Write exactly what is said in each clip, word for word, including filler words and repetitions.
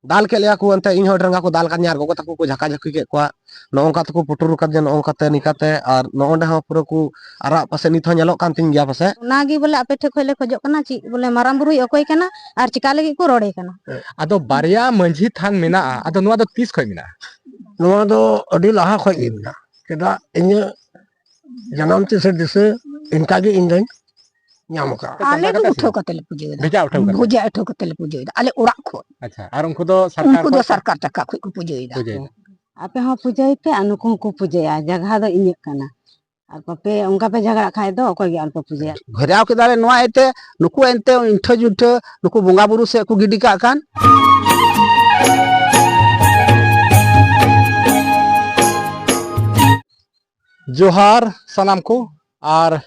ᱫᱟᱞ ᱠᱮᱫ ᱞᱮᱭᱟ ᱠᱚ, ᱮᱱᱛᱮ ᱤᱧ ᱦᱚᱸ ᱟᱹᱰᱤ ᱨᱟᱸᱜᱟ ᱠᱚ ᱫᱟᱞ ᱠᱟᱫᱤᱧᱟ ᱟᱨ ᱜᱚᱜᱚ ᱛᱟᱠᱚ ᱠᱚ ᱡᱷᱟᱠᱟ ᱡᱷᱟᱹᱠᱤ ᱠᱮᱫ ᱠᱚᱣᱟ᱾ ᱱᱚᱜᱼᱚ ᱱᱚᱝᱠᱟ ᱛᱮᱠᱚ ᱯᱩᱴᱩᱨ ᱟᱠᱟᱫᱤᱧᱟ, ᱱᱚᱜᱼᱚ ᱱᱚᱝᱠᱟᱛᱮ ᱱᱤᱝᱠᱟᱛᱮ, ᱟᱨ ᱱᱚᱜᱼᱚ ᱱᱚᱸᱰᱮ ᱦᱚᱸ ᱯᱩᱨᱟᱹ ᱠᱚ ᱟᱨᱟᱜ ᱯᱟᱥᱮ ᱱᱤᱛ ᱦᱚᱸ ᱧᱮᱞᱚᱜ ᱠᱟᱱ ᱛᱤᱧ ᱜᱮᱭᱟ ᱯᱟᱥᱮ᱾ ᱚᱱᱟᱜᱮ ᱵᱚᱞᱮ ᱟᱯᱮ ᱴᱷᱮᱱ ᱠᱷᱚᱱ ᱞᱮ ᱠᱷᱚᱡᱚᱜ ᱠᱟᱱᱟ, ᱪᱮᱫ ᱵᱚᱞᱮ ᱢᱟᱨᱟᱝ ᱵᱩᱨᱩᱭ ᱚᱠᱚᱭ ᱠᱟᱱᱟ ᱟᱨ ᱪᱮᱠᱟ ᱞᱟᱹᱜᱤᱫ ᱠᱚ ᱨᱚᱲᱮ ᱠᱟᱱᱟ? ᱟᱫᱚ ᱵᱟᱨᱭᱟ ᱢᱟᱹᱡᱷᱤ ᱛᱷᱟᱱ ᱢᱮᱱᱟᱜᱼᱟ, ᱟᱫᱚ ᱱᱚᱣᱟ ᱫᱚ ᱛᱤᱥ ᱠᱷᱚᱱ ᱢᱮᱱᱟᱜᱼᱟ? ᱱᱚᱣᱟ ᱫᱚ ᱟᱹᱰᱤ ᱞᱟᱦᱟ ᱠᱷᱚᱱ ᱜᱮ ᱢᱮᱱᱟᱜᱼᱟ᱾ ᱪᱮᱫᱟᱜ ᱤᱧᱟᱹᱜ ᱡᱟᱱᱟᱢ ᱛᱤᱥ ᱨᱮ ᱫᱤᱥᱟᱹ, ᱤᱱᱠᱟ ᱜᱮ ᱤᱧ ᱫᱚᱧ ᱧᱟᱢ ᱟᱠᱟᱫᱼᱟ᱾ ᱟᱞᱮ ᱫᱚ ᱩᱴᱷᱟᱹᱣ ᱠᱟᱛᱮ ᱞᱮ ᱯᱩᱡᱟᱹᱭᱮᱫᱟ᱾ ᱵᱷᱮᱡᱟ ᱩᱴᱷᱟᱹᱣ ᱠᱟᱛᱮ? ᱵᱷᱮᱡᱟ ᱩᱴᱷᱟᱹᱣ ᱠᱟᱛᱮ ᱞᱮ ᱯᱩᱡᱟᱹᱭᱮᱫᱟ ᱟᱞᱮ ᱚᱲᱟᱜ ᱠᱷᱚᱱ᱾ ᱟᱪᱪᱷᱟ, ᱟᱨ ᱩᱱᱠᱩ ᱫᱚ ᱥᱚᱨᱠᱟᱨ ᱩᱱᱠᱩ ᱫᱚ ᱠᱷᱚᱱ? ᱥᱚᱨᱠᱟᱨ ᱴᱟᱠᱟ ᱠᱷᱚᱱ ᱠᱚ ᱯᱩᱡᱟᱹᱭᱮᱫᱟ᱾ ᱯᱩᱡᱟᱹᱭᱮᱫᱟ᱾ ᱟᱯᱮ ᱦᱚᱸ ᱯᱩᱡᱟᱹᱭ ᱯᱮ ᱟᱨ ᱱᱩᱠᱩ ᱦᱚᱸᱠᱚ ᱯᱩᱡᱟᱹᱭᱟ, ᱡᱟᱭᱜᱟ ᱫᱚ ᱤᱧᱟᱹᱜ ᱠᱟᱱᱟ᱾ ᱟᱨ ᱵᱟᱯᱮ, ᱚᱱᱠᱟ ᱯᱮ ᱡᱷᱟᱜᱽᱲᱟᱜ ᱠᱷᱟᱡ ᱫᱚ ᱚᱠᱚᱭ ᱜᱮ ᱟᱞᱚᱯᱮ ᱯᱩᱡᱟᱹᱭᱟ᱾ ᱜᱷᱮᱨᱟᱣ ᱠᱮᱫᱟᱞᱮ ᱱᱚᱣᱟ ᱤᱭᱟᱹᱛᱮ, ᱱᱩᱠᱩ ᱮᱱᱛᱮ ᱤᱱᱴᱷᱟᱹ ᱡᱩᱱᱴᱷᱟᱹ ᱱᱩᱠᱩ ᱵᱚᱸᱜᱟ ᱵᱩᱨᱩ ᱥᱮᱫ ᱠᱚ ᱜᱤᱰᱤ ᱠᱟᱜ ᱠᱟᱱ᱾ ᱡᱚᱦᱟᱨ ᱥᱟᱱᱟᱢ ᱠᱚ, ᱟᱨ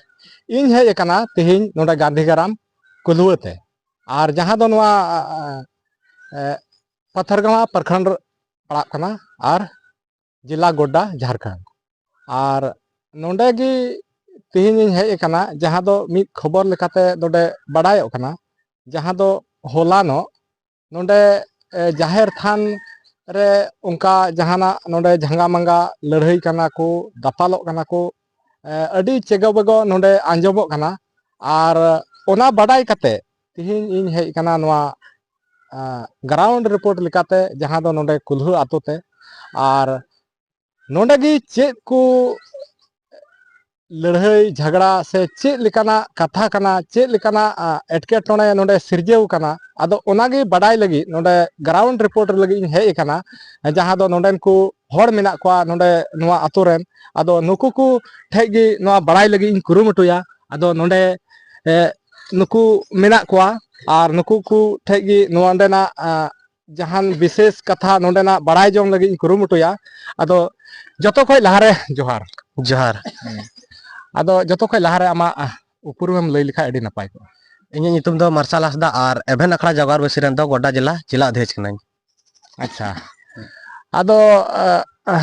ᱤᱧ ᱦᱮᱡ ᱟᱠᱟᱱᱟ ᱛᱮᱦᱮᱧ ᱱᱚᱰᱮ ᱜᱟᱱᱫᱷᱤᱜᱨᱟᱢ ᱠᱩᱞᱣᱟᱹ ᱛᱮ, ᱟᱨ ᱡᱟᱦᱟᱸ ᱫᱚ ᱱᱚᱣᱟ, ᱮ, ᱯᱟᱛᱷᱟᱨᱜᱟᱶᱟ ᱯᱨᱚᱠᱷᱚᱸᱰ ᱯᱟᱲᱟᱜ ᱠᱟᱱᱟ ᱟᱨ ᱡᱮᱞᱟ ᱜᱳᱰᱰᱟ, ᱡᱷᱟᱲᱠᱷᱚᱸᱰ᱾ ᱟᱨ ᱱᱚᱰᱮ ᱜᱮ ᱛᱮᱦᱮᱧ ᱤᱧ ᱦᱮᱡ ᱟᱠᱟᱱᱟ, ᱡᱟᱦᱟᱸ ᱫᱚ ᱢᱤᱫ ᱠᱷᱚᱵᱚᱨ ᱞᱮᱠᱟᱛᱮ ᱱᱚᱰᱮ ᱵᱟᱰᱟᱭᱚᱜ ᱠᱟᱱᱟ, ᱡᱟᱦᱟᱸ ᱫᱚ ᱦᱚᱞᱟᱱᱚᱜ ᱱᱚᱰᱮ, ᱮ, ᱡᱟᱦᱮᱨ ᱛᱷᱟᱱ ᱨᱮ ᱚᱱᱠᱟ ᱡᱟᱦᱟᱱᱟᱜ ᱱᱚᱰᱮ ᱡᱷᱟᱸᱜᱟ ᱢᱟᱸᱜᱟ ᱞᱟᱹᱲᱦᱟᱹᱭ ᱠᱟᱱᱟ ᱠᱚ, ᱫᱟᱯᱟᱞᱚᱜ ᱠᱟᱱᱟ ᱠᱚ, ᱮ, ᱟᱹᱰᱤ ᱪᱮᱜᱚ ᱵᱮᱜᱚ ᱱᱚᱰᱮ ᱟᱸᱡᱚᱢᱚᱜ ᱠᱟᱱᱟ᱾ ᱟᱨ ᱚᱱᱟ ᱵᱟᱰᱟᱭ ᱠᱟᱛᱮ ᱛᱮᱦᱮᱧ ᱤᱧ ᱦᱮᱡ ᱟᱠᱟᱱᱟ ᱱᱚᱣᱟ, ᱮ, ground report ᱞᱮᱠᱟᱛᱮ, ᱡᱟᱦᱟᱸ ᱫᱚ ᱱᱚᱰᱮ ᱠᱩᱞᱦᱟᱹ ᱟᱛᱳ ᱛᱮ᱾ ᱟᱨ ᱱᱚᱰᱮ ᱜᱮ ᱪᱮᱫ ᱠᱚ ᱞᱟᱹᱲᱦᱟᱹᱭ ᱡᱷᱟᱜᱽᱲᱟ ᱥᱮ ᱪᱮᱫ ᱞᱮᱠᱟᱱᱟᱜ ᱠᱟᱛᱷᱟ ᱠᱟᱱᱟ, ᱪᱮᱫ ᱞᱮᱠᱟᱱᱟᱜ, ᱟ, ᱮᱴᱠᱮᱴᱚᱬᱮ ᱱᱚᱰᱮ ᱥᱤᱨᱡᱟᱹᱣ ᱠᱟᱱᱟ, ᱟᱫᱚ ᱚᱱᱟᱜᱮ ᱵᱟᱰᱟᱭ ᱞᱟᱹᱜᱤᱫ ᱱᱚᱰᱮ ground report ᱞᱟᱹᱜᱤᱫ ᱤᱧ ᱦᱮᱡ ᱟᱠᱟᱱᱟ, ᱡᱟᱦᱟᱸ ᱫᱚ ᱱᱚᱰᱮᱱ ᱠᱚ ᱦᱚᱲ ᱢᱮᱱᱟᱜ ᱠᱚᱣᱟ ᱱᱚᱰᱮ ᱱᱚᱣᱟ ᱟᱛᱳ ᱨᱮᱱ᱾ ᱟᱫᱚ ᱱᱩᱠᱩ ᱠᱚ ᱴᱷᱮᱡ ᱜᱮ ᱱᱚᱣᱟ ᱵᱟᱲᱟᱭ ᱞᱟᱹᱜᱤᱫ ᱤᱧ ᱠᱩᱨᱩᱢᱩᱴᱩᱭᱟ᱾ ᱟᱫᱚ ᱱᱚᱰᱮ, ᱮ, ᱱᱩᱠᱩ ᱢᱮᱱᱟᱜ ᱠᱚᱣᱟ ᱟᱨ ᱱᱩᱠᱩ ᱠᱚ ᱴᱷᱮᱡ ᱜᱮ ᱱᱚᱰᱮᱱᱟᱜ, ᱟ, ᱡᱟᱦᱟᱱ ᱵᱤᱥᱮᱥ ᱠᱟᱛᱷᱟ ᱱᱚᱰᱮᱱᱟᱜ ᱵᱟᱲᱟᱭ ᱡᱚᱝ ᱞᱟᱹᱜᱤᱫ ᱤᱧ ᱠᱩᱨᱩᱢᱩᱴᱩᱭᱟ᱾ ᱟᱫᱚ ᱡᱚᱛᱚ ᱠᱷᱚᱡ ᱞᱟᱦᱟᱨᱮ ᱡᱚᱦᱟᱨ᱾ ᱡᱚᱦᱟᱨ᱾ ᱦᱮᱸ᱾ ᱟᱫᱚ ᱡᱚᱛᱚ ᱠᱷᱚᱡ ᱞᱟᱦᱟᱨᱮ ᱟᱢᱟᱜ, ᱟ, ᱩᱯᱨᱩᱢᱮᱢ ᱞᱟᱹᱭ ᱞᱮᱠᱷᱟᱡ ᱟᱹᱰᱤ ᱱᱟᱯᱟᱭ ᱠᱚᱜᱼᱟ᱾ ᱤᱧᱟᱹᱜ ᱧᱩᱛᱩᱢ ᱫᱚ ᱢᱟᱨᱥᱟᱞ ᱦᱟᱸᱥᱫᱟ ᱟᱨ ᱮᱵᱷᱮᱱ ᱟᱠᱷᱲᱟ ᱡᱟᱜᱟᱣ ᱵᱟᱹᱭᱥᱤ ᱨᱮᱱ ᱫᱚ ᱜᱚᱰᱰᱟ ᱡᱮᱞᱟ ᱡᱮᱞᱟ ᱚᱫᱷᱭᱚᱠᱥ ᱠᱟᱹᱱᱟᱹᱧ᱾ ᱟᱪᱪᱷᱟ᱾ ᱟᱫᱚ, ᱟ, ᱟ,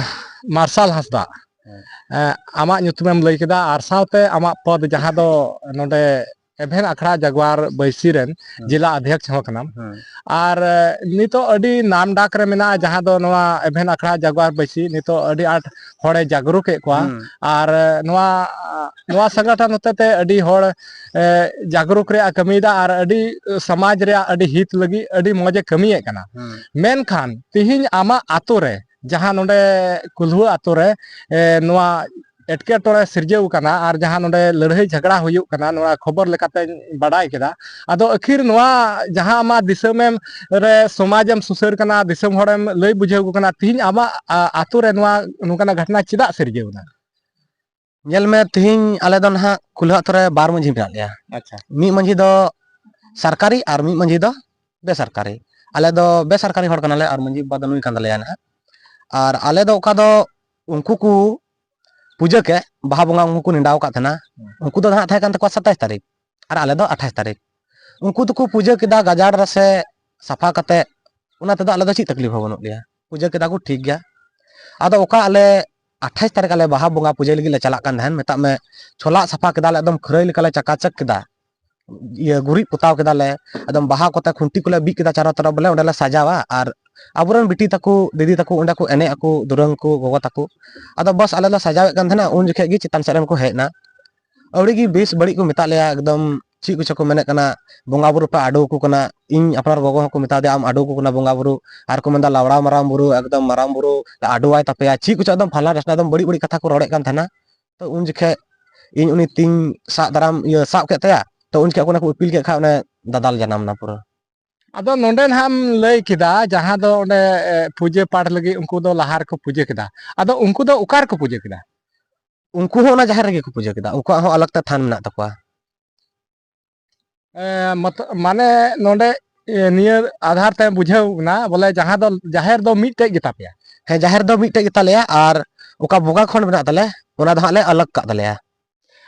ᱢᱟᱨᱥᱟᱞ ᱦᱟᱸᱥᱫᱟ, ᱦᱮᱸ᱾ ᱟ, ᱟᱢᱟᱜ ᱧᱩᱛᱩᱢᱮᱢ ᱞᱟᱹᱭ ᱠᱮᱫᱟ ᱟᱨ ᱥᱟᱶᱛᱮ ᱟᱢᱟᱜ ᱯᱚᱫ ᱡᱟᱦᱟᱸ ᱫᱚ ᱱᱚᱰᱮ ᱮᱵᱷᱮᱱ ᱟᱠᱷᱲᱟ ᱡᱟᱜᱽᱣᱟᱨ ᱵᱟᱹᱭᱥᱤ ᱨᱮᱱ ᱦᱮᱸ᱾ ᱡᱮᱞᱟ ᱚᱫᱷᱭᱚᱠᱥ ᱦᱚᱸ ᱠᱟᱱᱟᱢ᱾ ᱦᱮᱸ᱾ ᱟᱨ ᱮ, ᱱᱤᱛᱚᱜ ᱟᱹᱰᱤ ᱱᱟᱢ ᱰᱟᱠ ᱨᱮ ᱢᱮᱱᱟᱜᱼᱟ, ᱡᱟᱦᱟᱸ ᱫᱚ ᱱᱚᱣᱟ ᱮᱵᱷᱮᱱ ᱟᱠᱷᱲᱟ ᱡᱟᱜᱽᱣᱟᱨ ᱵᱟᱹᱭᱥᱤ ᱱᱤᱛᱚᱜ ᱟᱹᱰᱤ ᱟᱸᱴ ᱦᱚᱲᱮ ᱡᱟᱜᱽᱨᱩᱠ ᱮᱫ ᱠᱚᱣᱟ᱾ ᱦᱮᱸ᱾ ᱟᱨ ᱮ, ᱱᱚᱣᱟ ᱱᱚᱣᱟ ᱥᱚᱝᱜᱚᱴᱷᱚᱱ ᱦᱚᱛᱮᱛᱮ ᱟᱹᱰᱤ ᱦᱚᱲ ᱮ, ᱡᱟᱜᱽᱨᱩᱠ ᱨᱮᱭᱟᱜ ᱠᱟᱹᱢᱤᱭᱮᱫᱟ ᱟᱨ ᱟᱹᱰᱤ ᱥᱚᱢᱟᱡᱽ ᱨᱮᱭᱟᱜ ᱟᱹᱰᱤ ᱦᱤᱛ ᱞᱟᱹᱜᱤᱫ ᱟᱹᱰᱤ ᱢᱚᱡᱽ ᱮ ᱠᱟᱹᱢᱤᱭᱮᱫ ᱠᱟᱱᱟ᱾ ᱦᱮᱸ᱾ ᱢᱮᱱᱠᱷᱟᱱ ᱛᱤᱦᱤᱧ ᱟᱢᱟᱜ ᱟᱛᱳ ᱨᱮ, ᱡᱟᱦᱟᱸ ᱱᱚᱰᱮ ᱠᱩᱞᱦᱩ ᱟᱛᱳ ᱨᱮ ᱮ, ᱱᱚᱣᱟ ᱮᱴᱠᱮᱴᱚᱬᱮ ᱥᱤᱨᱡᱟᱹᱣ ᱠᱟᱱᱟ ᱟᱨ ᱡᱟᱦᱟᱸ ᱱᱚᱰᱮ ᱞᱟᱹᱲᱦᱟᱹᱭ ᱡᱷᱟᱜᱽᱲᱟ ᱦᱩᱭᱩᱜ ᱠᱟᱱᱟ, ᱱᱚᱣᱟ ᱠᱷᱚᱵᱚᱨ ᱞᱮᱠᱟᱛᱮᱧ ᱵᱟᱰᱟᱭ ᱠᱮᱫᱟ᱾ ᱟᱫᱚ ᱟᱹᱠᱷᱤᱨ ᱱᱚᱣᱟ ᱡᱟᱦᱟᱸ ᱟᱢᱟᱜ ᱫᱤᱥᱚᱢᱮᱢ ᱨᱮ ᱥᱚᱢᱟᱡᱮᱢ ᱥᱩᱥᱟᱹᱨ ᱠᱟᱱᱟ, ᱫᱤᱥᱚᱢ ᱦᱚᱲᱮᱢ ᱞᱟᱹᱭ ᱵᱩᱡᱷᱟᱹᱣ ᱟᱠᱚ ᱠᱟᱱᱟ, ᱛᱤᱦᱤᱧ ᱟᱢᱟᱜ ᱟ, ᱟᱛᱳ ᱨᱮ ᱱᱚᱣᱟ ᱱᱚᱝᱠᱟᱱᱟᱜ ᱜᱷᱚᱴᱚᱱᱟ ᱪᱮᱫᱟᱜ ᱥᱤᱨᱡᱟᱹᱣ ᱮᱱᱟ? ᱧᱮᱞ ᱢᱮ, ᱛᱤᱦᱤᱧ ᱟᱞᱮ ᱫᱚ ᱱᱟᱦᱟᱜ ᱠᱩᱞᱦᱟᱹ ᱟᱛᱳ ᱨᱮ ᱵᱟᱨ ᱢᱟᱺᱡᱷᱤ ᱢᱮᱱᱟᱜ ᱞᱮᱭᱟ᱾ ᱟᱪᱪᱷᱟ᱾ ᱢᱤᱫ ᱢᱟᱺᱡᱷᱤ ᱫᱚ ᱥᱚᱨᱠᱟᱨᱤ ᱟᱨ ᱢᱤᱫ ᱢᱟᱺᱡᱷᱤ ᱫᱚ ᱵᱮᱥᱚᱨᱠᱟᱨᱤ᱾ ᱟᱞᱮ ᱫᱚ ᱵᱮᱥᱚᱨᱠᱟᱨᱤ ᱦᱚᱲ ᱠᱟᱱᱟᱞᱮ ᱟᱨ ᱢᱟᱺᱡᱷᱤ ᱵᱟᱵᱟ ᱫᱚ ᱱᱩᱭ ᱠᱟᱱ ᱛᱟᱞᱮᱭᱟ ᱱᱟᱦᱟᱜ᱾ ᱟᱨ ᱟᱞᱮ ᱫᱚ ᱚᱠᱟ ᱫᱚ ᱩᱱᱠᱩ ᱠᱚ ᱯᱩᱡᱟᱹ ᱠᱮᱫ, ᱵᱟᱦᱟ ᱵᱚᱸᱜᱟ ᱩᱱᱠᱩ ᱠᱚ ᱱᱮᱰᱟ ᱟᱠᱟᱫ ᱛᱟᱦᱮᱱᱟ, ᱦᱩᱸ᱾ ᱩᱱᱠᱩ ᱫᱚ ᱱᱟᱦᱟᱜ ᱛᱟᱦᱮᱸ ᱠᱟᱱ ᱛᱟᱠᱚᱣᱟ ᱥᱟᱛᱟᱭᱤᱥ ᱛᱟᱹᱨᱤᱠᱷ ᱟᱨ ᱟᱞᱮ ᱫᱚ ᱟᱴᱷᱟᱥ ᱛᱟᱹᱨᱤᱠᱷ᱾ ᱩᱱᱠᱩ ᱫᱚᱠᱚ ᱯᱩᱡᱟᱹ ᱠᱮᱫᱟ ᱜᱟᱡᱟᱲ ᱨᱮᱥᱮ ᱥᱟᱯᱷᱟ ᱠᱟᱛᱮ, ᱚᱱᱟ ᱛᱮᱫᱚ ᱟᱞᱮ ᱫᱚ ᱪᱮᱫ ᱛᱟᱠᱞᱤᱯ ᱦᱚᱸ ᱵᱟᱹᱱᱩᱜ ᱞᱮᱭᱟ, ᱯᱩᱡᱟᱹ ᱠᱮᱫᱟ ᱠᱚ ᱴᱷᱤᱠ ᱜᱮᱭᱟ᱾ ᱟᱫᱚ ᱚᱠᱟ ᱟᱞᱮ ᱟᱴᱷᱟᱥ ᱛᱟᱹᱨᱤᱠᱷ ᱟᱞᱮ ᱵᱟᱦᱟ ᱵᱚᱸᱜᱟ ᱯᱩᱡᱟᱹ ᱞᱟᱹᱜᱤᱫ ᱞᱮ ᱪᱟᱞᱟᱜ ᱠᱟᱱ ᱛᱟᱦᱮᱱ, ᱢᱮᱛᱟᱜ ᱢᱮ ᱪᱷᱚᱞᱟᱜ ᱥᱟᱯᱷᱟ ᱠᱮᱫᱟᱞᱮ, ᱮᱠᱫᱚᱢ ᱠᱷᱟᱹᱨᱟᱹᱭ ᱞᱮᱠᱟᱞᱮ ᱪᱟᱠᱟᱪᱟᱠ ᱠᱮᱫᱟ, ᱤᱭᱟᱹ ᱜᱩᱨᱤᱡ ᱯᱚᱛᱟᱣ ᱠᱮᱫᱟᱞᱮ, ᱮᱠᱫᱚᱢ ᱵᱟᱦᱟ ᱠᱚᱛᱮ ᱠᱷᱩᱱᱴᱤ ᱠᱚᱞᱮ ᱵᱤᱫ ᱠᱮᱫᱟ ᱪᱟᱨᱚ ᱛᱟᱨᱚ, ᱵᱚᱞᱮ ᱚᱸᱰᱮ ᱞᱮ ᱥᱟᱡᱟᱣᱟ ᱟᱨ ᱟᱵᱚᱨᱮᱱ ᱵᱤᱴᱤ ᱛᱟᱠᱚ, ᱫᱤᱫᱤ ᱛᱟᱠᱚ ᱚᱸᱰᱮ ᱠᱚ ᱮᱱᱮᱡ ᱟᱠᱚ, ᱫᱩᱨᱟᱹᱝ ᱠᱚ, ᱜᱚᱜᱚ ᱛᱟᱠᱚ᱾ ᱟᱫᱚ ᱵᱟᱥ ᱟᱞᱮ ᱞᱮ ᱥᱟᱡᱟᱣᱮᱫ ᱠᱟᱱ ᱛᱟᱦᱮᱱᱟ, ᱩᱱ ᱡᱚᱠᱷᱮᱡ ᱜᱮ ᱪᱮᱛᱟᱱ ᱥᱮᱫ ᱨᱮᱱ ᱠᱚ ᱦᱮᱡ ᱮᱱᱟ᱾ ᱟᱹᱣᱲᱤ ᱜᱮ ᱵᱮᱥ ᱵᱟᱹᱲᱤᱡ ᱠᱚ ᱢᱮᱛᱟᱜ ᱞᱮᱭᱟ, ᱮᱠᱫᱚᱢ ᱪᱮᱫ ᱠᱚᱪᱚ ᱠᱚ ᱢᱮᱱᱮᱫ ᱠᱟᱱᱟ, ᱵᱚᱸᱜᱟ ᱵᱩᱨᱩ ᱯᱮ ᱟᱹᱰᱩ ᱟᱠᱚ ᱠᱟᱱᱟ᱾ ᱤᱧ ᱟᱯᱱᱟᱨ ᱜᱚᱜᱚ ᱦᱚᱸᱠᱚ ᱢᱮᱛᱟ ᱫᱮᱭᱟ, "ᱟᱢ ᱟᱹᱰᱩ ᱟᱠᱚ ᱠᱟᱱᱟ ᱵᱚᱸᱜᱟ ᱵᱩᱨᱩ", ᱟᱨ ᱠᱚ ᱢᱮᱱᱫᱟ, "ᱞᱟᱣᱲᱟ ᱢᱟᱨᱟᱝ ᱵᱩᱨᱩ, ᱮᱠᱫᱚᱢ ᱢᱟᱨᱟᱝ ᱵᱩᱨᱩ ᱞᱮ ᱟᱹᱰᱩᱣᱟᱭ ᱛᱟᱯᱮᱭᱟ", ᱪᱮᱫ ᱠᱚᱪᱚ ᱮᱠᱫᱚᱢ ᱯᱷᱟᱞᱱᱟ ᱰᱷᱮᱥᱱᱟ ᱮᱠᱫᱚᱢ ᱵᱟᱹᱲᱤᱡ ᱵᱟᱹᱲᱤᱡ ᱠᱟᱛᱷᱟ ᱠᱚ ᱨᱚᱲᱮᱫ ᱠᱟᱱ ᱛᱟᱦᱮᱱᱟ᱾ ᱛᱚ ᱩᱱ ᱡᱚᱠᱷᱮᱡ ᱤᱧ ᱩᱱᱤ ᱛᱤᱧ ᱥᱟᱵ ᱫᱟᱨᱟᱢ, ᱤᱭᱟᱹ, ᱥᱟᱵ ᱠᱮᱫ ᱛᱟᱭᱟ᱾ ᱛᱚ ᱩᱱ ᱡᱚᱠᱷᱮᱡ ᱚᱱᱟ ᱠᱚ ᱟᱹᱯᱤᱞ ᱠᱮᱫ ᱠᱷᱟᱡ ᱚᱱᱮ ᱫᱟᱫᱟᱞ ᱡᱟᱱᱟᱢ ᱮᱱᱟ ᱯᱩᱨᱟᱹ᱾ ᱟᱫᱚ ᱱᱚᱰᱮ ᱱᱟᱦᱟᱜ ᱮᱢ ᱞᱟᱹᱭ ᱠᱮᱫᱟ, ᱡᱟᱦᱟᱸ ᱫᱚ ᱚᱸᱰᱮ, ᱮ, ᱯᱩᱡᱟᱹ ᱯᱟᱴ ᱞᱟᱹᱜᱤᱫ ᱩᱱᱠᱩ ᱫᱚ ᱞᱟᱦᱟ ᱨᱮᱠᱚ ᱯᱩᱡᱟᱹ ᱠᱮᱫᱟ᱾ ᱟᱫᱚ ᱩᱱᱠᱩ ᱫᱚ ᱚᱠᱟ ᱨᱮᱠᱚ ᱯᱩᱡᱟᱹ ᱠᱮᱫᱟ? ᱩᱱᱠᱩ ᱦᱚᱸ ᱚᱱᱟ ᱡᱟᱦᱮᱨ ᱨᱮᱜᱮ ᱠᱚ ᱯᱩᱡᱟᱹ ᱠᱮᱫᱟ, ᱩᱱᱠᱩᱣᱟᱜ ᱦᱚᱸ ᱟᱞᱟᱜᱽ ᱛᱮ ᱛᱷᱟᱱ ᱢᱮᱱᱟᱜ ᱛᱟᱠᱚᱣᱟ᱾ ᱮ, ᱢᱚᱛ-, ᱢᱟᱱᱮ ᱱᱚᱰᱮ, ᱮ, ᱱᱤᱭᱟᱹ ᱟᱫᱷᱟᱨ ᱛᱮ ᱵᱩᱡᱷᱟᱹᱣ ᱮᱱᱟ, ᱵᱚᱞᱮ ᱡᱟᱦᱟᱸ ᱫᱚ ᱡᱟᱦᱮᱨ ᱫᱚ ᱢᱤᱫᱴᱮᱡ ᱜᱮᱛᱟ ᱯᱮᱭᱟ᱾ ᱦᱮᱸ, ᱡᱟᱦᱮᱨ ᱫᱚ ᱢᱤᱫᱴᱮᱡ ᱜᱮᱛᱟ ᱞᱮᱭᱟ, ᱟᱨ ᱚᱠᱟ ᱵᱚᱸᱜᱟ ᱠᱷᱚᱸᱰ ᱢᱮᱱᱟᱜ ᱛᱟᱞᱮ, ᱚᱱᱟ ᱫᱚ ᱦᱟᱸᱜ ᱞᱮ ᱟᱞᱟᱜᱽ ᱠᱟᱜ ᱛᱟᱞᱮᱭᱟ᱾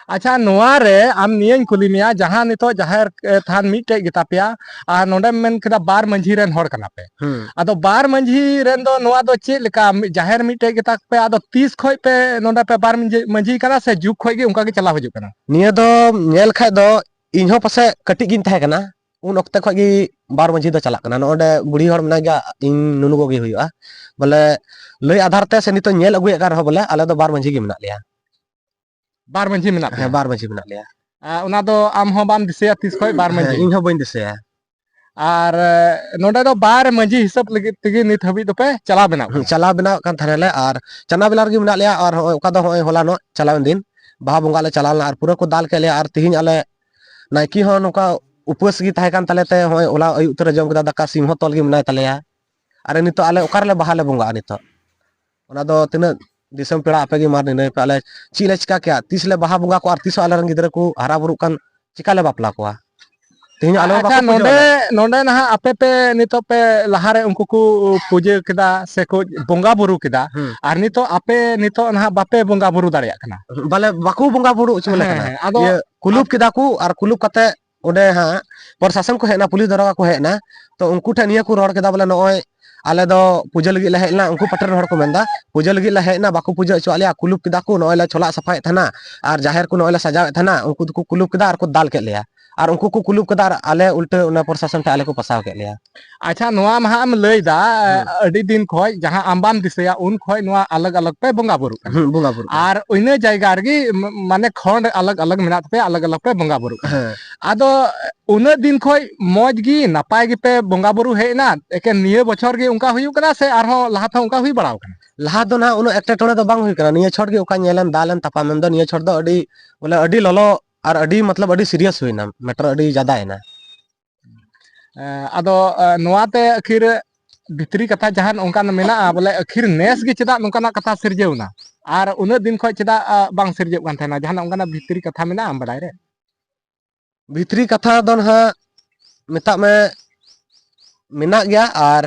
ᱟᱪᱪᱷᱟ, ᱱᱚᱣᱟ ᱨᱮ ᱟᱢ ᱱᱤᱭᱟᱹᱧ ᱠᱩᱞᱤ ᱢᱮᱭᱟ, ᱡᱟᱦᱟᱸ ᱱᱤᱛᱚᱜ ᱡᱟᱦᱮᱨ, ᱮ, ᱛᱷᱟᱱ ᱢᱤᱫᱴᱮᱡ ᱜᱮᱛᱟ ᱯᱮᱭᱟ, ᱟᱨ ᱱᱚᱰᱮᱢ ᱢᱮᱱ ᱠᱮᱫᱟ ᱵᱟᱨ ᱢᱟᱺᱡᱷᱤ ᱨᱮᱱ ᱦᱚᱲ ᱠᱟᱱᱟ ᱯᱮ᱾ ᱦᱩᱸ᱾ ᱟᱫᱚ ᱵᱟᱨ ᱢᱟᱺᱡᱷᱤ ᱨᱮᱱ ᱫᱚ ᱱᱚᱣᱟ ᱫᱚ ᱪᱮᱫ ᱞᱮᱠᱟ, ᱢᱤᱫ ᱡᱟᱦᱮᱨ ᱢᱤᱫᱴᱮᱡ ᱜᱮᱛᱟ ᱯᱮ, ᱟᱫᱚ ᱛᱤᱥ ᱠᱷᱚᱡ ᱯᱮ ᱱᱚᱰᱮ ᱯᱮ ᱵᱟᱨ ᱢᱟᱺᱡᱷᱤ, ᱢᱟᱺᱡᱷᱤ ᱠᱟᱱᱟ ᱥᱮ ᱡᱩᱜᱽ ᱠᱷᱚᱡ ᱜᱮ ᱚᱱᱠᱟ ᱜᱮ ᱪᱟᱞᱟᱣ ᱦᱤᱡᱩᱜ ᱠᱟᱱᱟ? ᱱᱤᱭᱟᱹ ᱫᱚ ᱧᱮᱞ ᱠᱷᱟᱡ ᱫᱚ ᱤᱧ ᱦᱚᱸ ᱯᱟᱥᱮᱡ ᱠᱟᱹᱴᱤᱡ ᱜᱤᱧ ᱛᱟᱦᱮᱸ ᱠᱟᱱᱟ, ᱩᱱ ᱚᱠᱛᱮ ᱠᱷᱚᱡ ᱜᱮ ᱵᱟᱨ ᱢᱟᱹᱡᱷᱤ ᱫᱚ ᱪᱟᱞᱟᱜ ᱠᱟᱱᱟ᱾ ᱱᱚᱜᱼᱚᱭ ᱱᱚᱰᱮ ᱵᱩᱲᱦᱤ ᱦᱚᱲ ᱢᱮᱱᱟᱭ ᱜᱮᱭᱟ, ᱤᱧ ᱱᱩᱱᱩ ᱜᱚ ᱜᱮ ᱦᱩᱭᱩᱜᱼᱟ᱾ ᱵᱚᱞᱮ, ᱞᱟᱹᱭ ᱟᱫᱷᱟᱨ ᱛᱮ ᱥᱮ ᱱᱤᱛᱚᱜ ᱧᱮᱞ ᱟᱹᱜᱩᱭᱮᱫ ᱠᱟᱱ ᱨᱮᱦᱚᱸ, ᱵᱚᱞᱮ, ᱟᱞᱮ ᱫᱚ ᱵᱟᱨ ᱢᱟᱹᱡᱷᱤ ᱜᱮ ᱢᱮᱱᱟᱜ ᱞᱮᱭᱟ᱾ ᱵᱟᱨ ᱢᱟᱹᱡᱷᱤ ᱢᱮᱱᱟᱜ ᱦᱮᱸ, ᱯᱮᱭᱟ? ᱵᱟᱨ ᱢᱟᱹᱡᱷᱤ ᱢᱮᱱᱟᱜ ᱞᱮᱭᱟ᱾ ᱟᱨ ᱚᱱᱟ ᱫᱚ ᱟᱢ ᱦᱚᱸ ᱵᱟᱢ ᱫᱤᱥᱟᱹᱭᱟ ᱛᱤᱥ ᱠᱷᱚᱡ ᱵᱟᱨ ᱦᱮᱸ, ᱢᱟᱹᱡᱷᱤ? ᱤᱧ ᱦᱚᱸ ᱵᱟᱹᱧ ᱫᱤᱥᱟᱹᱭᱟ᱾ ᱟᱨ, ᱮ, ᱱᱚᱰᱮ ᱫᱚ ᱵᱟᱨ ᱢᱟᱹᱡᱷᱤ ᱦᱤᱥᱟᱹᱵ ᱞᱟᱹᱜᱤᱫ ᱛᱮᱜᱮ ᱱᱤᱛ ᱦᱟᱹᱵᱤᱡ ᱫᱚᱯᱮ ᱪᱟᱞᱟᱣ ᱵᱮᱱᱟᱣ ᱦᱩᱸ, ᱠᱟᱱᱟ? ᱪᱟᱞᱟᱣ ᱵᱮᱱᱟᱣ ᱠᱟᱱ ᱛᱟᱦᱮᱱᱟᱞᱮ, ᱟᱨ ᱪᱟᱱᱟ ᱵᱮᱞᱟ ᱨᱮᱜᱮ ᱢᱮᱱᱟᱜ ᱞᱮᱭᱟ᱾ ᱟᱨ ᱦᱚᱸᱜᱼᱚᱭ ᱚᱠᱟ ᱫᱚ ᱦᱚᱸᱜᱼᱚᱭ ᱦᱚᱞᱟᱱᱚᱜ ᱪᱟᱞᱟᱣᱮᱱ ᱫᱤᱱ ᱵᱟᱦᱟ ᱵᱚᱸᱜᱟ ᱞᱮ ᱪᱟᱞᱟᱣ ᱞᱮᱱᱟ, ᱟᱨ ᱯᱩᱨᱟᱹ ᱠᱚ ᱫᱟᱞ ᱠᱮᱫ ᱞᱮᱭᱟ᱾ ᱟᱨ ᱛᱤᱦᱤᱧ ᱟᱞᱮ ᱱᱟᱭᱠᱮ ᱦᱚᱸ ᱱᱚᱝᱠᱟ ᱩᱯᱟᱹᱥ ᱜᱮ ᱛᱟᱦᱮᱸ ᱠᱟᱱ ᱛᱟᱞᱮ ᱛᱮ, ᱦᱚᱸᱜᱼᱚᱭ ᱦᱚᱞᱟ ᱟᱹᱭᱩᱵ ᱩᱛᱟᱹᱨ ᱨᱮ ᱡᱚᱢ ᱠᱮᱫᱟ ᱫᱟᱠᱟ, ᱥᱤᱢ ᱦᱚᱸ ᱛᱚᱞ ᱜᱮ ᱢᱮᱱᱟᱭ ᱛᱟᱞᱮᱭᱟ᱾ ᱟᱨ ᱱᱤᱛᱚᱜ ᱟᱞᱮ ᱚᱠᱟ ᱨᱮᱞᱮ ᱵᱟᱦᱟ ᱞᱮ ᱵᱚᱸᱜᱟᱜᱼᱟ ᱱᱤᱛᱚᱜ? ᱚᱱᱟ ᱫᱚ ᱛᱤᱱᱟᱹᱜ ᱫᱤᱥᱚᱢ ᱯᱮᱲᱟ ᱟᱯᱮ ᱜᱮ ᱢᱟ ᱱᱤᱨᱟᱹᱭ ᱯᱮ, ᱟᱞᱮ ᱪᱮᱫ ᱞᱮ ᱪᱤᱠᱟ ᱠᱮᱭᱟ? ᱛᱤᱥ ᱞᱮ ᱵᱟᱦᱟ ᱵᱚᱸᱜᱟ ᱠᱚᱣᱟ ᱟᱨ ᱛᱤᱥ ᱦᱚᱸ ᱟᱞᱮ ᱨᱮᱱ ᱜᱤᱫᱽᱨᱟᱹ ᱠᱚ ᱦᱟᱨᱟ ᱵᱩᱨᱩᱜ ᱠᱟᱱ, ᱪᱤᱠᱟ ᱞᱮ ᱵᱟᱯᱞᱟ ᱠᱚᱣᱟ? ᱛᱮᱦᱮᱧ ᱟᱞᱮ ᱢᱟ ᱟᱪᱪᱷᱟ, ᱵᱟᱠᱚ ᱯᱩᱡᱟᱹ ᱱᱚᱰᱮ, ᱟᱞᱮ᱾ ᱱᱚᱰᱮ ᱱᱟᱦᱟᱜ ᱟᱯᱮ ᱯᱮ ᱱᱤᱛᱚᱜ ᱯᱮ ᱞᱟᱦᱟᱨᱮ ᱩᱱᱠᱩ ᱠᱚ ᱯᱩᱡᱟᱹ ᱠᱮᱫᱟ ᱥᱮ ᱠᱚ ᱵᱚᱸᱜᱟ ᱵᱩᱨᱩ ᱠᱮᱫᱟ, ᱦᱩᱸ᱾ ᱟᱨ ᱱᱤᱛᱚᱜ ᱟᱯᱮ ᱱᱤᱛᱚᱜ ᱱᱟᱦᱟᱜ ᱵᱟᱯᱮ ᱵᱚᱸᱜᱟ ᱵᱩᱨᱩ ᱫᱟᱲᱮᱭᱟᱜ ᱠᱟᱱᱟ᱾ ᱵᱟᱞᱮ, ᱵᱟᱠᱚ ᱵᱚᱸᱜᱟ ᱵᱩᱨᱩ ᱦᱚᱪᱚ ᱞᱮ ᱦᱮᱸ, ᱠᱟᱱᱟ᱾ ᱦᱮᱸ, ᱟᱫᱚ ᱤᱭᱟᱹ, ᱠᱩᱞᱩᱯ ᱟᱯ- ᱠᱮᱫᱟ ᱠᱚ, ᱟᱨ ᱠᱩᱞᱩᱯ ᱠᱟᱛᱮ ᱚᱸᱰᱮ ᱦᱟᱸᱜ ᱯᱨᱚᱥᱟᱥᱚᱱ ᱠᱚ ᱦᱮᱡ ᱮᱱᱟ, ᱯᱩᱞᱤᱥ ᱫᱟᱨᱚᱜᱟ ᱠᱚ ᱦᱮᱡ ᱮᱱᱟ᱾ ᱛᱚ ᱩᱱᱠᱩ ᱴᱷᱮᱱ ᱱᱤᱭᱟᱹ ᱠᱚ ᱨᱚᱲ ᱠᱮᱫᱟ, ᱵᱚᱞᱮ, ᱱᱚᱜᱼᱚᱭ ᱟᱞᱮ ᱫᱚ ᱯᱩᱡᱟᱹ ᱞᱟᱹᱜᱤᱫ ᱞᱮ ᱦᱮᱡ ᱞᱮᱱᱟ, ᱩᱱᱠᱩ ᱯᱟᱦᱴᱟ ᱨᱮᱱ ᱦᱚᱲ ᱠᱚ ᱢᱮᱱᱫᱟ, ᱯᱩᱡᱟᱹ ᱞᱟᱹᱜᱤᱫ ᱞᱮ ᱦᱮᱡ ᱮᱱᱟ, ᱵᱟᱠᱚ ᱯᱩᱡᱟᱹ ᱦᱚᱪᱚᱣᱟᱜ ᱞᱮᱭᱟ, ᱠᱩᱞᱩᱯ ᱠᱮᱫᱟ ᱠᱚ, ᱱᱚᱜᱼᱚᱭ ᱞᱮ ᱪᱷᱚᱞᱟᱜ ᱥᱟᱯᱷᱟᱭᱮᱫ ᱛᱟᱦᱮᱱᱟ, ᱟᱨ ᱡᱟᱦᱮᱨ ᱠᱚ ᱱᱚᱜᱼᱚᱭ ᱞᱮ ᱥᱟᱡᱟᱣᱮᱫ ᱛᱟᱦᱮᱱᱟ, ᱩᱱᱠᱩ ᱫᱚᱠᱚ ᱠᱩᱞᱩᱯ ᱠᱮᱫᱟ ᱟᱨ ᱠᱚ ᱫᱟᱞ ᱠᱮᱫ ᱞᱮᱭᱟ, ᱟᱨ ᱩᱱᱠᱩ ᱠᱚ ᱠᱩᱞᱩᱯ ᱠᱮᱫᱟ ᱟᱨ ᱟᱞᱮ ᱩᱞᱴᱟᱹ ᱚᱱᱟ ᱯᱨᱚᱥᱟᱥᱚᱱ ᱴᱷᱮᱱ ᱟᱞᱮ ᱠᱚ ᱯᱟᱥᱟᱣ ᱠᱮᱫ ᱞᱮᱭᱟ᱾ ᱟᱪᱪᱷᱟ, ᱱᱚᱣᱟ ᱢᱟ ᱦᱟᱸᱜ ᱮᱢ ᱞᱟᱹᱭ ᱫᱟ, ᱦᱩᱸ᱾ ᱟᱹᱰᱤ ᱫᱤᱱ ᱠᱷᱚᱡ ᱡᱟᱦᱟᱸ ᱟᱢ ᱵᱟᱢ ᱫᱤᱥᱟᱹᱭᱟ, ᱩᱱ ᱠᱷᱚᱡ ᱱᱚᱣᱟ ᱟᱞᱟᱜᱽ ᱟᱞᱟᱜᱽ ᱯᱮ ᱵᱚᱸᱜᱟ ᱵᱩᱨᱩᱜ ᱠᱟᱱᱟ᱾ ᱦᱩᱸ, ᱵᱚᱸᱜᱟ ᱵᱩᱨᱩᱜ ᱠᱟᱱᱟ᱾ ᱟᱨ ᱤᱱᱟᱹ ᱡᱟᱭᱜᱟ ᱨᱮᱜᱮ ᱢ-, ᱢᱟᱱᱮ ᱠᱷᱚᱸᱰ ᱟᱞᱟᱜᱽ ᱟᱞᱟᱜᱽ ᱢᱮᱱᱟᱜ ᱛᱟᱯᱮᱭᱟ, ᱟᱞᱟᱜᱽ ᱟᱞᱟᱜᱽ ᱯᱮ ᱵᱚᱸᱜᱟ ᱵᱩᱨᱩᱜ ᱠᱟᱱᱟ᱾ ᱦᱮᱸ᱾ ᱟᱫᱚ ᱩᱱᱟᱹᱜ ᱫᱤᱱ ᱠᱷᱚᱡ ᱢᱚᱡᱽ ᱜᱮ ᱱᱟᱯᱟᱭ ᱜᱮᱯᱮ ᱵᱚᱸᱜᱟ ᱵᱩᱨᱩ ᱦᱮᱡ ᱮᱱᱟ, ᱮᱠᱮᱱ ᱱᱤᱭᱟᱹ ᱵᱚᱪᱷᱚᱨ ᱜᱮ ᱚᱱᱠᱟ ᱦᱩᱭᱩᱜ ᱠᱟᱱᱟ ᱥᱮ ᱟᱨᱦᱚᱸ ᱞᱟᱦᱟ ᱛᱮᱦᱚᱸ ᱚᱱᱠᱟ ᱦᱩᱭ ᱵᱟᱲᱟᱣ ᱠᱟᱱᱟ? ᱞᱟᱦᱟ ᱫᱚ ᱱᱟᱦᱟᱜ ᱩᱱᱟᱹᱜ ᱮᱴᱠᱮᱴᱚᱬᱮ ᱫᱚ ᱵᱟᱝ ᱦᱩᱭ ᱠᱟᱱᱟ᱾ ᱱᱤᱭᱟᱹ ᱪᱷᱚᱴ ᱜᱮ ᱚᱠᱟ ᱧᱮᱞᱮᱱ ᱫᱟᱞᱮᱱ ᱛᱟᱯᱟᱢᱮᱱ ᱫᱚ, ᱱᱤᱭᱟᱹ ᱪᱷᱚᱴ ᱫᱚ ᱟᱹᱰᱤ, ᱵᱚᱞᱮ, ᱟᱹᱰᱤ ᱞᱚᱞᱚ ᱟᱨ ᱟᱹᱰᱤ, ᱢᱚᱛᱞᱚᱵ, ᱟᱹᱰᱤ serious ᱦᱩᱭᱱᱟ, matter ᱟᱹᱰᱤ ᱡᱟᱫᱟᱭᱮᱱᱟ᱾ ᱮᱸ, ᱟᱫᱚ, ᱮᱸ, ᱱᱚᱣᱟ ᱛᱮ ᱟᱹᱠᱷᱤᱨ ᱵᱷᱤᱛᱨᱤ ᱠᱟᱛᱷᱟ ᱡᱟᱦᱟᱱ ᱚᱱᱠᱟᱱ ᱢᱮᱱᱟᱜᱼᱟ, ᱵᱚᱞᱮ, ᱟᱹᱠᱷᱤᱨ ᱱᱮᱥ ᱜᱮ ᱪᱮᱫᱟᱜ ᱱᱚᱝᱠᱟᱱᱟᱜ ᱠᱟᱛᱷᱟ ᱥᱤᱨᱡᱟᱹᱣ ᱮᱱᱟ? ᱟᱨ ᱩᱱᱟᱹᱜ ᱫᱤᱱ ᱠᱷᱚᱡ ᱪᱮᱫᱟᱜ, ᱟ, ᱵᱟᱝ ᱥᱤᱨᱡᱟᱹᱜ ᱠᱟᱱ ᱛᱟᱦᱮᱱᱟ? ᱡᱟᱦᱟᱱᱟᱜ ᱚᱱᱠᱟᱱᱟᱜ ᱵᱷᱤᱛᱨᱤ ᱠᱟᱛᱷᱟ ᱢᱮᱱᱟᱜᱼᱟ ᱟᱢ ᱵᱟᱰᱟᱭ ᱨᱮ? ᱵᱷᱤᱛᱨᱤ ᱠᱟᱛᱷᱟ ᱫᱚ ᱱᱟᱦᱟᱜ ᱢᱮᱛᱟᱜ ᱢᱮ ᱢᱮᱱᱟᱜ ᱜᱮᱭᱟ, ᱟᱨ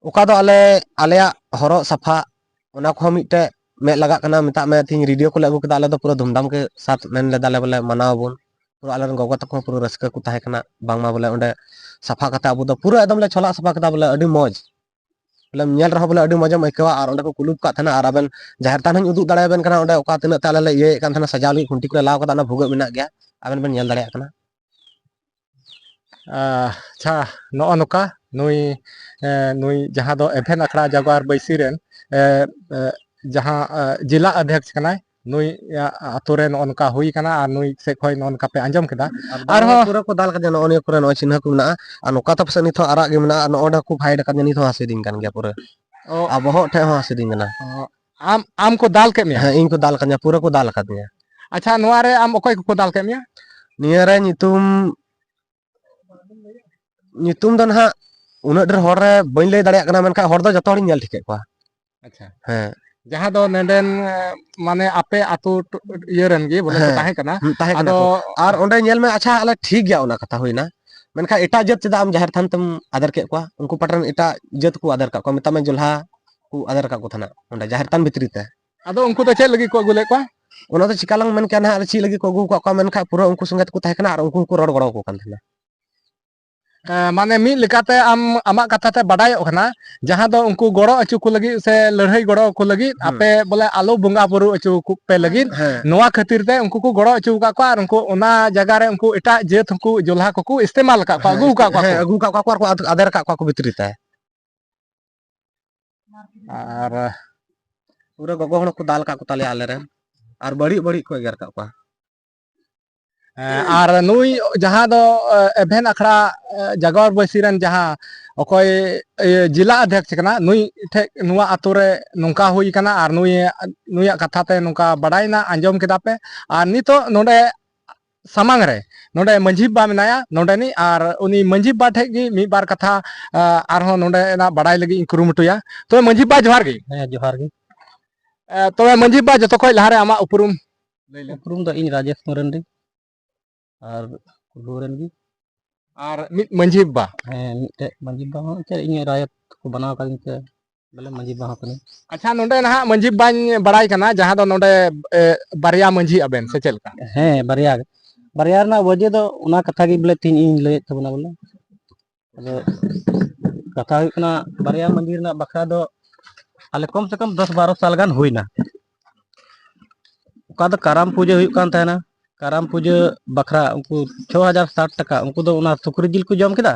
ᱚᱠᱟ ᱫᱚ ᱟᱞᱮ, ᱟᱞᱮᱭᱟᱜ ᱦᱚᱨᱚᱜ ᱥᱟᱯᱷᱟ, ᱚᱱᱟ ᱠᱚᱦᱚᱸ ᱢᱤᱫᱴᱮᱡ ᱢᱮᱫ ᱞᱟᱜᱟᱜ ᱠᱟᱱᱟ᱾ ᱢᱮᱛᱟᱜ ᱢᱮ, ᱛᱤᱦᱤᱧ radio ᱠᱚᱞᱮ ᱟᱹᱜᱩ ᱠᱮᱫᱟ, ᱟᱞᱮ ᱫᱚ ᱯᱩᱨᱟᱹ ᱫᱷᱩᱢᱫᱷᱟᱢ ᱠᱮ ᱥᱟᱛ ᱢᱮᱱ ᱞᱮᱫᱟ ᱞᱮ, ᱵᱚᱞᱮ, ᱢᱟᱱᱟᱣ ᱟᱵᱚᱱ᱾ ᱯᱩᱨᱟᱹ ᱟᱞᱮ ᱨᱮᱱ ᱜᱚᱜᱚ ᱛᱟᱠᱚ ᱦᱚᱸ ᱯᱩᱨᱟᱹ ᱨᱟᱹᱥᱠᱟᱹ ᱠᱚ ᱛᱟᱦᱮᱸ ᱠᱟᱱᱟ, ᱵᱟᱝᱢᱟ, ᱵᱚᱞᱮ, ᱚᱸᱰᱮ ᱥᱟᱯᱷᱟ ᱠᱟᱛᱮ ᱟᱵᱚ ᱫᱚ ᱯᱩᱨᱟᱹ ᱮᱠᱫᱚᱢ ᱞᱮ ᱪᱷᱚᱞᱟᱜ ᱥᱟᱯᱷᱟ ᱠᱮᱫᱟ, ᱵᱚᱞᱮ, ᱟᱹᱰᱤ ᱢᱚᱡᱽ᱾ ᱵᱚᱞᱮ, ᱧᱮᱞ ᱨᱮᱦᱚᱸ, ᱵᱚᱞᱮ, ᱟᱹᱰᱤ ᱢᱚᱡᱽ ᱮᱢ ᱟᱹᱭᱠᱟᱹᱣᱟ᱾ ᱟᱨ ᱚᱸᱰᱮ ᱠᱚ ᱠᱩᱞᱩᱯ ᱠᱟᱜ ᱛᱟᱦᱮᱱᱟ, ᱟᱨ ᱟᱵᱮᱱ ᱡᱟᱦᱮᱨ ᱛᱷᱟᱱ ᱦᱚᱸᱧ ᱩᱫᱩᱜ ᱫᱟᱲᱮᱭᱟᱵᱮᱱ ᱠᱟᱱᱟ, ᱚᱸᱰᱮ ᱚᱠᱟ ᱛᱤᱱᱟᱹᱜ ᱛᱮ ᱟᱞᱮ ᱞᱮ ᱤᱭᱟᱹᱭᱮᱫ ᱠᱟᱱ ᱛᱟᱦᱮᱱᱟ, ᱥᱟᱡᱟᱣ ᱞᱟᱹᱜᱤᱫ ᱠᱷᱩᱱᱴᱤ ᱠᱚᱞᱮ ᱞᱟᱣ ᱠᱟᱫᱟ, ᱚᱱᱟ ᱵᱷᱩᱜᱟᱹᱜ ᱢᱮᱱᱟᱜ ᱜᱮᱭᱟ᱾ ᱟᱵᱮᱱ ᱵᱮᱱ ᱧᱮᱞ ᱫᱟᱲᱮᱭᱟᱜ ᱠᱟᱱᱟ᱾ ᱟᱪᱪᱷᱟ, ᱱᱚᱜᱼᱚ ᱱᱚᱝᱠᱟ ᱱᱩᱭ, ᱮ, ᱱᱩᱭ ᱡᱟᱦᱟᱸ ᱫᱚ ᱮᱵᱷᱮᱱ ᱟᱠᱷᱲᱟ ᱡᱟᱜᱽᱣᱟᱨ ᱵᱟᱹᱭᱥᱤ ᱨᱮᱱ, ᱮ, ᱮ, ᱡᱟᱦᱟᱸ, ᱮ, ᱡᱮᱞᱟ ᱚᱫᱷᱭᱚᱠᱥ ᱠᱟᱱᱟᱭ, ᱱᱩᱭ, ᱮ, ᱟᱛᱳ ᱨᱮ ᱱᱚᱜᱼᱚ ᱱᱚᱝᱠᱟ ᱦᱩᱭ ᱠᱟᱱᱟ ᱟᱨ ᱱᱩᱭ ᱥᱮᱫ ᱠᱷᱚᱱ ᱱᱚᱜᱼᱚ ᱱᱚᱝᱠᱟ ᱯᱮ ᱟᱸᱡᱚᱢ ᱠᱮᱫᱟ᱾ ᱟᱨ ᱵᱟᱝ, ᱟᱨᱦᱚᱸ ᱯᱩᱨᱟᱹ ᱠᱚ ᱫᱟᱞ ᱠᱟᱫᱟ, ᱱᱚᱜᱼᱚ ᱱᱤᱭᱟᱹ ᱠᱚᱨᱮ ᱱᱚᱜᱼᱚᱭ ᱪᱤᱱᱦᱟᱹ ᱠᱚ ᱢᱮᱱᱟᱜᱼᱟ᱾ ᱟᱨ ᱱᱚᱝᱠᱟ ᱛᱚ ᱯᱟᱥᱮᱡ ᱱᱤᱛ ᱦᱚᱸ ᱟᱨᱟᱜ ᱜᱮ ᱢᱮᱱᱟᱜᱼᱟ, ᱟᱨ ᱱᱚᱜᱼᱚ ᱱᱚᱸᱰᱮ ᱠᱚ ᱯᱷᱟᱭᱤᱴ ᱟᱠᱟᱫᱤᱧᱟ, ᱱᱤᱛ ᱦᱚᱸ ᱦᱟᱹᱥᱩᱭᱤᱫᱤᱧ ᱠᱟᱱ ᱜᱮᱭᱟ ᱯᱩᱨᱟᱹ᱾ ᱚ, ᱟᱨ ᱵᱚᱦᱚᱜ ᱴᱷᱮᱡ ᱦᱚᱸ ᱦᱟᱹᱥᱩᱭᱤᱫᱤᱧ ᱠᱟᱱᱟ᱾ ᱚ, ᱟᱢ, ᱟᱢ ᱠᱚ ᱫᱟᱞ ᱠᱮᱫ ᱢᱮᱭᱟ? ᱦᱮᱸ, ᱤᱧ ᱠᱚ ᱫᱟᱞ ᱠᱟᱫᱤᱧᱟ, ᱯᱩᱨᱟᱹ ᱠᱚ ᱫᱟᱞ ᱠᱟᱫᱤᱧᱟ᱾ ᱟᱪᱪᱷᱟ, ᱱᱚᱣᱟ ᱨᱮ ᱟᱢ ᱚᱠᱚᱭ ᱠᱚᱠᱚ ᱫᱟᱞ ᱠᱮᱫ ᱢᱮᱭᱟ? ᱱᱤᱭᱟᱹ ᱨᱮ ᱧᱩᱛᱩᱢ, ᱧᱩᱛᱩᱢ ᱫᱚ ᱱᱟᱦᱟᱜ ᱩᱱᱟᱹᱜ ᱰᱷᱮᱨ ᱦᱚᱲ ᱨᱮ ᱵᱟᱹᱧ ᱞᱟᱹᱭ ᱫᱟᱲᱮᱭᱟᱜ ᱠᱟᱱᱟ, ᱢᱮᱱᱠᱷᱟᱱ ᱦᱚᱲ ᱫᱚ ᱡᱚᱛᱚ ᱦᱚᱲᱤᱧ ᱧᱮᱞ ᱴᱷᱤᱠᱮᱫ ᱠᱚᱣᱟ᱾ ᱟᱪᱪᱷᱟ᱾ ᱦᱮᱸ᱾ ᱡᱟᱦᱟᱸ ᱫᱚ ᱱᱮᱰᱮᱱ, ᱮ, ᱢᱟᱱᱮ ᱟᱯᱮ ᱟᱛᱳ ᱴᱚ-, ᱤᱭᱟᱹ ᱨᱮᱱ ᱜᱮ ᱵᱚᱞᱮ ᱠᱚ ᱦᱮᱸ᱾ ᱛᱟᱦᱮᱸ ᱠᱟᱱᱟ᱾ ᱦᱩᱸ, ᱛᱟᱦᱮᱸ ᱠᱟᱱᱟ ᱟᱫᱚ ᱠᱚ᱾ ᱟᱨ ᱚᱸᱰᱮ ᱧᱮᱞ ᱢᱮ, ᱟᱪᱪᱷᱟ, ᱟᱞᱮ ᱴᱷᱤᱠ ᱜᱮᱭᱟ, ᱚᱱᱟ ᱠᱟᱛᱷᱟ ᱦᱩᱭᱱᱟ, ᱢᱮᱱᱠᱷᱟᱱ ᱮᱴᱟᱜ ᱡᱟᱹᱛ ᱪᱮᱫᱟᱜ ᱟᱢ ᱡᱟᱦᱮᱨ ᱛᱷᱟᱱ ᱛᱮᱢ ᱟᱫᱮᱨ ᱠᱮᱫ ᱠᱚᱣᱟ? ᱩᱱᱠᱩ ᱯᱟᱦᱴᱟ ᱨᱮᱱ ᱮᱴᱟᱜ ᱡᱟᱹᱛ ᱠᱚ ᱟᱫᱮᱨ ᱠᱟᱜ ᱠᱚᱣᱟ, ᱢᱮᱛᱟᱜ ᱢᱮ ᱡᱚᱞᱦᱟ ᱠᱚ ᱟᱫᱮᱨ ᱠᱟᱜ ᱠᱚ ᱛᱟᱦᱮᱱᱟ ᱚᱸᱰᱮ ᱡᱟᱦᱮᱨ ᱛᱷᱟᱱ ᱵᱷᱤᱛᱨᱤ ᱛᱮ᱾ ᱟᱫᱚ ᱩᱱᱠᱩ ᱫᱚ ᱪᱮᱫ ᱞᱟᱹᱜᱤᱫ ᱠᱚ ᱟᱹᱜᱩ ᱞᱮᱫ ᱠᱚᱣᱟ? ᱚᱱᱟ ᱫᱚ ᱪᱤᱠᱟ ᱞᱟᱝ ᱢᱮᱱ ᱠᱮᱭᱟ ᱱᱟᱦᱟᱜ, ᱟᱫᱚ ᱪᱮᱫ ᱞᱟᱹᱜᱤᱫ ᱠᱚ ᱟᱹᱜᱩ ᱟᱠᱟᱫ ᱠᱚᱣᱟ, ᱢᱮᱱᱠᱷᱟᱱ ᱯᱩᱨᱟᱹ ᱩᱱᱠᱩ ᱥᱚᱸᱜᱮ ᱛᱮᱠᱚ ᱛᱟᱦᱮᱸ ᱠᱟᱱᱟ ᱟᱨ ᱩᱱᱠᱩ ᱦᱚᱸᱠᱚ ᱨᱚᱲ ᱜᱚᱲᱚ ᱟᱠᱚ ᱠᱟᱱ ᱛᱟᱦᱮᱱᱟ᱾ ᱮ, ᱢᱟᱱᱮ ᱢᱤᱫ ᱞᱮᱠᱟᱛᱮ ᱟᱢ, ᱟᱢᱟᱜ ᱠᱟᱛᱷᱟ ᱛᱮ ᱵᱟᱰᱟᱭᱚᱜ ᱠᱟᱱᱟ, ᱡᱟᱦᱟᱸ ᱫᱚ ᱩᱱᱠᱩ ᱜᱚᱲᱚ ᱦᱚᱪᱚ ᱠᱚ ᱞᱟᱹᱜᱤᱫ ᱥᱮ ᱞᱟᱹᱲᱦᱟᱹᱭ ᱜᱚᱲᱚ ᱠᱚ ᱞᱟᱹᱜᱤᱫ, ᱦᱩᱸ᱾ ᱟᱯᱮ ᱵᱚᱞᱮ ᱟᱞᱚ ᱵᱚᱸᱜᱟ ᱵᱩᱨᱩ ᱦᱚᱪᱚ ᱠᱚ ᱯᱮ ᱞᱟᱹᱜᱤᱫ, ᱦᱮᱸ᱾ ᱱᱚᱣᱟ ᱠᱷᱟᱹᱛᱤᱨ ᱛᱮ ᱩᱱᱠᱩ ᱠᱚ ᱜᱚᱲᱚ ᱦᱚᱪᱚ ᱟᱠᱟᱫ ᱠᱚᱣᱟ ᱟᱨ ᱩᱱᱠᱩ ᱚᱱᱟ ᱡᱟᱭᱜᱟ ᱨᱮ ᱩᱱᱠᱩ ᱮᱴᱟᱜ ᱡᱟᱹᱛ ᱦᱚᱸᱠᱚ ᱡᱚᱞᱦᱟ ᱠᱚᱠᱚ ᱤᱥᱛᱮᱢᱟᱞ ᱟᱠᱟᱫ ᱠᱚᱣᱟ, ᱦᱮᱸ, ᱟᱹᱜᱩ ᱟᱠᱟᱫ ᱠᱚᱣᱟ ᱦᱮᱸ, ᱠᱚ᱾ ᱟᱹᱜᱩ ᱟᱠᱟᱫ ᱠᱚᱣᱟ ᱠᱚ, ᱟᱫ-, ᱟᱫᱮᱨ ᱟᱠᱟᱫ ᱠᱚᱣᱟ ᱠᱚ ᱵᱷᱤᱛᱨᱤ ᱛᱮ᱾ ᱟᱨ ᱯᱩᱨᱟᱹ ᱜᱚᱜᱚ ᱦᱚᱲ ᱠᱚ ᱫᱟᱞ ᱟᱠᱟᱫ ᱠᱚ ᱛᱟᱞᱮᱭᱟ ᱟᱞᱮᱨᱮᱱ, ᱟᱨ ᱵᱟᱹᱲᱤᱡ ᱵᱟᱹᱲᱤᱡ ᱠᱚ ᱮᱜᱮᱨ ᱟᱠᱟᱫ ᱠᱚᱣᱟ᱾ ᱦᱮᱸ, ᱟᱨ ᱱᱩᱭ ᱡᱟᱦᱟᱸ ᱫᱚ, ᱮ, ᱮᱵᱷᱮᱱ ᱟᱠᱷᱲᱟ, ᱮ, ᱡᱟᱜᱟᱣ ᱵᱟᱹᱭᱥᱤ ᱨᱮᱱ ᱡᱟᱦᱟᱸ ᱚᱠᱚᱭ, ᱤᱭᱟᱹ, ᱡᱮᱞᱟ ᱚᱫᱷᱭᱚᱠᱥ ᱠᱟᱱᱟ, ᱱᱩᱭ ᱴᱷᱮᱡ ᱱᱚᱣᱟ ᱟᱛᱳ ᱨᱮ ᱱᱚᱝᱠᱟ ᱦᱩᱭ ᱠᱟᱱᱟ ᱟᱨ ᱱᱩᱭ, ᱱᱩᱭᱟᱜ ᱠᱟᱛᱷᱟ ᱛᱮ ᱱᱚᱝᱠᱟ ᱵᱟᱰᱟᱭᱮᱱᱟ, ᱟᱸᱡᱚᱢ ᱠᱮᱫᱟ ᱯᱮ᱾ ᱟᱨ ᱱᱤᱛᱚᱜ ᱱᱚᱰᱮ ᱥᱟᱢᱟᱝ ᱨᱮ ᱱᱚᱰᱮ ᱢᱟᱹᱡᱷᱤ ᱵᱟᱵᱟ ᱢᱮᱱᱟᱭᱟ ᱱᱚᱰᱮᱱᱤᱡ, ᱟᱨ ᱩᱱᱤ ᱢᱟᱹᱡᱷᱤ ᱵᱟᱵᱟ ᱴᱷᱮᱡ ᱜᱮ ᱢᱤᱫ ᱵᱟᱨ ᱠᱟᱛᱷᱟ, ᱟ, ᱟᱨᱦᱚᱸ ᱱᱚᱰᱮᱱᱟᱜ ᱵᱟᱰᱟᱭ ᱞᱟᱹᱜᱤᱫ ᱤᱧ ᱠᱩᱨᱩᱢᱩᱴᱩᱭᱟ᱾ ᱛᱚᱵᱮ ᱢᱟᱹᱡᱷᱤ ᱵᱟᱵᱟ, ᱡᱚᱦᱟᱨ ᱜᱮ᱾ ᱦᱮᱸ, ᱡᱚᱦᱟᱨ ᱜᱮ᱾ ᱮ, ᱛᱚᱵᱮ ᱢᱟᱹᱡᱷᱤ ᱵᱟᱵᱟ, ᱡᱚᱛᱚ ᱠᱷᱚᱡ ᱞᱟᱦᱟᱨᱮ ᱟᱢᱟᱜ ᱩᱯᱨᱩᱢ ᱞᱟᱹᱭ ᱞᱮᱢ᱾ ᱩᱯᱨᱩᱢ ᱫᱚ ᱤᱧ ᱨᱟᱡᱮᱥ ᱢᱟᱨᱟᱱᱰᱤ, ᱟᱨ ᱠᱩᱞᱦᱩ ᱨᱮᱱ ᱜᱮ᱾ ᱟᱨ ᱢᱤᱫ ᱢᱟᱹᱡᱷᱤ ᱵᱟᱵᱟ᱾ ᱦᱮᱸ, ᱢᱤᱫᱴᱮᱡ ᱢᱟᱹᱡᱷᱤ ᱵᱟᱵᱟ ᱦᱚᱸ ᱮᱱᱛᱮᱫ ᱤᱧ ᱨᱟᱭᱚᱛ ᱠᱚ ᱵᱮᱱᱟᱣ ᱠᱟᱫᱤᱧ ᱛᱮ ᱵᱚᱞᱮ ᱢᱟᱹᱡᱷᱤ ᱵᱟᱵᱟ ᱦᱚᱸ ᱠᱟᱹᱱᱟᱹᱧ᱾ ᱟᱪᱪᱷᱟ, ᱱᱚᱰᱮ ᱱᱟᱦᱟᱜ ᱢᱟᱹᱡᱷᱤ ᱵᱟᱵᱟᱧ ᱵᱟᱲᱟᱭ ᱠᱟᱱᱟ, ᱡᱟᱦᱟᱸ ᱫᱚ ᱱᱚᱰᱮ, ᱮ, ᱵᱟᱨᱭᱟ ᱢᱟᱹᱡᱷᱤ ᱟᱵᱮᱱ, ᱥᱮ ᱪᱮᱫ ᱞᱮᱠᱟ? ᱦᱮᱸ, ᱵᱟᱨᱭᱟ ᱜᱮ᱾ ᱵᱟᱨᱭᱟ ᱨᱮᱱᱟᱜ ᱚᱡᱮ ᱫᱚ ᱚᱱᱟ ᱠᱟᱛᱷᱟ ᱜᱮ ᱵᱚᱞᱮ ᱛᱮᱦᱤᱧ ᱤᱧ ᱞᱟᱹᱭᱮᱫ ᱛᱟᱵᱚᱱᱟ ᱵᱚᱞᱮ᱾ ᱟᱫᱚ ᱠᱟᱛᱷᱟ ᱦᱩᱭᱩᱜ ᱠᱟᱱᱟ, ᱵᱟᱨᱭᱟ ᱢᱟᱹᱡᱷᱤ ᱨᱮᱱᱟᱜ ᱵᱟᱠᱷᱨᱟ ᱫᱚ ᱟᱞᱮ ᱠᱚᱢ ᱥᱮ ᱠᱚᱢ ᱫᱚᱥ ᱵᱟᱨᱚ ᱥᱟᱞ ᱜᱟᱱ ᱦᱩᱭᱱᱟ᱾ ᱚᱠᱟ ᱫᱚ ᱠᱟᱨᱟᱢ ᱯᱩᱡᱟᱹ ᱦᱩᱭᱩᱜ ᱠᱟᱱ ᱛᱟᱦᱮᱱᱟ, ᱠᱟᱨᱟᱢ ᱯᱩᱡᱟᱹ ᱵᱟᱠᱷᱨᱟ ᱩᱱᱠᱩ ᱪᱷᱚ ᱦᱟᱡᱟᱨ ᱥᱟᱴ ᱴᱟᱠᱟ, ᱩᱱᱠᱩ ᱫᱚ ᱚᱱᱟ ᱥᱩᱠᱨᱤ ᱡᱤᱞ ᱠᱚ ᱡᱚᱢ ᱠᱮᱫᱟ᱾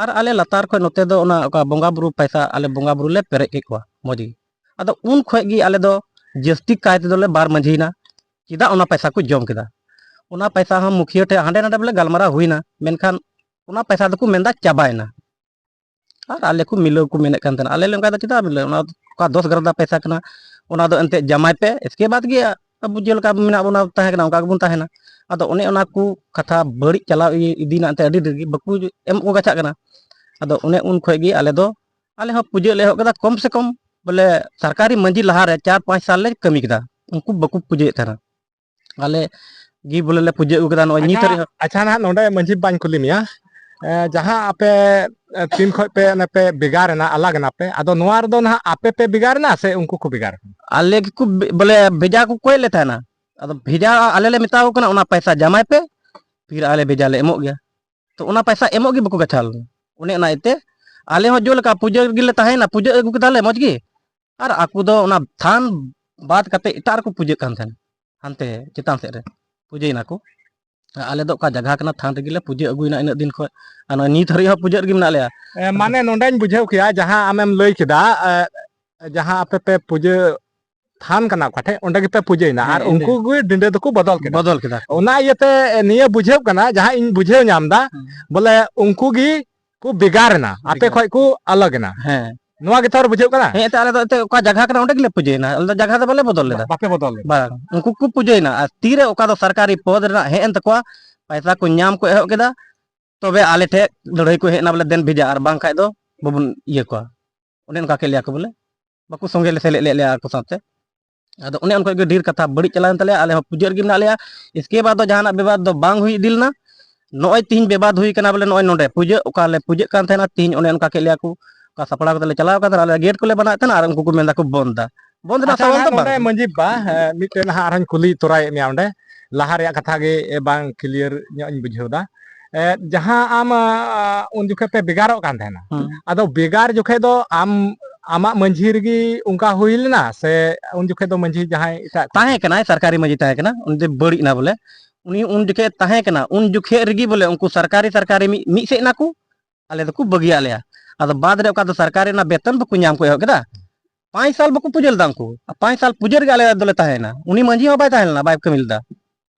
ᱟᱨ ᱟᱞᱮ ᱞᱟᱛᱟᱨ ᱠᱷᱚᱱ ᱱᱚᱛᱮ ᱫᱚ ᱚᱱᱟ ᱚᱠᱟ ᱵᱚᱸᱜᱟ ᱵᱩᱨᱩ ᱯᱟᱭᱥᱟ, ᱟᱞᱮ ᱵᱚᱸᱜᱟ ᱵᱩᱨᱩ ᱞᱮ ᱯᱮᱨᱮᱡ ᱠᱮᱫ ᱠᱚᱣᱟ ᱢᱚᱡᱽ ᱜᱮ᱾ ᱟᱫᱚ ᱩᱱ ᱠᱷᱚᱡ ᱜᱮ ᱟᱞᱮ ᱫᱚ ᱡᱟᱹᱥᱛᱤ ᱠᱟᱭ ᱛᱮᱫᱚ ᱞᱮ ᱵᱟᱨ ᱢᱟᱹᱡᱷᱤᱭᱮᱱᱟ᱾ ᱪᱮᱫᱟᱜ ᱚᱱᱟ ᱯᱟᱭᱥᱟ ᱠᱚ ᱡᱚᱢ ᱠᱮᱫᱟ? ᱚᱱᱟ ᱯᱟᱭᱥᱟ ᱦᱚᱸ ᱢᱩᱠᱷᱤᱭᱟᱹ ᱴᱷᱮᱱ ᱦᱟᱸᱰᱮ ᱱᱟᱰᱮ ᱵᱚᱞᱮ ᱜᱟᱞᱢᱟᱨᱟᱣ ᱦᱩᱭᱱᱟ, ᱢᱮᱱᱠᱷᱟᱱ ᱚᱱᱟ ᱯᱟᱭᱥᱟ ᱫᱚᱠᱚ ᱢᱮᱱᱫᱟ ᱪᱟᱵᱟᱭᱮᱱᱟ᱾ ᱟᱨ ᱟᱞᱮ ᱠᱚ ᱢᱤᱞᱟᱹᱣ ᱠᱚ ᱢᱮᱱᱮᱫ ᱠᱟᱱ ᱛᱟᱦᱮᱱᱟ, ᱟᱞᱮ ᱞᱮ ᱚᱱᱠᱟ ᱫᱚ ᱪᱮᱫᱟᱜ ᱢᱤᱞᱟᱹᱣ? ᱚᱱᱟ ᱚᱠᱟ ᱫᱚᱥ ᱜᱟᱨᱫᱟ ᱯᱟᱭᱥᱟ ᱠᱟᱱᱟ, ᱚᱱᱟ ᱫᱚ ᱮᱱᱛᱮᱫ ᱡᱟᱢᱟᱭ ᱯᱮ, ᱮᱥᱠᱮ ᱵᱟᱫᱽ ᱜᱮ ᱟᱵᱚ ᱡᱮᱞᱮᱠᱟ ᱢᱮᱱᱟᱜ ᱵᱚᱱᱟ, ᱛᱟᱦᱮᱸ ᱠᱟᱱᱟ, ᱚᱱᱠᱟ ᱜᱮᱵᱚᱱ ᱛᱟᱦᱮᱱᱟ᱾ ᱟᱫᱚ ᱚᱱᱮ ᱚᱱᱟ ᱠᱚ ᱠᱟᱛᱷᱟ ᱵᱟᱹᱲᱤᱡ ᱪᱟᱞᱟᱣ ᱤ-, ᱤᱫᱤᱭᱮᱱᱟ ᱮᱱᱛᱮᱫ ᱟᱹᱰᱤ ᱰᱷᱮᱨ ᱜᱮ, ᱵᱟᱠᱚ ᱮᱢᱚᱜ ᱠᱚ ᱜᱟᱪᱷᱟᱜ ᱠᱟᱱᱟ᱾ ᱟᱫᱚ ᱚᱱᱮ ᱩᱱ ᱠᱷᱚᱡ ᱜᱮ ᱟᱞᱮ ᱫᱚ, ᱟᱞᱮ ᱦᱚᱸ ᱯᱩᱡᱟᱹ ᱞᱮ ᱮᱦᱚᱵ ᱠᱮᱫᱟ, ᱠᱚᱢ ᱥᱮ ᱠᱚᱢ ᱵᱚᱞᱮ ᱥᱚᱨᱠᱟᱨᱤ ᱢᱟᱹᱡᱷᱤ ᱞᱟᱦᱟᱨᱮ ᱪᱟᱨ ᱯᱟᱸᱪ ᱥᱟᱞ ᱞᱮ ᱠᱟᱹᱢᱤ ᱠᱮᱫᱟ, ᱩᱱᱠᱩ ᱵᱟᱠᱚ ᱯᱩᱡᱟᱹᱭᱮᱫ ᱛᱟᱦᱮᱱᱟ᱾ ᱟᱞᱮ ᱜᱮ ᱵᱚᱞᱮ ᱞᱮ ᱯᱩᱡᱟᱹ ᱟᱹᱜᱩ ᱠᱮᱫᱟ, ᱱᱚᱜᱼᱚᱭ ᱱᱤᱛ ᱟᱪᱪᱷᱟ, ᱦᱟᱹᱨᱤᱡ ᱦᱚᱸ᱾ ᱟᱪᱪᱷᱟ, ᱱᱟᱦᱟᱜ ᱱᱚᱰᱮ ᱢᱟᱹᱡᱷᱤ ᱵᱟᱵᱟᱧ ᱠᱩᱞᱤ ᱢᱮᱭᱟ, ᱮ, ᱡᱟᱦᱟᱸ ᱟᱯᱮ, ᱮ, ᱛᱤᱱ ᱠᱷᱚᱡ ᱯᱮ, ᱚᱱᱮ ᱯᱮ ᱵᱷᱮᱜᱟᱨ ᱮᱱᱟ, ᱟᱞᱟᱜᱽ ᱮᱱᱟ ᱯᱮ, ᱟᱫᱚ ᱱᱚᱣᱟ ᱨᱮᱫᱚ ᱱᱟᱦᱟᱜ ᱟᱯᱮ ᱯᱮ ᱵᱷᱮᱜᱟᱨ ᱮᱱᱟ ᱥᱮ ᱩᱱᱠᱩ ᱠᱚ ᱵᱷᱮᱜᱟᱨ ᱮᱱᱟ? ᱟᱞᱮ ᱜᱮᱠᱚ ᱵᱮ-, ᱵᱚᱞᱮ ᱵᱷᱮᱡᱟ ᱠᱚ ᱠᱚᱭᱮᱫ ᱞᱮ ᱛᱟᱦᱮᱱᱟ᱾ ᱟᱫᱚ ᱵᱷᱮᱡᱟ ᱟᱞᱮ ᱞᱮ ᱢᱮᱛᱟ ᱠᱚ ᱠᱟᱱᱟ, "ᱚᱱᱟ ᱯᱟᱭᱥᱟ ᱡᱟᱢᱟᱭ ᱯᱮ, ᱯᱷᱤᱨ ᱟᱞᱮ ᱵᱷᱮᱡᱟ ᱞᱮ ᱮᱢᱚᱜ ᱜᱮᱭᱟ᱾" ᱛᱚ ᱚᱱᱟ ᱯᱟᱭᱥᱟ ᱮᱢᱚᱜ ᱜᱮ ᱵᱟᱠᱚ ᱜᱟᱪᱷᱟᱣ ᱞᱮᱱᱟ᱾ ᱚᱱᱮ ᱚᱱᱟ ᱤᱭᱟᱹᱛᱮ ᱟᱞᱮ ᱦᱚᱸ ᱡᱮᱞᱮᱠᱟ ᱯᱩᱡᱟᱹ ᱨᱮᱜᱮ ᱞᱮ ᱛᱟᱦᱮᱸᱭᱮᱱᱟ, ᱯᱩᱡᱟᱹ ᱟᱹᱜᱩ ᱠᱮᱫᱟᱞᱮ ᱢᱚᱡᱽ ᱜᱮ, ᱟᱨ ᱟᱠᱚ ᱫᱚ ᱚᱱᱟ ᱛᱷᱟᱱ ᱵᱟᱫ ᱠᱟᱛᱮ ᱮᱴᱟᱜ ᱨᱮᱠᱚ ᱯᱩᱡᱟᱹᱜ ᱠᱟᱱ ᱛᱟᱦᱮᱱᱟ, ᱦᱟᱱᱛᱮ ᱪᱮᱛᱟᱱ ᱥᱮᱫ ᱨᱮ ᱯᱩᱡᱟᱹᱭᱮᱱᱟ ᱠᱚ᱾ ᱟᱞᱮ ᱫᱚ ᱚᱠᱟ ᱡᱟᱭᱜᱟ ᱠᱟᱱᱟ, ᱛᱷᱟᱱ ᱨᱮᱜᱮ ᱞᱮ ᱯᱩᱡᱟᱹ ᱟᱹᱜᱩᱭᱮᱱᱟ ᱤᱱᱟᱹᱜ ᱫᱤᱱ ᱠᱷᱚᱱ, ᱟᱨ ᱱᱚᱜᱼᱚᱭ ᱱᱤᱛ ᱦᱟᱹᱨᱤᱡ ᱦᱚᱸ ᱯᱩᱡᱟᱹ ᱨᱮᱜᱮ ᱢᱮᱱᱟᱜ ᱞᱮᱭᱟ᱾ ᱮ, ᱢᱟᱱᱮ ᱱᱚᱰᱮᱧ ᱵᱩᱡᱷᱟᱹᱣ ᱠᱮᱭᱟ, ᱡᱟᱦᱟᱸ ᱟᱢᱮᱢ ᱞᱟᱹᱭ ᱠᱮᱫᱟ, ᱮ, ᱡᱟᱦᱟᱸ ᱟᱯᱮ ᱯᱮ ᱯᱩᱡᱟᱹ ᱛᱷᱟᱱ ᱠᱟᱱᱟ ᱚᱠᱟ ᱴᱷᱮᱡ, ᱚᱸᱰᱮ ᱜᱮᱯᱮ ᱯᱩᱡᱟᱹᱭᱮᱱᱟ, ᱦᱮᱸ, ᱟᱨ ᱤᱱᱟᱹ ᱩᱱᱠᱩ ᱜᱮ ᱰᱤᱸᱰᱟᱹ ᱫᱚᱠᱚ ᱵᱚᱫᱚᱞ ᱠᱮᱫᱟ᱾ ᱵᱚᱫᱚᱞ ᱠᱮᱫᱟ ᱠᱚ᱾ ᱚᱱᱟ ᱤᱭᱟᱹᱛᱮ ᱱᱤᱭᱟᱹ ᱵᱩᱡᱷᱟᱹᱜ ᱠᱟᱱᱟ, ᱡᱟᱦᱟᱸ ᱤᱧ ᱵᱩᱡᱷᱟᱹᱣ ᱧᱟᱢ ᱮᱫᱟ, ᱦᱮᱸ᱾ ᱵᱚᱞᱮ ᱩᱱᱠᱩ ᱜᱮ ᱠᱚ ᱵᱷᱮᱜᱟᱨ ᱮᱱᱟ, ᱟᱯᱮ ᱵᱷᱮᱜᱟᱨ᱾ ᱠᱷᱚᱡ ᱠᱚ ᱟᱞᱟᱜᱽ ᱮᱱᱟ᱾ ᱦᱮᱸ᱾ ᱱᱚᱣᱟ ᱜᱮ ᱛᱟᱦᱚᱞᱮ ᱵᱩᱡᱷᱟᱹᱜ ᱠᱟᱱᱟ? ᱦᱮᱸ, ᱮᱱᱛᱮ ᱟᱞᱮ ᱫᱚ ᱮᱱᱛᱮ ᱚᱠᱟ ᱡᱟᱭᱜᱟ ᱠᱟᱱᱟ, ᱚᱸᱰᱮ ᱜᱮᱞᱮ ᱯᱩᱡᱟᱹᱭᱮᱱᱟ, ᱟᱞᱮ ᱫᱚ ᱡᱟᱭᱜᱟ ᱫᱚ ᱵᱟᱞᱮ ᱵᱚᱫᱚᱞ ᱞᱮᱫᱟ᱾ ᱵᱟ-, ᱵᱟᱯᱮ ᱵᱚᱫᱚᱞ ᱞᱮᱫᱟ? ᱵᱟᱝ, ᱩᱱᱠᱩ ᱠᱚ ᱯᱩᱡᱟᱹᱭᱮᱱᱟ᱾ ᱟᱨ ᱛᱤᱨᱮ ᱚᱠᱟ ᱫᱚ ᱥᱚᱨᱠᱟᱨᱤ ᱯᱚᱫᱽ ᱨᱮᱱᱟᱜ ᱦᱮᱡ ᱮᱱ ᱛᱟᱠᱚᱣᱟ, ᱯᱟᱭᱥᱟ ᱠᱚ ᱧᱟᱢ ᱠᱚ ᱮᱦᱚᱵ ᱠᱮᱫᱟ, ᱛᱚᱵᱮ ᱟᱞᱮ ᱴᱷᱮᱡ ᱞᱟᱹᱲᱦᱟᱹᱭ ᱠᱚ ᱦᱮᱡ ᱮᱱᱟ, ᱵᱚᱞᱮ ᱫᱮᱱ ᱵᱷᱮᱡᱟ, ᱟᱨ ᱵᱟᱝᱠᱷᱟᱡ ᱫᱚ ᱵᱟᱵᱚᱱ ᱤᱭᱟᱹ ᱠᱚᱣᱟ᱾ ᱚᱱᱮ ᱚᱱᱠᱟ ᱠᱮᱫ ᱞᱮᱭᱟ ᱠᱚ ᱵᱚᱞᱮ, ᱵᱟᱠᱚ ᱥᱚᱸᱜᱮ ᱞᱮ ᱥᱮᱞᱮᱫ ᱞᱮᱫ ᱞᱮᱭᱟ ᱟᱠᱚ ᱥᱟᱶᱛᱮ᱾ ᱟᱫᱚ ᱚᱱᱮ ᱚᱱᱠᱟ ᱜᱮ ᱰᱷᱮᱨ ᱠᱟᱛᱷᱟ ᱵᱟᱹᱲᱤᱡ ᱪᱟᱞᱟᱣᱮᱱ ᱛᱟᱞᱮᱭᱟ, ᱟᱞᱮ ᱦᱚᱸ ᱯᱩᱡᱟᱹ ᱨᱮᱜᱮ ᱢᱮᱱᱟᱜ ᱞᱮᱭᱟ᱾ ᱤᱥᱠᱮ ᱵᱟᱫᱽ ᱫᱚ ᱡᱟᱦᱟᱱᱟᱜ ᱵᱤᱵᱟᱫ ᱫᱚ ᱵᱟᱝ ᱦᱩᱭ ᱤᱫᱤ ᱞᱮᱱᱟ᱾ ᱱᱚᱜᱼᱚᱭ ᱛᱤᱦᱤᱧ ᱵᱤᱵᱟᱫ ᱦᱩᱭ ᱠᱟᱱᱟ ᱵᱚᱞᱮ, ᱱᱚᱜᱼᱚᱭ ᱱᱚᱰᱮ ᱯᱩᱡᱟᱹ ᱚᱠᱟ ᱞᱮ ᱯᱩᱡᱟᱹᱜ ᱠᱟᱱ ᱛᱟᱦᱮᱱᱟ, ᱛᱤᱦᱤᱧ ᱚᱱᱮ ᱚᱱᱠᱟ ᱠᱮᱫ ᱞᱮᱭᱟ ᱠᱚ, ᱚᱠᱟ ᱥᱟᱯᱲᱟᱣ ᱠᱟᱛᱮ ᱞᱮ ᱪᱟᱞᱟᱣ ᱠᱟᱱ ᱛᱟᱦᱮᱱᱟ, ᱟᱞᱮ ᱜᱮᱴ ᱠᱚᱞᱮ ᱵᱮᱱᱟᱣᱮᱫ ᱛᱟᱦᱮᱱᱟ ᱟᱨ ᱩᱱᱠᱩ ᱠᱚ ᱢᱮᱱ ᱫᱟᱠᱚ ᱵᱚᱱᱫ ᱫᱟ᱾ ᱵᱚᱱᱫ ᱨᱮᱱᱟᱜ ᱟᱪᱪᱷᱟ, ᱥᱟᱣᱟᱞ ᱫᱚ ᱱᱟᱦᱟᱜ ᱵᱟᱝ ᱱᱚᱰᱮ ᱠᱟᱱᱟ᱾ ᱢᱟᱺᱡᱷᱤ ᱵᱟ, ᱮ, ᱢᱤᱫᱴᱮᱱ ᱱᱟᱦᱟᱜ ᱟᱨᱦᱚᱸᱧ ᱠᱩᱞᱤ ᱛᱚᱨᱟᱭᱮᱫ ᱢᱮᱭᱟ ᱚᱸᱰᱮ, ᱞᱟᱦᱟ ᱨᱮᱭᱟᱜ ᱠᱟᱛᱷᱟ ᱜᱮ, ᱮ, ᱵᱟᱝ ᱠᱞᱤᱭᱟᱨ ᱧᱚᱜ ᱤᱧ ᱵᱩᱡᱷᱟᱹᱣ ᱮᱫᱟ᱾ ᱮ, ᱡᱟᱦᱟᱸ ᱟᱢ, ᱟ, ᱩᱱ ᱡᱚᱠᱷᱮᱡ ᱯᱮ ᱵᱷᱮᱜᱟᱨᱚᱜ ᱠᱟᱱ ᱛᱟᱦᱮᱱᱟ, ᱦᱩᱸ᱾ ᱟᱫᱚ ᱵᱷᱮᱜᱟᱨ ᱡᱚᱠᱷᱮᱡ ᱫᱚ ᱟᱢ ᱟᱢᱟᱜ ᱢᱟᱹᱡᱷᱤ ᱨᱮᱜᱮ ᱚᱱᱠᱟ ᱦᱩᱭ ᱞᱮᱱᱟ, ᱥᱮ ᱩᱱ ᱡᱚᱠᱷᱮᱡ ᱫᱚ ᱢᱟᱹᱡᱷᱤ ᱡᱟᱦᱟᱸᱭ ᱮᱴᱟᱜ ᱠᱚ? ᱛᱟᱦᱮᱸ ᱠᱟᱱᱟᱭ, ᱥᱚᱨᱠᱟᱨᱤ ᱢᱟᱹᱡᱷᱤ ᱛᱟᱦᱮᱸ ᱠᱟᱱᱟ, ᱩᱱᱤ ᱫᱚ ᱵᱟᱹᱲᱤᱡ ᱮᱱᱟ ᱵᱚᱞᱮ᱾ ᱩᱱᱤ ᱩᱱ ᱡᱚᱠᱷᱮᱡ ᱛᱟᱦᱮᱸ ᱠᱟᱱᱟ, ᱩᱱ ᱡᱚᱠᱷᱮᱡ ᱨᱮᱜᱮ ᱵᱚᱞᱮ ᱩᱱᱠᱩ ᱥᱚᱨᱠᱟᱨᱤ, ᱥᱚᱨᱠᱟᱨᱤ ᱢᱤᱫ, ᱢᱤᱫ ᱥᱮᱫ ᱮᱱᱟ ᱠᱚ, ᱟᱞᱮ ᱫᱚᱠᱚ ᱵᱟᱹᱜᱤᱭᱟᱫ ᱞᱮᱭᱟ᱾ ᱟᱫᱚ ᱵᱟᱫᱽ ᱨᱮ ᱚᱠᱟ ᱫᱚ ᱥᱚᱨᱠᱟᱨᱤ ᱨᱮᱱᱟᱜ ᱵᱮᱛᱚᱱ ᱵᱟᱠᱚ ᱧᱟᱢ ᱠᱚ ᱮᱦᱚᱵ ᱠᱮᱫᱟ, ᱯᱟᱸᱪ ᱥᱟᱞ ᱵᱟᱠᱚ ᱯᱩᱡᱟᱹ ᱞᱮᱫᱟ ᱩᱱᱠᱩ, ᱯᱟᱸᱪ ᱥᱟᱞ ᱯᱩᱡᱟᱹ ᱨᱮᱜᱮ ᱟᱞᱮ ᱫᱚᱞᱮ ᱛᱟᱦᱮᱸᱭᱮᱱᱟ᱾ ᱩᱱᱤ ᱢᱟᱹᱡᱷᱤ ᱦᱚᱸ ᱵᱟᱭ ᱛᱟᱦᱮᱸ ᱞᱮᱱᱟ, ᱵᱟᱭ ᱠᱟᱹᱢᱤ ᱞᱮᱫᱟ᱾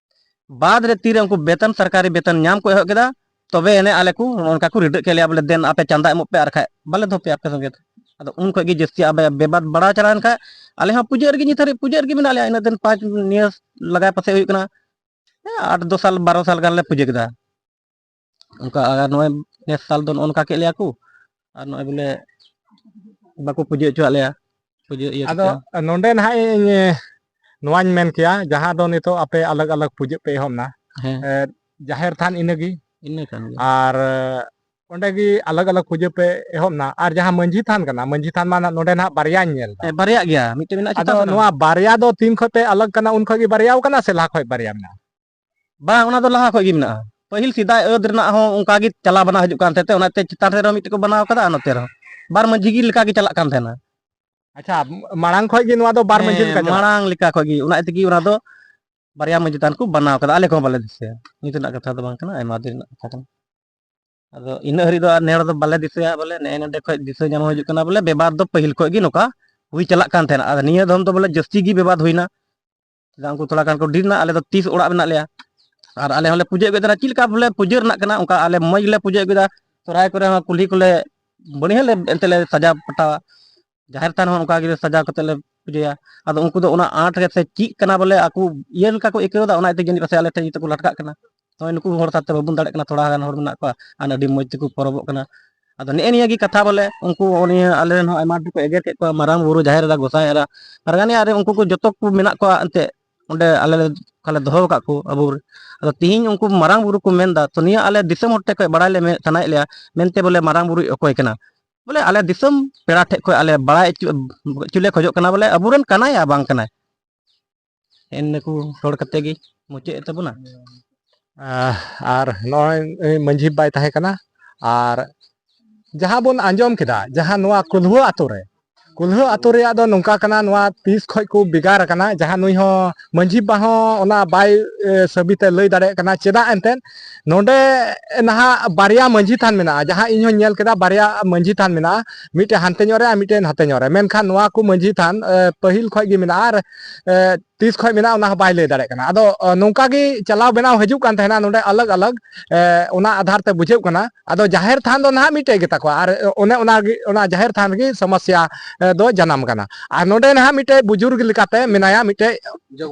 ᱵᱟᱫᱽ ᱨᱮ ᱛᱤᱨᱮ ᱩᱱᱠᱩ ᱵᱮᱛᱚᱱ, ᱥᱚᱨᱠᱟᱨᱤ ᱵᱮᱛᱚᱱ ᱧᱟᱢ ᱠᱚ ᱮᱦᱚᱵ ᱠᱮᱫᱟ, ᱛᱚᱵᱮ ᱮᱱᱮ ᱟᱞᱮ ᱠᱚ ᱱᱚᱜᱼᱚ ᱱᱚᱝᱠᱟ ᱠᱚ ᱨᱤᱰᱟᱹᱜ ᱠᱮᱫ ᱞᱮᱭᱟ ᱵᱚᱞᱮ, "ᱫᱮᱱ ᱟᱯᱮ ᱪᱟᱸᱫᱟ ᱮᱢᱚᱜ ᱯᱮ, ᱟᱨ ᱠᱷᱟᱡ ᱵᱟᱞᱮ ᱫᱚᱦᱚ ᱯᱮᱭᱟ ᱟᱯᱮ ᱥᱚᱸᱜᱮ ᱛᱮ᱾" ᱟᱫᱚ ᱩᱱ ᱠᱷᱚᱡ ᱜᱮ ᱡᱟᱹᱥᱛᱤ ᱟᱵᱮ-, ᱵᱮᱵᱟᱫ ᱵᱟᱲᱟᱣ ᱪᱟᱞᱟᱣᱮᱱ ᱠᱷᱟᱡ, ᱟᱞᱮ ᱦᱚᱸ ᱯᱩᱡᱟᱹ ᱨᱮᱜᱮ ᱱᱤᱛ ᱦᱟᱹᱨᱤᱡ ᱯᱩᱡᱟᱹ ᱨᱮᱜᱮ ᱢᱮᱱᱟᱜ ᱞᱮᱭᱟ᱾ ᱤᱱᱟᱹᱜ ᱫᱤᱱ ᱯᱟᱸᱪ, ᱱᱤᱭᱟᱹ ᱞᱟᱜᱟᱭ ᱯᱟᱥᱮᱡ ᱦᱩᱭᱩᱜ ᱠᱟᱱᱟ, ᱦᱮᱸ, ᱟᱴ ᱫᱚᱥ ᱥᱟᱞ, ᱵᱟᱨᱚ ᱥᱟᱞ ᱜᱟᱱ ᱞᱮ ᱯᱩᱡᱟᱹ ᱠᱮᱫᱟ᱾ ᱚᱱᱠᱟ, ᱟᱨ ᱱᱚᱜᱼᱚᱭ ᱱᱮᱥ ᱥᱟᱞ ᱫᱚ ᱱᱚᱜᱼᱚ ᱱᱚᱝᱠᱟ ᱠᱮᱫ ᱞᱮᱭᱟ ᱠᱚ, ᱟᱨ ᱱᱚᱜᱼᱚᱭ ᱵᱚᱞᱮ ᱵᱟᱠᱚ ᱯᱩᱡᱟᱹ ᱦᱚᱪᱚᱣᱟᱜ ᱞᱮᱭᱟ, ᱯᱩᱡᱟᱹ ᱤᱭᱟᱹ ᱟᱫᱚ ᱠᱟᱛᱮ᱾ ᱱᱚᱰᱮ ᱱᱟᱦᱟᱜ ᱤᱧ ᱱᱚᱣᱟᱧ ᱢᱮᱱ ᱠᱮᱭᱟ, ᱡᱟᱦᱟᱸ ᱫᱚ ᱱᱤᱛᱚᱜ ᱟᱯᱮ ᱟᱞᱟᱜᱽ ᱟᱞᱟᱜᱽ ᱯᱩᱡᱟᱹ ᱯᱮ ᱮᱦᱚᱵ ᱮᱱᱟ, ᱦᱮᱸ᱾ ᱮ, ᱡᱟᱦᱮᱨ ᱛᱷᱟᱱ ᱤᱱᱟᱹᱜᱮ, ᱤᱱᱟᱹ ᱠᱟᱱ ᱜᱮᱭᱟ᱾ ᱟᱨ ᱚᱸᱰᱮ ᱜᱮ ᱟᱞᱟᱜᱽ ᱟᱞᱟᱜᱽ ᱯᱩᱡᱟᱹ ᱯᱮ ᱮᱦᱚᱵ ᱮᱱᱟ, ᱟᱨ ᱡᱟᱦᱟᱸ ᱢᱟᱹᱡᱷᱤ ᱛᱷᱟᱱ ᱠᱟᱱᱟ, ᱢᱟᱹᱡᱷᱤ ᱛᱷᱟᱱ ᱢᱟ ᱱᱟᱦᱟᱜ ᱱᱚᱰᱮ ᱱᱟᱦᱟᱜ ᱵᱟᱨᱭᱟᱧ ᱧᱮᱞ ᱮᱫᱟ᱾ ᱦᱮᱸ, ᱵᱟᱨᱭᱟᱜ ᱜᱮᱭᱟ, ᱢᱤᱫᱴᱮᱱ ᱢᱮᱱᱟᱜᱼᱟ ᱟᱫᱚ ᱪᱮᱛᱟᱱ ᱨᱮ᱾ ᱱᱚᱣᱟ ᱵᱟᱨᱭᱟ ᱫᱚ ᱛᱤᱱ ᱠᱷᱚᱱ ᱯᱮ ᱟᱞᱟᱜᱽ ᱠᱟᱱᱟ, ᱩᱱ ᱠᱷᱚᱱ ᱜᱮ ᱵᱟᱨᱭᱟᱣ ᱠᱟᱱᱟ ᱥᱮ ᱞᱟᱦᱟ ᱠᱷᱚᱱ ᱵᱟᱨᱭᱟ ᱢᱮᱱᱟᱜᱼᱟ? ᱵᱟᱝ, ᱚᱱᱟ ᱫᱚ ᱞᱟᱦᱟ ᱠᱷᱚᱱ ᱜᱮ ᱢᱮᱱᱟᱜᱼᱟ᱾ ᱯᱟᱹᱦᱤᱞ ᱥᱮᱫᱟᱭ ᱟᱹᱫ ᱨᱮᱱᱟᱜ ᱦᱚᱸ ᱚᱱᱠᱟ ᱜᱮ ᱪᱟᱞᱟᱣ ᱵᱟᱱᱟᱣ ᱦᱤᱡᱩᱜ ᱠᱟᱱ ᱛᱟᱦᱮᱸ ᱛᱮ, ᱚᱱᱟᱛᱮ ᱪᱮᱛᱟᱱ ᱨᱮᱦᱚᱸ ᱢᱤᱫᱴᱮᱡ ᱠᱚ ᱵᱟᱱᱟᱣ ᱠᱟᱫᱟ ᱟᱨ ᱱᱚᱛᱮ ᱨᱮᱦᱚᱸ ᱵᱟᱨ ᱢᱟᱹᱡᱷᱤ ᱜᱮ ᱞᱮᱠᱟ ᱜᱮ ᱪᱟᱞᱟᱜ ᱠᱟᱱ ᱛᱟᱦᱮᱱᱟ᱾ ᱟᱪᱪᱷᱟ, ᱢᱟᱲᱟᱝ ᱠᱷᱚᱱ ᱜᱮ ᱱᱚᱣᱟ ᱫᱚ ᱵᱟᱨ ᱢᱟᱹᱡᱷᱤ ᱦᱮᱸ, ᱞᱮᱠᱟ ᱪᱟᱞᱟᱜ ᱢᱟᱲᱟᱝ ᱞᱮᱠᱟ ᱠᱷᱚᱱ ᱜᱮ, ᱚᱱᱟ ᱛᱮᱜᱮ ᱚᱱᱟ ᱫᱚ ᱵᱟᱨᱭᱟ ᱢᱟᱹᱡᱷᱤ ᱛᱷᱟᱱ ᱠᱚ ᱵᱟᱱᱟᱣ ᱠᱟᱫᱟ, ᱟᱞᱮ ᱠᱚᱦᱚᱸ ᱵᱟᱞᱮ ᱫᱤᱥᱟᱹᱭᱟ᱾ ᱱᱤᱛ ᱨᱮᱱᱟᱜ ᱠᱟᱛᱷᱟ ᱫᱚ ᱵᱟᱝ ᱠᱟᱱᱟ, ᱟᱭᱢᱟ ᱫᱤᱱ ᱨᱮᱱᱟᱜ ᱠᱟᱛᱷᱟ ᱠᱟᱱᱟ᱾ ᱟᱫᱚ ᱤᱱᱟᱹᱜ ᱦᱟᱹᱨᱤᱡ ᱫᱚ ᱟᱨ ᱱᱮ ᱦᱚᱲ ᱫᱚ ᱵᱟᱞᱮ ᱫᱤᱥᱟᱹᱭᱟ, ᱵᱚᱞᱮ ᱱᱮᱜᱼᱮ ᱱᱚᱰᱮ ᱠᱷᱚᱱ ᱫᱤᱥᱟᱹ ᱧᱟᱢ ᱦᱤᱡᱩᱜ ᱠᱟᱱᱟ, ᱵᱚᱞᱮ ᱵᱮᱵᱟᱫ ᱫᱚ ᱯᱟᱹᱦᱤᱞ ᱠᱷᱚᱱ ᱜᱮ ᱱᱚᱝᱠᱟ ᱦᱩᱭ ᱪᱟᱞᱟᱜ ᱠᱟᱱ ᱛᱟᱦᱮᱱᱟ᱾ ᱟᱫᱚ ᱱᱤᱭᱟᱹ ᱫᱷᱚᱢ ᱫᱚ ᱵᱚᱞᱮ ᱡᱟᱹᱥᱛᱤ ᱜᱮ ᱵᱮᱵᱟᱫ ᱦᱩᱭᱱᱟ᱾ ᱪᱮᱫᱟᱜ, ᱩᱱᱠᱩ ᱛᱷᱚᱲᱟ ᱜᱟᱱ ᱠᱚ ᱰᱷᱮᱨ ᱮᱱᱟ, ᱟᱞᱮ ᱫᱚ ᱛᱤᱥ ᱚᱲᱟᱜ ᱢᱮᱱᱟᱜ ᱞᱮᱭᱟ, ᱟᱨ ᱟᱞᱮ ᱦᱚᱸᱞᱮ ᱯᱩᱡᱟᱹ ᱟᱹᱜᱩᱭᱮᱫ ᱛᱟᱦᱮᱱᱟ᱾ ᱪᱮᱫ ᱞᱮᱠᱟ ᱵᱚᱞᱮ ᱯᱩᱡᱟᱹ ᱨᱮᱱᱟᱜ ᱠᱟᱱᱟ, ᱚᱱᱠᱟ ᱟᱞᱮ ᱢᱚᱡᱽ ᱜᱮᱞᱮ ᱯᱩᱡᱟᱹ ᱟᱹᱜᱩᱭᱮᱫᱟ᱾ ᱥᱚᱦᱨᱟᱭ ᱠᱚᱨᱮ ᱦᱚᱸ ᱠᱩᱞᱦᱤ ᱠᱚᱞᱮ ᱵᱟᱹᱲᱤᱡ ᱞᱮ ᱮᱱᱛᱮ ᱞᱮ ᱥᱟᱡᱟᱣ ᱯᱟᱴᱟᱣᱟ, ᱡᱟᱦᱮᱨ ᱛᱷᱟᱱ ᱦᱚᱸ ᱚᱱᱠᱟ ᱜᱮ ᱥᱟᱡᱟᱣ ᱠᱟᱛᱮ ᱞᱮ ᱯᱩᱡᱟᱹᱭᱟ᱾ ᱟᱫᱚ ᱩᱱᱠᱩ ᱫᱚ ᱚᱱᱟ ᱟᱸᱴ ᱨᱮ ᱥᱮ ᱪᱮᱫ ᱠᱟᱱᱟ ᱵᱚᱞᱮ, ᱟᱠᱚ ᱤᱭᱟᱹ ᱞᱮᱠᱟ ᱠᱚ ᱟᱹᱭᱠᱟᱹᱣ ᱮᱫᱟ, ᱚᱱᱟ ᱤᱭᱟᱹᱛᱮ ᱡᱟᱹᱱᱤᱡ ᱯᱟᱥᱮᱡ ᱟᱞᱮ ᱴᱷᱮᱱ ᱡᱚᱛᱚ ᱠᱚ ᱞᱟᱴᱠᱟᱜ ᱠᱟᱱᱟ᱾ ᱱᱚᱜᱼᱚᱭ ᱱᱩᱠᱩ ᱦᱚᱲ ᱥᱟᱶᱛᱮ ᱵᱟᱵᱚᱱ ᱫᱟᱲᱮᱜ ᱠᱟᱱᱟ, ᱛᱷᱚᱲᱟ ᱜᱟᱱ ᱦᱚᱲ ᱢᱮᱱᱟᱜ ᱠᱚᱣᱟ ᱟᱨ ᱟᱹᱰᱤ ᱢᱚᱡᱽ ᱛᱮᱠᱚ ᱯᱚᱨᱚᱵᱚᱜ ᱠᱟᱱᱟ᱾ ᱟᱫᱚ ᱱᱮᱜᱼᱮ ᱱᱤᱭᱟᱹ ᱜᱮ ᱠᱟᱛᱷᱟ ᱵᱚᱞᱮ, ᱩᱱᱠᱩ ᱱᱤᱭᱟᱹ ᱟᱞᱮ ᱨᱮᱱ ᱦᱚᱸ ᱟᱭᱢᱟ ᱰᱷᱮᱨ ᱠᱚ ᱮᱜᱮᱨ ᱠᱮᱫ ᱠᱚᱣᱟ, ᱢᱟᱨᱟᱝ ᱵᱩᱨᱩ, ᱡᱟᱦᱮᱨ ᱮᱨᱟ, ᱜᱚᱸᱥᱟᱭ ᱮᱨᱟ, ᱯᱟᱨᱜᱟᱱᱟ ᱨᱮ ᱩᱱᱠᱩ ᱠᱚ ᱡᱚᱛᱚ ᱠᱚ ᱢᱮᱱᱟᱜ ᱠᱚᱣᱟ ᱮᱱᱛᱮᱫ, ᱚᱸᱰᱮ ᱟᱞᱮ ᱞᱮ, ᱚᱠᱟ ᱞᱮ ᱫᱚᱦᱚ ᱟᱠᱟᱫ ᱠᱚ ᱟᱵᱚ ᱨᱮ᱾ ᱟᱫᱚ ᱛᱤᱦᱤᱧ ᱩᱱᱠᱩ ᱢᱟᱨᱟᱝ ᱵᱩᱨᱩ ᱠᱚ ᱢᱮᱱᱫᱟ, ᱛᱚ ᱱᱤᱭᱟᱹ ᱟᱞᱮ ᱫᱤᱥᱚᱢ ᱦᱚᱲ ᱴᱷᱮᱱ ᱠᱷᱚᱱ ᱵᱟᱲᱟᱭ ᱞᱮ ᱢᱮ-, ᱥᱟᱱᱟᱭᱮᱫ ᱞᱮᱭᱟ ᱢᱮᱱᱛᱮ ᱵᱚᱞᱮ ᱢᱟᱨᱟᱝ ᱵᱩᱨᱩᱭ ᱚᱠᱚᱭ ᱠᱟᱱᱟ? ᱵᱚᱞᱮ ᱟᱞᱮ ᱫᱤᱥᱚᱢ ᱯᱮᱲᱟ ᱴᱷᱮᱱ ᱠᱷᱚᱱ ᱟᱞᱮ ᱵᱟᱲᱟᱭ ᱦᱚᱪᱚ, ᱦᱚᱪᱚ ᱞᱮ ᱠᱷᱚᱡᱚᱜ ᱠᱟᱱᱟ ᱵᱚᱞᱮ ᱟᱵᱚᱨᱮᱱ ᱠᱟᱱᱟᱭ ᱭᱟ ᱵᱟᱝ ᱠᱟᱱᱟᱭ? ᱮᱱ ᱱᱩᱠᱩ ᱨᱚᱲ ᱠᱟᱛᱮ ᱜᱮ ᱢᱩᱪᱟᱹᱫ ᱮᱫ ᱛᱟᱵᱚᱱᱟ᱾ ᱟᱨ ᱱᱚᱜᱼᱚᱭ ᱢᱟᱹᱡᱷᱤ ᱵᱟᱭ ᱛᱟᱦᱮᱸ ᱠᱟᱱᱟ, ᱟᱨ ᱡᱟᱦᱟᱸ ᱵᱚᱱ ᱟᱸᱡᱚᱢ ᱠᱮᱫᱟ, ᱡᱟᱦᱟᱸ ᱱᱚᱣᱟ ᱠᱩᱞᱦᱩᱣᱟᱹ ᱟᱛᱳ ᱨᱮ ᱠᱩᱞᱦᱟᱹ ᱟᱛᱳ ᱨᱮᱭᱟᱜ ᱫᱚ ᱱᱚᱝᱠᱟ ᱠᱟᱱᱟ, ᱱᱚᱣᱟ ᱛᱤᱥ ᱠᱷᱚᱡ ᱠᱚ ᱵᱷᱮᱜᱟᱨ ᱟᱠᱟᱱᱟ, ᱡᱟᱦᱟᱸ ᱱᱩᱭ ᱦᱚᱸ ᱢᱟᱹᱡᱷᱤ ᱵᱟ ᱦᱚᱸ ᱚᱱᱟ ᱵᱟᱭ, ᱮ, ᱥᱟᱹᱵᱤᱛ ᱮ ᱞᱟᱹᱭ ᱫᱟᱲᱮᱭᱟᱜ ᱠᱟᱱᱟ᱾ ᱪᱮᱫᱟᱜ ᱮᱱᱛᱮᱫ ᱱᱚᱰᱮ ᱱᱟᱦᱟᱜ ᱵᱟᱨᱭᱟ ᱢᱟᱹᱡᱷᱤ ᱛᱷᱟᱱ ᱢᱮᱱᱟᱜᱼᱟ, ᱡᱟᱦᱟᱸ ᱤᱧ ᱦᱚᱸᱧ ᱧᱮᱞ ᱠᱮᱫᱟ, ᱵᱟᱨᱭᱟ ᱢᱟᱹᱡᱷᱤ ᱛᱷᱟᱱ ᱢᱮᱱᱟᱜᱼᱟ, ᱢᱤᱫᱴᱮᱱ ᱦᱟᱱᱛᱮ ᱧᱚᱜ ᱨᱮ ᱟᱨ ᱢᱤᱫᱴᱮᱱ ᱱᱟᱛᱮ ᱧᱚᱜ ᱨᱮ᱾ ᱢᱮᱱᱠᱷᱟᱱ ᱱᱚᱣᱟ ᱠᱚ ᱢᱟᱹᱡᱷᱤ ᱛᱷᱟᱱ, ᱮ, ᱯᱟᱹᱦᱤᱞ ᱠᱷᱚᱡ ᱜᱮ ᱢᱮᱱᱟᱜᱼᱟ ᱟᱨ, ᱮ, ᱛᱤᱥ ᱠᱷᱚᱡ ᱢᱮᱱᱟᱜᱼᱟ, ᱚᱱᱟ ᱦᱚᱸ ᱵᱟᱭ ᱞᱟᱹᱭ ᱫᱟᱲᱮᱭᱟᱜ ᱠᱟᱱᱟ᱾ ᱟᱫᱚ, ᱮ, ᱱᱚᱝᱠᱟ ᱜᱮ ᱪᱟᱞᱟᱣ ᱵᱮᱱᱟᱣ ᱦᱤᱡᱩᱜ ᱠᱟᱱ ᱛᱟᱦᱮᱱᱟ ᱱᱚᱰᱮ ᱟᱞᱟᱜᱽ ᱟᱞᱟᱜᱽ, ᱮ, ᱚᱱᱟ ᱟᱫᱷᱟᱨ ᱛᱮ ᱵᱩᱡᱷᱟᱹᱜ ᱠᱟᱱᱟ᱾ ᱟᱫᱚ ᱡᱟᱦᱮᱨ ᱛᱷᱟᱱ ᱫᱚ ᱱᱟᱦᱟᱜ ᱢᱤᱫᱴᱮᱡ ᱜᱮ ᱛᱟᱠᱚᱣᱟ, ᱟᱨ ᱚᱱᱮ ᱚᱱᱟ ᱜᱮ, ᱚᱱᱟ ᱡᱟᱦᱮᱨ ᱛᱷᱟᱱ ᱨᱮᱜᱮ ᱥᱚᱢᱚᱥᱥᱟ, ᱮ, ᱫᱚ ᱡᱟᱱᱟᱢ ᱠᱟᱱᱟ᱾ ᱟᱨ ᱱᱚᱰᱮ ᱱᱟᱦᱟᱜ ᱢᱤᱫᱴᱮᱡ ᱵᱩᱡᱩᱨᱜ ᱞᱮᱠᱟᱛᱮ ᱢᱮᱱᱟᱭᱟ, ᱢᱤᱫᱴᱮᱡ,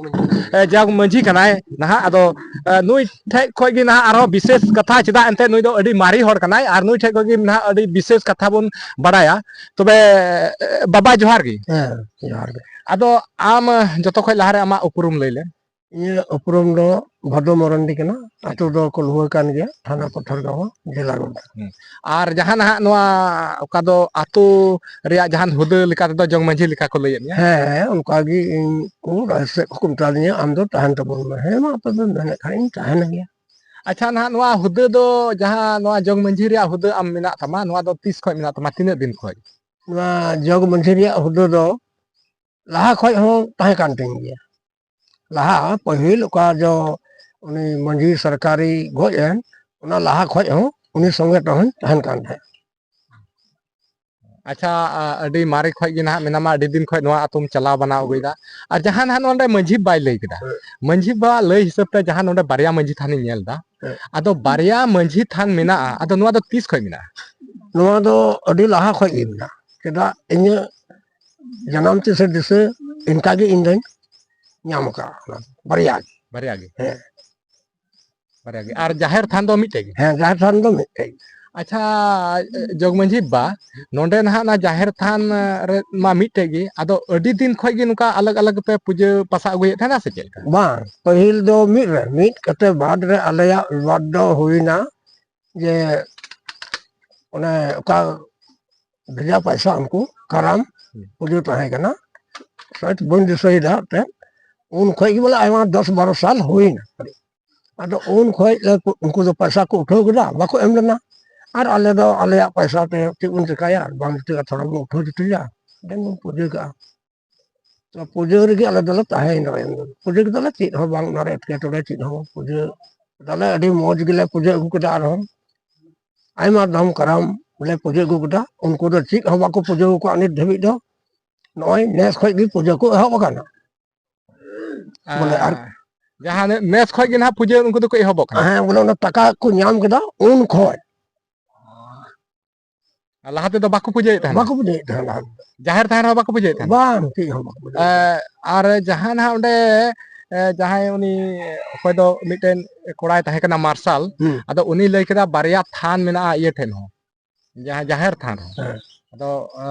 ᱮ, ᱡᱚᱜᱽ ᱢᱟᱹᱡᱷᱤ ᱠᱟᱱᱟᱭ ᱱᱟᱦᱟᱜ᱾ ᱟᱫᱚ, ᱮ, ᱱᱩᱭ ᱴᱷᱮᱡ ᱠᱷᱚᱡ ᱜᱮ ᱱᱟᱦᱟᱜ ᱟᱨᱦᱚᱸ ᱵᱤᱥᱮᱥ ᱠᱟᱛᱷᱟ, ᱪᱮᱫᱟᱜ ᱮᱱᱛᱮᱫ ᱱᱩᱭ ᱫᱚ ᱟᱹᱰᱤ ᱢᱟᱨᱮ ᱦᱚᱲ ᱠᱟᱱᱟᱭ, ᱟᱨ ᱱᱩᱭ ᱴᱷᱮᱡ ᱠᱷᱚᱡ ᱜᱮ ᱱᱟᱦᱟᱜ ᱟᱹᱰᱤ ᱵᱤᱥᱮᱥ ᱠᱟᱛᱷᱟ ᱵᱚᱱ ᱵᱟᱲᱟᱭᱟ᱾ ᱛᱚᱵᱮ, ᱮ, ᱵᱟᱵᱟ, ᱡᱚᱦᱟᱨ ᱜᱮ᱾ ᱦᱮᱸ, ᱡᱚᱦᱟᱨ ᱜᱮ᱾ ᱟᱫᱚ ᱟᱢ, ᱮ, ᱡᱚᱛᱚ ᱠᱷᱚᱡ ᱞᱟᱦᱟᱨᱮ ᱟᱢᱟᱜ ᱩᱯᱨᱩᱢ ᱞᱟᱹᱭ ᱞᱮᱢ᱾ ᱤᱧᱟᱹᱜ ᱩᱯᱨᱩᱢ ᱫᱚ ᱵᱷᱟᱫᱚ ᱢᱟᱨᱟᱱᱰᱤ ᱠᱟᱱᱟ᱾ ᱟᱹᱛᱩ ᱫᱚ ᱠᱚᱞᱦᱩᱣᱟᱹ ᱠᱟᱱ ᱜᱮᱭᱟ, ᱛᱷᱟᱱᱟ ᱯᱟᱛᱷᱚᱨᱜᱟᱸᱣ, ᱡᱮᱞᱟ ᱜᱳᱰᱰᱟ᱾ ᱦᱩᱸ᱾ ᱟᱨ ᱡᱟᱦᱟᱸ ᱱᱟᱦᱟᱜ ᱱᱚᱣᱟ, ᱚᱠᱟ ᱫᱚ ᱟᱹᱛᱩ ᱨᱮᱭᱟᱜ ᱡᱟᱦᱟᱱ ᱦᱩᱫᱟᱹ ᱞᱮᱠᱟ ᱛᱮᱫᱚ ᱡᱚᱜᱽ ᱢᱟᱹᱡᱷᱤ ᱞᱮᱠᱟ ᱠᱚ ᱞᱟᱹᱭᱮᱫ ᱢᱮᱭᱟ? ᱦᱮᱸ, ᱦᱮᱸ, ᱚᱱᱠᱟ ᱜᱮ ᱤᱧ ᱠᱚ ᱨᱟᱭ ᱥᱮᱫ ᱠᱷᱚᱱ ᱠᱚ ᱢᱮᱛᱟ ᱫᱤᱧᱟ, "ᱟᱢ ᱫᱚ ᱛᱟᱦᱮᱱ ᱛᱟᱵᱚᱱ ᱢᱮ᱾" ᱦᱮᱸ, ᱢᱟ, ᱟᱯᱮ ᱯᱮ ᱢᱮᱱᱮᱫ ᱠᱷᱟᱱ ᱤᱧ ᱛᱟᱦᱮᱱ ᱜᱮᱭᱟ᱾ ᱟᱪᱪᱷᱟ, ᱱᱟᱦᱟᱜ ᱱᱚᱣᱟ ᱦᱩᱫᱟᱹ ᱫᱚ ᱡᱟᱦᱟᱸ ᱱᱚᱣᱟ ᱡᱚᱜᱽ ᱢᱟᱹᱡᱷᱤ ᱨᱮᱭᱟᱜ ᱦᱩᱫᱟᱹ ᱟᱢ ᱢᱮᱱᱟᱜ ᱛᱟᱢᱟ, ᱱᱚᱣᱟ ᱫᱚ ᱛᱤᱥ ᱠᱷᱚᱡ ᱢᱮᱱᱟᱜ ᱛᱟᱢᱟ, ᱛᱤᱱᱟᱹᱜ ᱫᱤᱱ ᱠᱷᱚᱡ? ᱱᱚᱣᱟ ᱡᱚᱜᱽ ᱢᱟᱹᱡᱷᱤ ᱨᱮᱭᱟᱜ ᱦᱩᱫᱟᱹ ᱫᱚ ᱞᱟᱦᱟ ᱠᱷᱚᱡ ᱦᱚᱸ ᱛᱟᱦᱮᱸ ᱠᱟᱱ ᱛᱤᱧ ᱜᱮᱭᱟ᱾ ᱞᱟᱦᱟ ᱯᱟᱹᱦᱤᱞ ᱚᱠᱟ ᱡᱚ ᱩᱱᱤ ᱢᱟᱹᱡᱷᱤ ᱥᱚᱨᱠᱟᱨᱤ ᱜᱚᱡ ᱮᱱ, ᱚᱱᱟ ᱞᱟᱦᱟ ᱠᱷᱚᱡ ᱦᱚᱸ ᱩᱱᱤ ᱥᱚᱸᱜᱮ ᱛᱮᱦᱚᱸᱧ ᱛᱟᱦᱮᱱ ᱠᱟᱱ ᱛᱟᱦᱮᱸᱫ᱾ ᱟᱪᱪᱷᱟ, ᱟ, ᱟᱹᱰᱤ ᱢᱟᱨᱮ ᱠᱷᱚᱡ ᱜᱮ ᱱᱟᱦᱟᱜ ᱢᱮᱱᱟᱢᱟ, ᱟᱹᱰᱤ ᱫᱤᱱ ᱠᱷᱚᱡ ᱱᱚᱣᱟ ᱟᱛᱳᱢ ᱪᱟᱞᱟᱣ ᱵᱟᱱᱟᱣ ᱟᱹᱜᱩᱭᱮᱫᱟ᱾ ᱟᱨ ᱡᱟᱦᱟᱸ ᱱᱟᱦᱟᱜ ᱱᱚᱰᱮ ᱢᱟᱹᱡᱷᱤ ᱵᱟᱭ ᱞᱟᱹᱭ ᱠᱮᱫᱟ, ᱦᱮᱸ᱾ ᱢᱟᱹᱡᱷᱤ ᱵᱟ ᱞᱟᱹᱭ ᱦᱤᱥᱟᱹᱵ ᱛᱮ ᱡᱟᱦᱟᱸ ᱱᱚᱰᱮ ᱵᱟᱨᱭᱟ ᱢᱟᱹᱡᱷᱤ ᱛᱷᱟᱱᱤᱧ ᱧᱮᱞ ᱮᱫᱟ, ᱦᱮᱸ᱾ ᱟᱫᱚ ᱵᱟᱨᱭᱟ ᱢᱟᱹᱡᱷᱤ ᱛᱷᱟᱱ ᱢᱮᱱᱟᱜᱼᱟ, ᱟᱫᱚ ᱱᱚᱣᱟ ᱫᱚ ᱛᱤᱥ ᱠᱷᱚᱡ ᱢᱮᱱᱟᱜᱼᱟ? ᱱᱚᱣᱟ ᱫᱚ ᱟᱹᱰᱤ ᱞᱟᱦᱟ ᱠᱷᱚᱡ ᱜᱮ ᱢᱮᱱᱟᱜᱼᱟ᱾ ᱪᱮᱫᱟᱜ, ᱤᱧᱟᱹᱜ ᱡᱟᱱᱟᱢ ᱛᱤᱥ ᱮ ᱫᱤᱥᱟᱹ, ᱤᱱᱠᱟ ᱜᱮ ᱤᱧ ᱫᱚᱧ ᱧᱟᱢ ᱟᱠᱟᱫᱼᱟ, ᱚᱱᱟ ᱵᱟᱨᱭᱟ ᱜᱮ᱾ ᱵᱟᱨᱭᱟ ᱜᱮ? ᱦᱮᱸ᱾ ᱵᱟᱨᱭᱟ ᱜᱮ᱾ ᱟᱨ ᱡᱟᱦᱮᱨ ᱛᱷᱟᱱ ᱫᱚ ᱢᱤᱫᱴᱮᱡ ᱜᱮ? ᱦᱮᱸ, ᱡᱟᱦᱮᱨ ᱛᱷᱟᱱ ᱫᱚ ᱢᱤᱫᱴᱮᱡ ᱜᱮ᱾ ᱟᱪᱪᱷᱟ, ᱡᱚᱜᱽ ᱢᱟᱹᱡᱷᱤ ᱵᱟ, ᱱᱚᱰᱮ ᱱᱟᱦᱟᱜ ᱚᱱᱟ ᱡᱟᱦᱮᱨ ᱛᱷᱟᱱ ᱨᱮ ᱢᱟ ᱢᱤᱫᱴᱮᱡ ᱜᱮ, ᱟᱫᱚ ᱟᱹᱰᱤ ᱫᱤᱱ ᱠᱷᱚᱡ ᱜᱮ ᱱᱚᱝᱠᱟ ᱟᱞᱟᱜᱽ ᱟᱞᱟᱜᱽ ᱯᱮ ᱯᱩᱡᱟᱹ ᱯᱟᱥᱟ ᱟᱹᱜᱩᱭᱮᱫ ᱛᱟᱦᱮᱱᱟ ᱥᱮ ᱪᱮᱫ ᱞᱮᱠᱟ? ᱵᱟᱝ, ᱯᱟᱹᱦᱤᱞ ᱫᱚ ᱢᱤᱫ ᱨᱮ, ᱢᱤᱫ ᱠᱟᱛᱮ ᱵᱟᱫ ᱨᱮ ᱟᱞᱮᱭᱟᱜ ᱵᱤᱵᱟᱫ ᱫᱚ ᱦᱩᱭᱱᱟ ᱡᱮ ᱚᱱᱮ ᱚᱠᱟ ᱵᱷᱮᱡᱟ ᱯᱚᱭᱥᱟ ᱩᱱᱠᱩ ᱠᱟᱨᱟᱢ ᱦᱩᱸ᱾ ᱯᱩᱡᱟᱹ ᱛᱟᱦᱮᱸ ᱠᱟᱱᱟ, ᱥᱟᱭᱮᱫ ᱵᱟᱹᱧ ᱫᱤᱥᱟᱹᱭᱮᱫᱟ ᱮᱱᱛᱮᱫ᱾ ᱩᱱ ᱠᱷᱚᱡ ᱜᱮ ᱵᱚᱞᱮ ᱟᱭᱢᱟ ᱫᱚᱥ ᱵᱟᱨᱚ ᱥᱟᱞ ᱦᱩᱭᱱᱟ᱾ ᱟᱫᱚ ᱩᱱ ᱠᱷᱚᱡ ᱞᱮ ᱩᱱᱠᱩ ᱫᱚ ᱯᱚᱭᱥᱟ ᱠᱚ ᱩᱴᱷᱟᱹᱣ ᱠᱮᱫᱟ, ᱵᱟᱠᱚ ᱮᱢ ᱞᱮᱱᱟ᱾ ᱟᱨ ᱟᱞᱮ ᱫᱚ ᱟᱞᱮᱭᱟᱜ ᱯᱚᱭᱥᱟ ᱛᱮ ᱪᱮᱫ ᱵᱚᱱ ᱪᱮᱠᱟᱭᱟ, ᱵᱟᱝ ᱪᱮᱠᱟ ᱛᱷᱚᱲᱟ ᱵᱚᱱ ᱩᱴᱷᱟᱹᱣ ᱡᱩᱴᱷᱟᱹᱭᱟ᱾ ᱢᱤᱫᱴᱮᱱ ᱵᱚᱱ ᱯᱩᱡᱟᱹ ᱠᱟᱜᱼᱟ᱾ ᱛᱚ, ᱯᱩᱡᱟᱹ ᱨᱮᱜᱮ ᱟᱞᱮ ᱫᱚᱞᱮ ᱛᱟᱦᱮᱸᱭᱮᱱᱟ᱾ ᱯᱩᱡᱟᱹ ᱠᱮᱫᱟᱞᱮ, ᱪᱮᱫ ᱦᱚᱸ ᱵᱟᱝ, ᱚᱱᱟᱨᱮ ᱮᱴᱠᱮᱴᱚᱬᱮ ᱪᱮᱫ ᱦᱚᱸ ᱵᱟᱝ᱾ ᱯᱩᱡᱟᱹ ᱠᱮᱫᱟᱞᱮ, ᱟᱹᱰᱤ ᱢᱚᱡᱽ ᱜᱮᱞᱮ ᱯᱩᱡᱟᱹ ᱟᱹᱜᱩ ᱠᱮᱫᱟ᱾ ᱟᱨᱦᱚᱸ ᱟᱭᱢᱟ ᱫᱷᱟᱢ ᱠᱟᱨᱟᱢ ᱞᱮ ᱯᱩᱡᱟᱹ ᱟᱹᱜᱩ ᱠᱮᱫᱟ᱾ ᱩᱱᱠᱩ ᱫᱚ ᱪᱮᱫ ᱦᱚᱸ ᱵᱟᱠᱚ ᱯᱩᱡᱟᱹ ᱟᱠᱟᱫ ᱱᱤᱛ ᱫᱷᱟᱹᱵᱤᱡ ᱫᱚ᱾ ᱱᱚᱜᱼᱚᱭ ᱱᱮᱥ ᱠᱷᱚᱡ ᱜᱮ ᱯᱩᱡᱟᱹ ᱠᱚ ᱮᱦᱚᱵ ᱟᱠᱟᱱᱟ᱾ ᱵᱚᱞᱮ ᱟᱨ ᱟᱨ ᱡᱟᱦᱟᱸ ᱱᱮ-, ᱱᱮᱥ ᱠᱷᱚᱡ ᱜᱮ ᱱᱟᱦᱟᱜ ᱯᱩᱡᱟᱹ ᱩᱱᱠᱩ ᱫᱚᱠᱚ ᱮᱦᱚᱵᱚᱜ ᱠᱟᱱᱟ᱾ ᱦᱮᱸ, ᱵᱚᱞᱮ ᱚᱱᱟ ᱴᱟᱠᱟ ᱠᱚ ᱧᱟᱢ ᱠᱮᱫᱟ ᱩᱱ ᱠᱷᱚᱡ᱾ ᱟᱨ ᱞᱟᱦᱟ ᱛᱮᱫᱚ ᱵᱟᱠᱚ ᱯᱩᱡᱟᱹᱭᱮᱫ ᱛᱟᱦᱮᱱᱟ? ᱵᱟᱠᱚ ᱯᱩᱡᱟᱹᱭᱮᱫ ᱛᱟᱦᱮᱱᱟ ᱞᱟᱦᱟ ᱛᱮᱫᱚ᱾ ᱡᱟᱦᱮᱨ ᱛᱷᱟᱱ ᱨᱮᱦᱚᱸ ᱵᱟᱠᱚ ᱯᱩᱡᱟᱹᱭᱮᱫ ᱛᱟᱦᱮᱱᱟ? ᱵᱟᱝ, ᱪᱮᱫ ᱦᱚᱸ ᱵᱟᱠᱚ ᱯᱩᱡᱟᱹᱭᱮᱫ ᱮ, ᱛᱟᱦᱮᱱᱟ᱾ ᱟᱨ ᱡᱟᱦᱟᱸ ᱱᱟᱦᱟᱜ ᱚᱸᱰᱮ, ᱮ, ᱡᱟᱦᱟᱸᱭ ᱩᱱᱤ ᱚᱠᱚᱭ ᱫᱚ ᱢᱤᱫᱴᱮᱱ ᱠᱚᱲᱟᱭ ᱛᱟᱦᱮᱸ ᱠᱟᱱᱟ ᱢᱟᱨᱥᱟᱞ, ᱦᱩᱸ᱾ ᱟᱫᱚ ᱩᱱᱤ ᱞᱟᱹᱭ ᱠᱮᱫᱟ ᱵᱟᱨᱭᱟ ᱛᱷᱟᱱ ᱢᱮᱱᱟᱜᱼᱟ ᱤᱭᱟᱹ ᱴᱷᱮᱱ ᱦᱚᱸ, ᱡᱟᱦᱟᱸ ᱡᱟᱦᱮᱨ ᱛᱷᱟᱱ ᱨᱮ᱾ ᱦᱮᱸ᱾ ᱟᱫᱚ, ᱟ,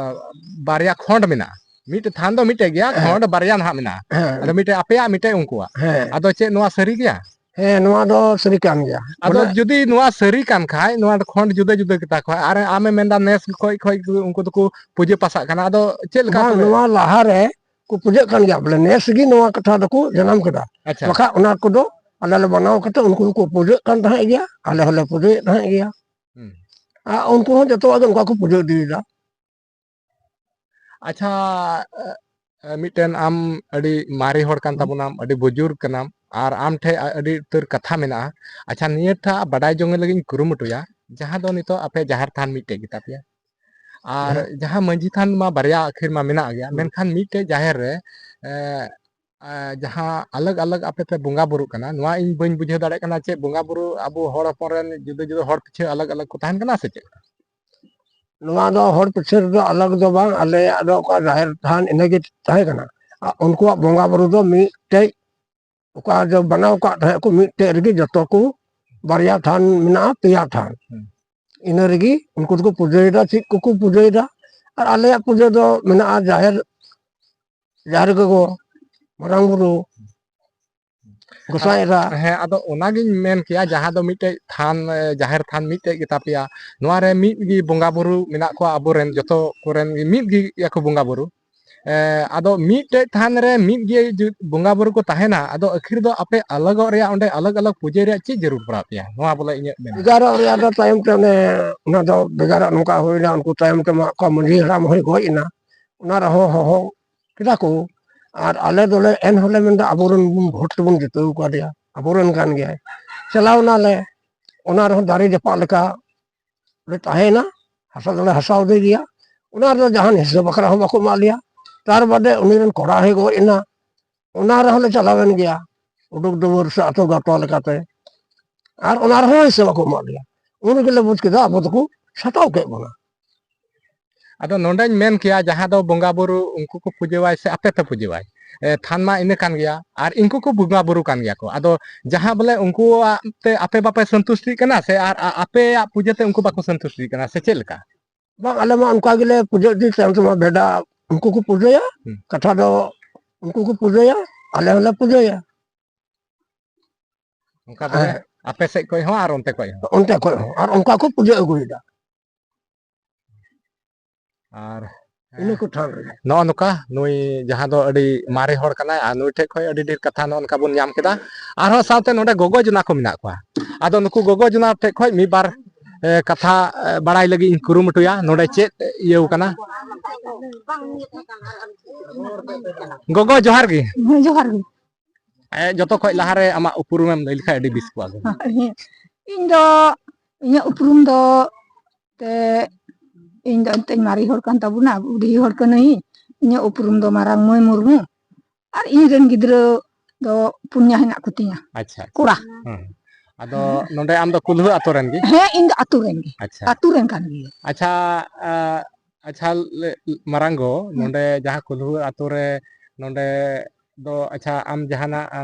ᱵᱟᱨᱭᱟ ᱠᱷᱚᱸᱰ ᱢᱮᱱᱟᱜᱼᱟ᱾ ᱢᱤᱫᱴᱮᱡ ᱛᱷᱟᱱ ᱫᱚ ᱢᱤᱫᱴᱮᱡ ᱜᱮᱭᱟ, ᱦᱮᱸ᱾ ᱠᱷᱚᱸᱰ ᱵᱟᱨᱭᱟ ᱱᱟᱦᱟᱜ ᱢᱮᱱᱟᱜᱼᱟ᱾ ᱦᱮᱸ᱾ ᱟᱫᱚ ᱢᱤᱫᱴᱮᱡ ᱟᱯᱮᱭᱟᱜ, ᱢᱤᱫᱴᱮᱡ ᱩᱱᱠᱩᱣᱟᱜ᱾ ᱦᱮᱸ᱾ ᱟᱫᱚ ᱪᱮᱫ ᱱᱚᱣᱟ ᱥᱟᱹᱨᱤ ᱜᱮᱭᱟ? ᱦᱮᱸ, ᱱᱚᱣᱟ ᱫᱚ ᱥᱟᱹᱨᱤ ᱠᱟᱱ ᱜᱮᱭᱟ᱾ ᱟᱫᱚ ᱵᱚᱞᱮ ᱡᱩᱫᱤ ᱱᱚᱣᱟ ᱥᱟᱹᱨᱤ ᱠᱟᱱ ᱠᱷᱟᱡ, ᱱᱚᱣᱟ ᱫᱚ ᱠᱷᱚᱸᱰ ᱡᱩᱫᱟᱹ ᱡᱩᱫᱟᱹ ᱜᱮᱛᱟ ᱠᱚᱣᱟ, ᱟᱨ ᱟᱢᱮ ᱢᱮᱱᱫᱟ ᱱᱮᱥ ᱠᱷᱚᱡ, ᱠᱷᱚᱡ ᱩᱱᱠᱩ ᱫᱚᱠᱚ ᱯᱩᱡᱟᱹ ᱯᱟᱥᱟᱜ ᱠᱟᱱᱟ, ᱟᱫᱚ ᱪᱮᱫ ᱞᱮᱠᱟ ᱵᱟᱝ, ᱛᱚᱵᱮ? ᱱᱚᱣᱟ ᱞᱟᱦᱟᱨᱮ ᱠᱚ ᱯᱩᱡᱟᱹᱜ ᱠᱟᱱ ᱜᱮᱭᱟ, ᱵᱚᱞᱮ ᱱᱮᱥ ᱜᱮ ᱱᱚᱣᱟ ᱠᱟᱛᱷᱟ ᱫᱚᱠᱚ ᱡᱟᱱᱟᱢ ᱠᱮᱫᱟ᱾ ᱟᱪᱪᱷᱟ᱾ ᱵᱟᱠᱷᱟᱡ ᱚᱱᱟ ᱠᱚᱫᱚ ᱟᱞᱮ ᱞᱮ ᱵᱮᱱᱟᱣ ᱠᱟᱛᱮ ᱩᱱᱠᱩ ᱫᱚᱠᱚ ᱯᱩᱡᱟᱹᱜ ᱠᱟᱱ ᱛᱟᱦᱮᱸᱫ ᱜᱮᱭᱟ, ᱟᱞᱮ ᱦᱚᱸᱞᱮ ᱯᱩᱡᱟᱹᱭᱮᱫ ᱛᱟᱦᱮᱸᱫ ᱜᱮᱭᱟ᱾ ᱦᱩᱸ᱾ ᱟᱨ ᱩᱱᱠᱩ ᱦᱚᱸ ᱡᱚᱛᱚᱣᱟᱜ ᱜᱮ ᱚᱱᱠᱟ ᱠᱚ ᱯᱩᱡᱟᱹ ᱤᱫᱤᱭᱮᱫᱟ᱾ ᱟᱪᱪᱷᱟ, ᱮ, ᱮ, ᱢᱤᱫᱴᱮᱱ ᱟᱢ ᱟᱹᱰᱤ ᱢᱟᱨᱮ ᱦᱚᱲ ᱠᱟᱱ ᱦᱩᱸ᱾ ᱛᱟᱵᱚᱱᱟᱢ, ᱟᱹᱰᱤ ᱵᱩᱡᱩᱨ ᱠᱟᱱᱟᱢ, ᱟᱨ ᱟᱢ ᱴᱷᱮᱡ ᱟ-, ᱟᱹᱰᱤ ᱩᱛᱟᱹᱨ ᱠᱟᱛᱷᱟ ᱢᱮᱱᱟᱜᱼᱟ᱾ ᱟᱪᱪᱷᱟ, ᱱᱤᱭᱟᱹᱴᱟᱜ ᱵᱟᱰᱟᱭ ᱡᱚᱝ ᱞᱟᱹᱜᱤᱫ ᱤᱧ ᱠᱩᱨᱩᱢᱩᱴᱩᱭᱟ, ᱡᱟᱦᱟᱸ ᱫᱚ ᱱᱤᱛᱚᱜ ᱟᱯᱮ ᱡᱟᱦᱮᱨ ᱛᱷᱟᱱ ᱢᱤᱫᱴᱮᱡ ᱜᱮᱛᱟ ᱯᱮᱭᱟ, ᱟᱨ ᱦᱮᱸ᱾ ᱡᱟᱦᱟᱸ ᱢᱟᱹᱡᱷᱤ ᱛᱷᱟᱱ ᱢᱟ ᱵᱟᱨᱭᱟ ᱟᱹᱠᱷᱤᱨ ᱢᱟ ᱢᱮᱱᱟᱜ ᱜᱮᱭᱟ, ᱦᱩᱸ᱾ ᱢᱮᱱᱠᱷᱟᱱ ᱢᱤᱫᱴᱮᱡ ᱡᱟᱦᱮᱨ ᱨᱮ, ᱮ, ᱮ, ᱡᱟᱦᱟᱸ ᱟᱞᱟᱜᱽ ᱟᱞᱟᱜᱽ ᱟᱯᱮ ᱯᱮ ᱵᱚᱸᱜᱟ ᱵᱩᱨᱩᱜ ᱠᱟᱱᱟ, ᱱᱚᱣᱟ ᱤᱧ ᱵᱟᱹᱧ ᱵᱩᱡᱷᱟᱹᱣ ᱫᱟᱲᱮᱭᱟᱜ ᱠᱟᱱᱟ, ᱪᱮᱫ ᱵᱚᱸᱜᱟ ᱵᱩᱨᱩ ᱟᱵᱚ ᱦᱚᱲ ᱦᱚᱯᱚᱱ ᱨᱮᱱ ᱡᱩᱫᱟᱹ ᱡᱩᱫᱟᱹ ᱦᱚᱲ ᱯᱤᱪᱷᱟᱹ ᱟᱞᱟᱜᱽ ᱟᱞᱟᱜᱽ ᱠᱚ ᱛᱟᱦᱮᱱ ᱠᱟᱱᱟ ᱥᱮ ᱪᱮᱫ? ᱱᱚᱣᱟ ᱫᱚ ᱦᱚᱲ ᱯᱤᱪᱷᱟᱹ ᱨᱮᱫᱚ ᱟᱞᱟᱜᱽ ᱫᱚ ᱵᱟᱝ, ᱟᱞᱮᱭᱟᱜ ᱫᱚ ᱚᱠᱟ ᱡᱟᱦᱮᱨ ᱛᱷᱟᱱ ᱤᱱᱟᱹᱜᱮ ᱛᱟᱦᱮᱸ ᱠᱟᱱᱟ᱾ ᱟᱨ ᱩᱱᱠᱩᱣᱟᱜ ᱵᱚᱸᱜᱟ ᱵᱩᱨᱩ ᱫᱚ ᱢᱤᱫᱴᱮᱡ, ᱚᱠᱟ ᱫᱚ ᱵᱮᱱᱟᱣ ᱠᱟᱜ ᱛᱟᱦᱮᱸᱫ ᱠᱚ, ᱢᱤᱫᱴᱮᱡ ᱨᱮᱜᱮ ᱡᱚᱛᱚ ᱠᱚ, ᱵᱟᱨᱭᱟ ᱛᱷᱟᱱ ᱢᱮᱱᱟᱜᱼᱟ, ᱯᱮᱭᱟ ᱛᱷᱟᱱ᱾ ᱦᱩᱸ᱾ ᱤᱱᱟᱹ ᱨᱮᱜᱮ ᱩᱱᱠᱩ ᱫᱚᱠᱚ ᱯᱩᱡᱟᱹᱭᱮᱫᱟ, ᱪᱮᱫ ᱠᱚᱠᱚ ᱯᱩᱡᱟᱹᱭᱮᱫᱟ᱾ ᱟᱨ ᱟᱞᱮᱭᱟᱜ ᱯᱩᱡᱟᱹ ᱫᱚ ᱢᱮᱱᱟᱜᱼᱟ ᱡᱟᱦᱮᱨ, ᱡᱟᱦᱮᱨ ᱜᱚᱜᱚ, ᱢᱟᱨᱟᱝ ᱵᱩᱨᱩ, ᱜᱚᱸᱥᱟᱭ ᱟᱫᱚ, ᱮᱨᱟ᱾ ᱦᱮᱸ, ᱟᱫᱚ ᱚᱱᱟᱜᱤᱧ ᱢᱮᱱ ᱠᱮᱭᱟ, ᱡᱟᱦᱟᱸ ᱫᱚ ᱢᱤᱫᱴᱮᱡ ᱛᱷᱟᱱ, ᱮ, ᱡᱟᱦᱮᱨ ᱛᱷᱟᱱ ᱢᱤᱫᱴᱮᱡ ᱜᱮᱛᱟ ᱯᱮᱭᱟ, ᱱᱚᱣᱟ ᱨᱮ ᱢᱤᱫ ᱜᱮ ᱵᱚᱸᱜᱟ ᱵᱩᱨᱩ ᱢᱮᱱᱟᱜ ᱠᱚᱣᱟ, ᱟᱵᱚᱨᱮᱱ ᱡᱚᱛᱚ ᱠᱚᱨᱮᱱ ᱜᱮ ᱢᱤᱫ ᱜᱮᱭᱟ ᱠᱚ ᱵᱚᱸᱜᱟ ᱵᱩᱨᱩ᱾ ᱮ, ᱟᱫᱚ ᱢᱤᱫᱴᱮᱡ ᱛᱷᱟᱱ ᱨᱮ ᱢᱤᱫ ᱜᱮ ᱡᱩ-, ᱵᱚᱸᱜᱟ ᱵᱩᱨᱩ ᱠᱚ ᱛᱟᱦᱮᱱᱟ, ᱟᱫᱚ ᱟᱹᱠᱷᱤᱨ ᱫᱚ ᱟᱯᱮ ᱟᱞᱟᱜᱚᱜ ᱨᱮᱭᱟᱜ, ᱚᱸᱰᱮ ᱟᱞᱟᱜᱽ ᱟᱞᱟᱜᱽ ᱯᱩᱡᱟᱹ ᱨᱮᱭᱟᱜ ᱪᱮᱫ ᱡᱟᱹᱨᱩᱲ ᱯᱟᱲᱟᱣ ᱯᱮᱭᱟ? ᱱᱚᱣᱟ ᱵᱚᱞᱮ ᱤᱧᱟᱹᱜ ᱢᱮᱱ᱾ ᱵᱷᱮᱜᱟᱨᱚᱜ ᱨᱮᱭᱟᱜ ᱫᱚ ᱛᱟᱭᱚᱢ ᱛᱮ ᱚᱱᱮ, ᱚᱱᱟ ᱫᱚ ᱵᱷᱮᱜᱟᱨᱚᱜ ᱱᱚᱝᱠᱟ ᱦᱩᱭᱱᱟ, ᱩᱱᱠᱩ ᱛᱟᱭᱚᱢ ᱛᱮ ᱢᱟ ᱟᱠᱚ ᱢᱟᱹᱡᱷᱤ ᱦᱟᱲᱟᱢ ᱦᱚᱸᱭ ᱜᱚᱡ ᱮᱱᱟ᱾ ᱚᱱᱟ ᱨᱮᱦᱚᱸ ᱦᱚᱦᱚ ᱠᱮᱫᱟ ᱠᱚ᱾ ᱟᱨ ᱟᱞᱮ ᱫᱚᱞᱮ ᱮᱱ ᱦᱚᱸᱞᱮ ᱢᱮᱱᱫᱟ, ᱟᱵᱚᱨᱮᱱ ᱵᱚᱱ ᱵᱷᱳᱴ ᱛᱮᱵᱚᱱ ᱡᱤᱛᱟᱹᱣ ᱟᱠᱟᱫᱮᱭᱟ, ᱟᱵᱚᱨᱮᱱ ᱠᱟᱱ ᱜᱮᱭᱟᱭ᱾ ᱪᱟᱞᱟᱣ ᱮᱱᱟᱞᱮ, ᱚᱱᱟ ᱨᱮᱦᱚᱸ ᱫᱟᱨᱮ ᱡᱟᱯᱟᱜ ᱞᱮᱠᱟ ᱞᱮ ᱛᱟᱦᱮᱸᱭᱮᱱᱟ, ᱦᱟᱥᱟ ᱫᱚᱞᱮ ᱦᱟᱥᱟᱣ ᱟᱫᱮ ᱜᱮᱭᱟ᱾ ᱚᱱᱟ ᱨᱮᱫᱚ ᱡᱟᱦᱟᱱ ᱦᱤᱥᱟᱹ ᱵᱟᱠᱷᱨᱟ ᱦᱚᱸ ᱵᱟᱠᱚ ᱮᱢᱟᱜ ᱞᱮᱭᱟ᱾ ᱛᱟᱨ ᱵᱟᱫᱮ ᱩᱱᱤ ᱨᱮᱱ ᱠᱚᱲᱟ ᱦᱚᱸᱭ ᱜᱚᱡ ᱮᱱᱟ, ᱚᱱᱟ ᱨᱮᱦᱚᱸ ᱞᱮ ᱪᱟᱞᱟᱣᱮᱱ ᱜᱮᱭᱟ ᱩᱰᱩᱠ ᱫᱩᱣᱟᱹᱨ ᱥᱮ ᱟᱹᱛᱩ ᱜᱟᱶᱛᱟ ᱞᱮᱠᱟᱛᱮ᱾ ᱟᱨ ᱚᱱᱟ ᱨᱮᱦᱚᱸ ᱦᱤᱥᱟᱹ ᱵᱟᱠᱚ ᱮᱢᱟᱜ ᱞᱮᱭᱟ᱾ ᱩᱱ ᱨᱮᱜᱮ ᱞᱮ ᱵᱩᱡᱽ ᱠᱮᱫᱟ ᱟᱵᱚ ᱫᱚᱠᱚ ᱥᱟᱛᱟᱣ ᱠᱮᱫ ᱵᱚᱱᱟ᱾ ᱟᱫᱚ ᱱᱚᱰᱮᱧ ᱢᱮᱱ ᱠᱮᱭᱟ, ᱡᱟᱦᱟᱸ ᱫᱚ ᱵᱚᱸᱜᱟ ᱵᱩᱨᱩ ᱩᱱᱠᱩ ᱠᱚ ᱯᱩᱡᱟᱹᱣᱟᱭ ᱥᱮ ᱟᱯᱮ ᱯᱮ ᱯᱩᱡᱟᱹᱣᱟᱭ? ᱮ, ᱛᱷᱟᱱ ᱢᱟ ᱤᱱᱟᱹ ᱠᱟᱱ ᱜᱮᱭᱟ, ᱟᱨ ᱤᱱᱠᱩ ᱠᱚ ᱵᱚᱸᱜᱟ ᱵᱩᱨᱩ ᱠᱟᱱ ᱜᱮᱭᱟ ᱠᱚ᱾ ᱟᱫᱚ ᱡᱟᱦᱟᱸ ᱵᱚᱞᱮ ᱩᱱᱠᱩᱣᱟᱜ ᱛᱮ ᱟᱯᱮ ᱵᱟᱯᱮ ᱥᱚᱱᱛᱩᱥᱴᱤᱜ ᱠᱟᱱᱟ ᱥᱮ, ᱟᱨ ᱟ- ᱟᱯᱮᱭᱟᱜ ᱯᱩᱡᱟᱹ ᱛᱮ ᱩᱱᱠᱩ ᱵᱟᱠᱚ ᱥᱚᱱᱛᱩᱥᱴᱤᱜ ᱠᱟᱱᱟ ᱥᱮ ᱪᱮᱫ ᱞᱮᱠᱟ? ᱵᱟᱝ, ᱟᱞᱮ ᱢᱟ ᱚᱱᱠᱟ ᱜᱮᱞᱮ ᱯᱩᱡᱟᱹ ᱤᱫᱤ ᱛᱟᱭᱚᱢ ᱛᱮᱢᱟ ᱵᱷᱮᱰᱟ, ᱩᱱᱠᱩ ᱠᱚ ᱯᱩᱡᱟᱹᱭᱟ᱾ ᱦᱩᱸ᱾ ᱠᱟᱛᱷᱟ ᱫᱚ ᱩᱱᱠᱩ ᱠᱚ ᱯᱩᱡᱟᱹᱭᱟ, ᱟᱞᱮ ᱦᱚᱸᱞᱮ ᱯᱩᱡᱟᱹᱭᱟ᱾ ᱚᱱᱠᱟ ᱛᱚᱵᱮ ᱦᱮᱸ᱾ ᱟᱯᱮ ᱥᱮᱫ ᱠᱷᱚᱡ ᱦᱚᱸ ᱟᱨ ᱚᱱᱛᱮ ᱠᱷᱚᱡ ᱦᱚᱸ? ᱚᱱᱛᱮ ᱠᱷᱚᱡ ᱦᱚᱸ, ᱟᱨ ᱚᱱᱠᱟ ᱠᱚ ᱯᱩᱡᱟᱹ ᱟᱹᱜᱩᱭᱮᱫᱟ᱾ ᱟᱨ ᱤᱱᱟᱹ ᱠᱚ ᱴᱷᱟᱶ ᱨᱮ᱾ ᱱᱚᱜᱼᱚ ᱱᱚᱝᱠᱟ ᱱᱩᱭ ᱡᱟᱦᱟᱸ ᱫᱚ ᱟᱹᱰᱤ ᱢᱟᱨᱮ ᱦᱚᱲ ᱠᱟᱱᱟᱭ, ᱟᱨ ᱱᱩᱭ ᱴᱷᱮᱡ ᱠᱷᱚᱡ ᱟᱹᱰᱤ ᱰᱷᱮᱨ ᱠᱟᱛᱷᱟ ᱱᱚᱜᱼᱚ ᱱᱚᱝᱠᱟ ᱵᱚᱱ ᱧᱟᱢ ᱠᱮᱫᱟ᱾ ᱟᱨᱦᱚᱸ ᱥᱟᱶᱛᱮ ᱱᱚᱰᱮ ᱜᱚᱜᱚ ᱡᱚᱱᱟ ᱠᱚ ᱢᱮᱱᱟᱜ ᱠᱚᱣᱟ᱾ ᱟᱫᱚ ᱱᱩᱠᱩ ᱜᱚᱜᱚ ᱡᱚᱱᱟ ᱴᱷᱮᱡ ᱠᱷᱚᱡ ᱢᱤᱫ ᱵᱟᱨ, ᱮ, ᱠᱟᱛᱷᱟ, ᱮ, ᱵᱟᱲᱟᱭ ᱞᱟᱹᱜᱤᱫ ᱤᱧ ᱠᱩᱨᱩᱢᱩᱴᱩᱭᱟ, ᱱᱚᱰᱮ ᱪᱮᱫ ᱤᱭᱟᱹᱣ ᱠᱟᱱᱟ᱾ ᱜᱚᱜᱚ, ᱡᱚᱦᱟᱨ ᱜᱮ᱾ ᱦᱮᱸ, ᱡᱚᱦᱟᱨ ᱜᱮ᱾ ᱮ, ᱡᱚᱛᱚ ᱠᱷᱚᱡ ᱞᱟᱦᱟᱨᱮ ᱟᱢᱟᱜ ᱩᱯᱨᱩᱢᱮᱢ ᱞᱟᱹᱭ ᱞᱮᱠᱷᱟᱡ ᱟᱹᱰᱤ ᱵᱮᱥ ᱠᱚᱜᱼᱟ ᱜᱚᱢᱠᱮ᱾ ᱦᱮᱸ, ᱤᱧ ᱫᱚ, ᱤᱧᱟᱹᱜ ᱩᱯᱨᱩᱢ ᱫᱚ, ᱛᱮ, ᱤᱧ ᱫᱚ ᱮᱱᱛᱮᱧ ᱢᱟᱨᱮ ᱦᱚᱲ ᱠᱟᱱ ᱛᱟᱵᱚᱱᱟ, ᱵᱩᱰᱷᱤ ᱦᱚᱲ ᱠᱟᱹᱱᱟᱹᱧ᱾ ᱤᱧᱟᱹᱜ ᱩᱯᱨᱩᱢ ᱫᱚ ᱢᱟᱨᱟᱝ ᱢᱟᱹᱭ ᱢᱩᱨᱢᱩ, ᱟᱨ ᱤᱧ ᱨᱮᱱ ᱜᱤᱫᱽᱨᱟᱹ ᱫᱚ ᱯᱩᱱᱭᱟ ᱦᱮᱱᱟᱜ ᱠᱚᱛᱤᱧᱟ, ᱟᱪᱪᱷᱟ, ᱟᱪᱪᱷᱟ᱾ ᱠᱚᱲᱟ᱾ ᱦᱮᱸ᱾ ᱟᱫᱚ ᱱᱚᱰᱮ ᱟᱢ ᱫᱚ ᱠᱩᱞᱦᱩ ᱟᱛᱳ ᱨᱮᱱ ᱜᱮ? ᱦᱮᱸ, ᱤᱧ ᱫᱚ ᱟᱹᱛᱩ ᱨᱮᱱ ᱜᱮ, ᱟᱪᱪᱷᱟ᱾ ᱟᱹᱛᱩ ᱨᱮᱱ ᱠᱟᱱ ᱜᱤᱭᱟᱹᱧ᱾ ᱟᱪᱪᱷᱟ, ᱟ, ᱟᱪᱪᱷᱟ, ᱞᱮ-, ᱢᱟᱨᱟᱝ ᱜᱚ, ᱦᱩᱸ᱾ ᱱᱚᱰᱮ ᱡᱟᱦᱟᱸ ᱠᱩᱞᱦᱩ ᱟᱛᱳ ᱨᱮ, ᱱᱚᱰᱮ ᱫᱚ, ᱟᱪᱪᱷᱟ, ᱟᱢ ᱡᱟᱦᱟᱱᱟᱜ, ᱟ,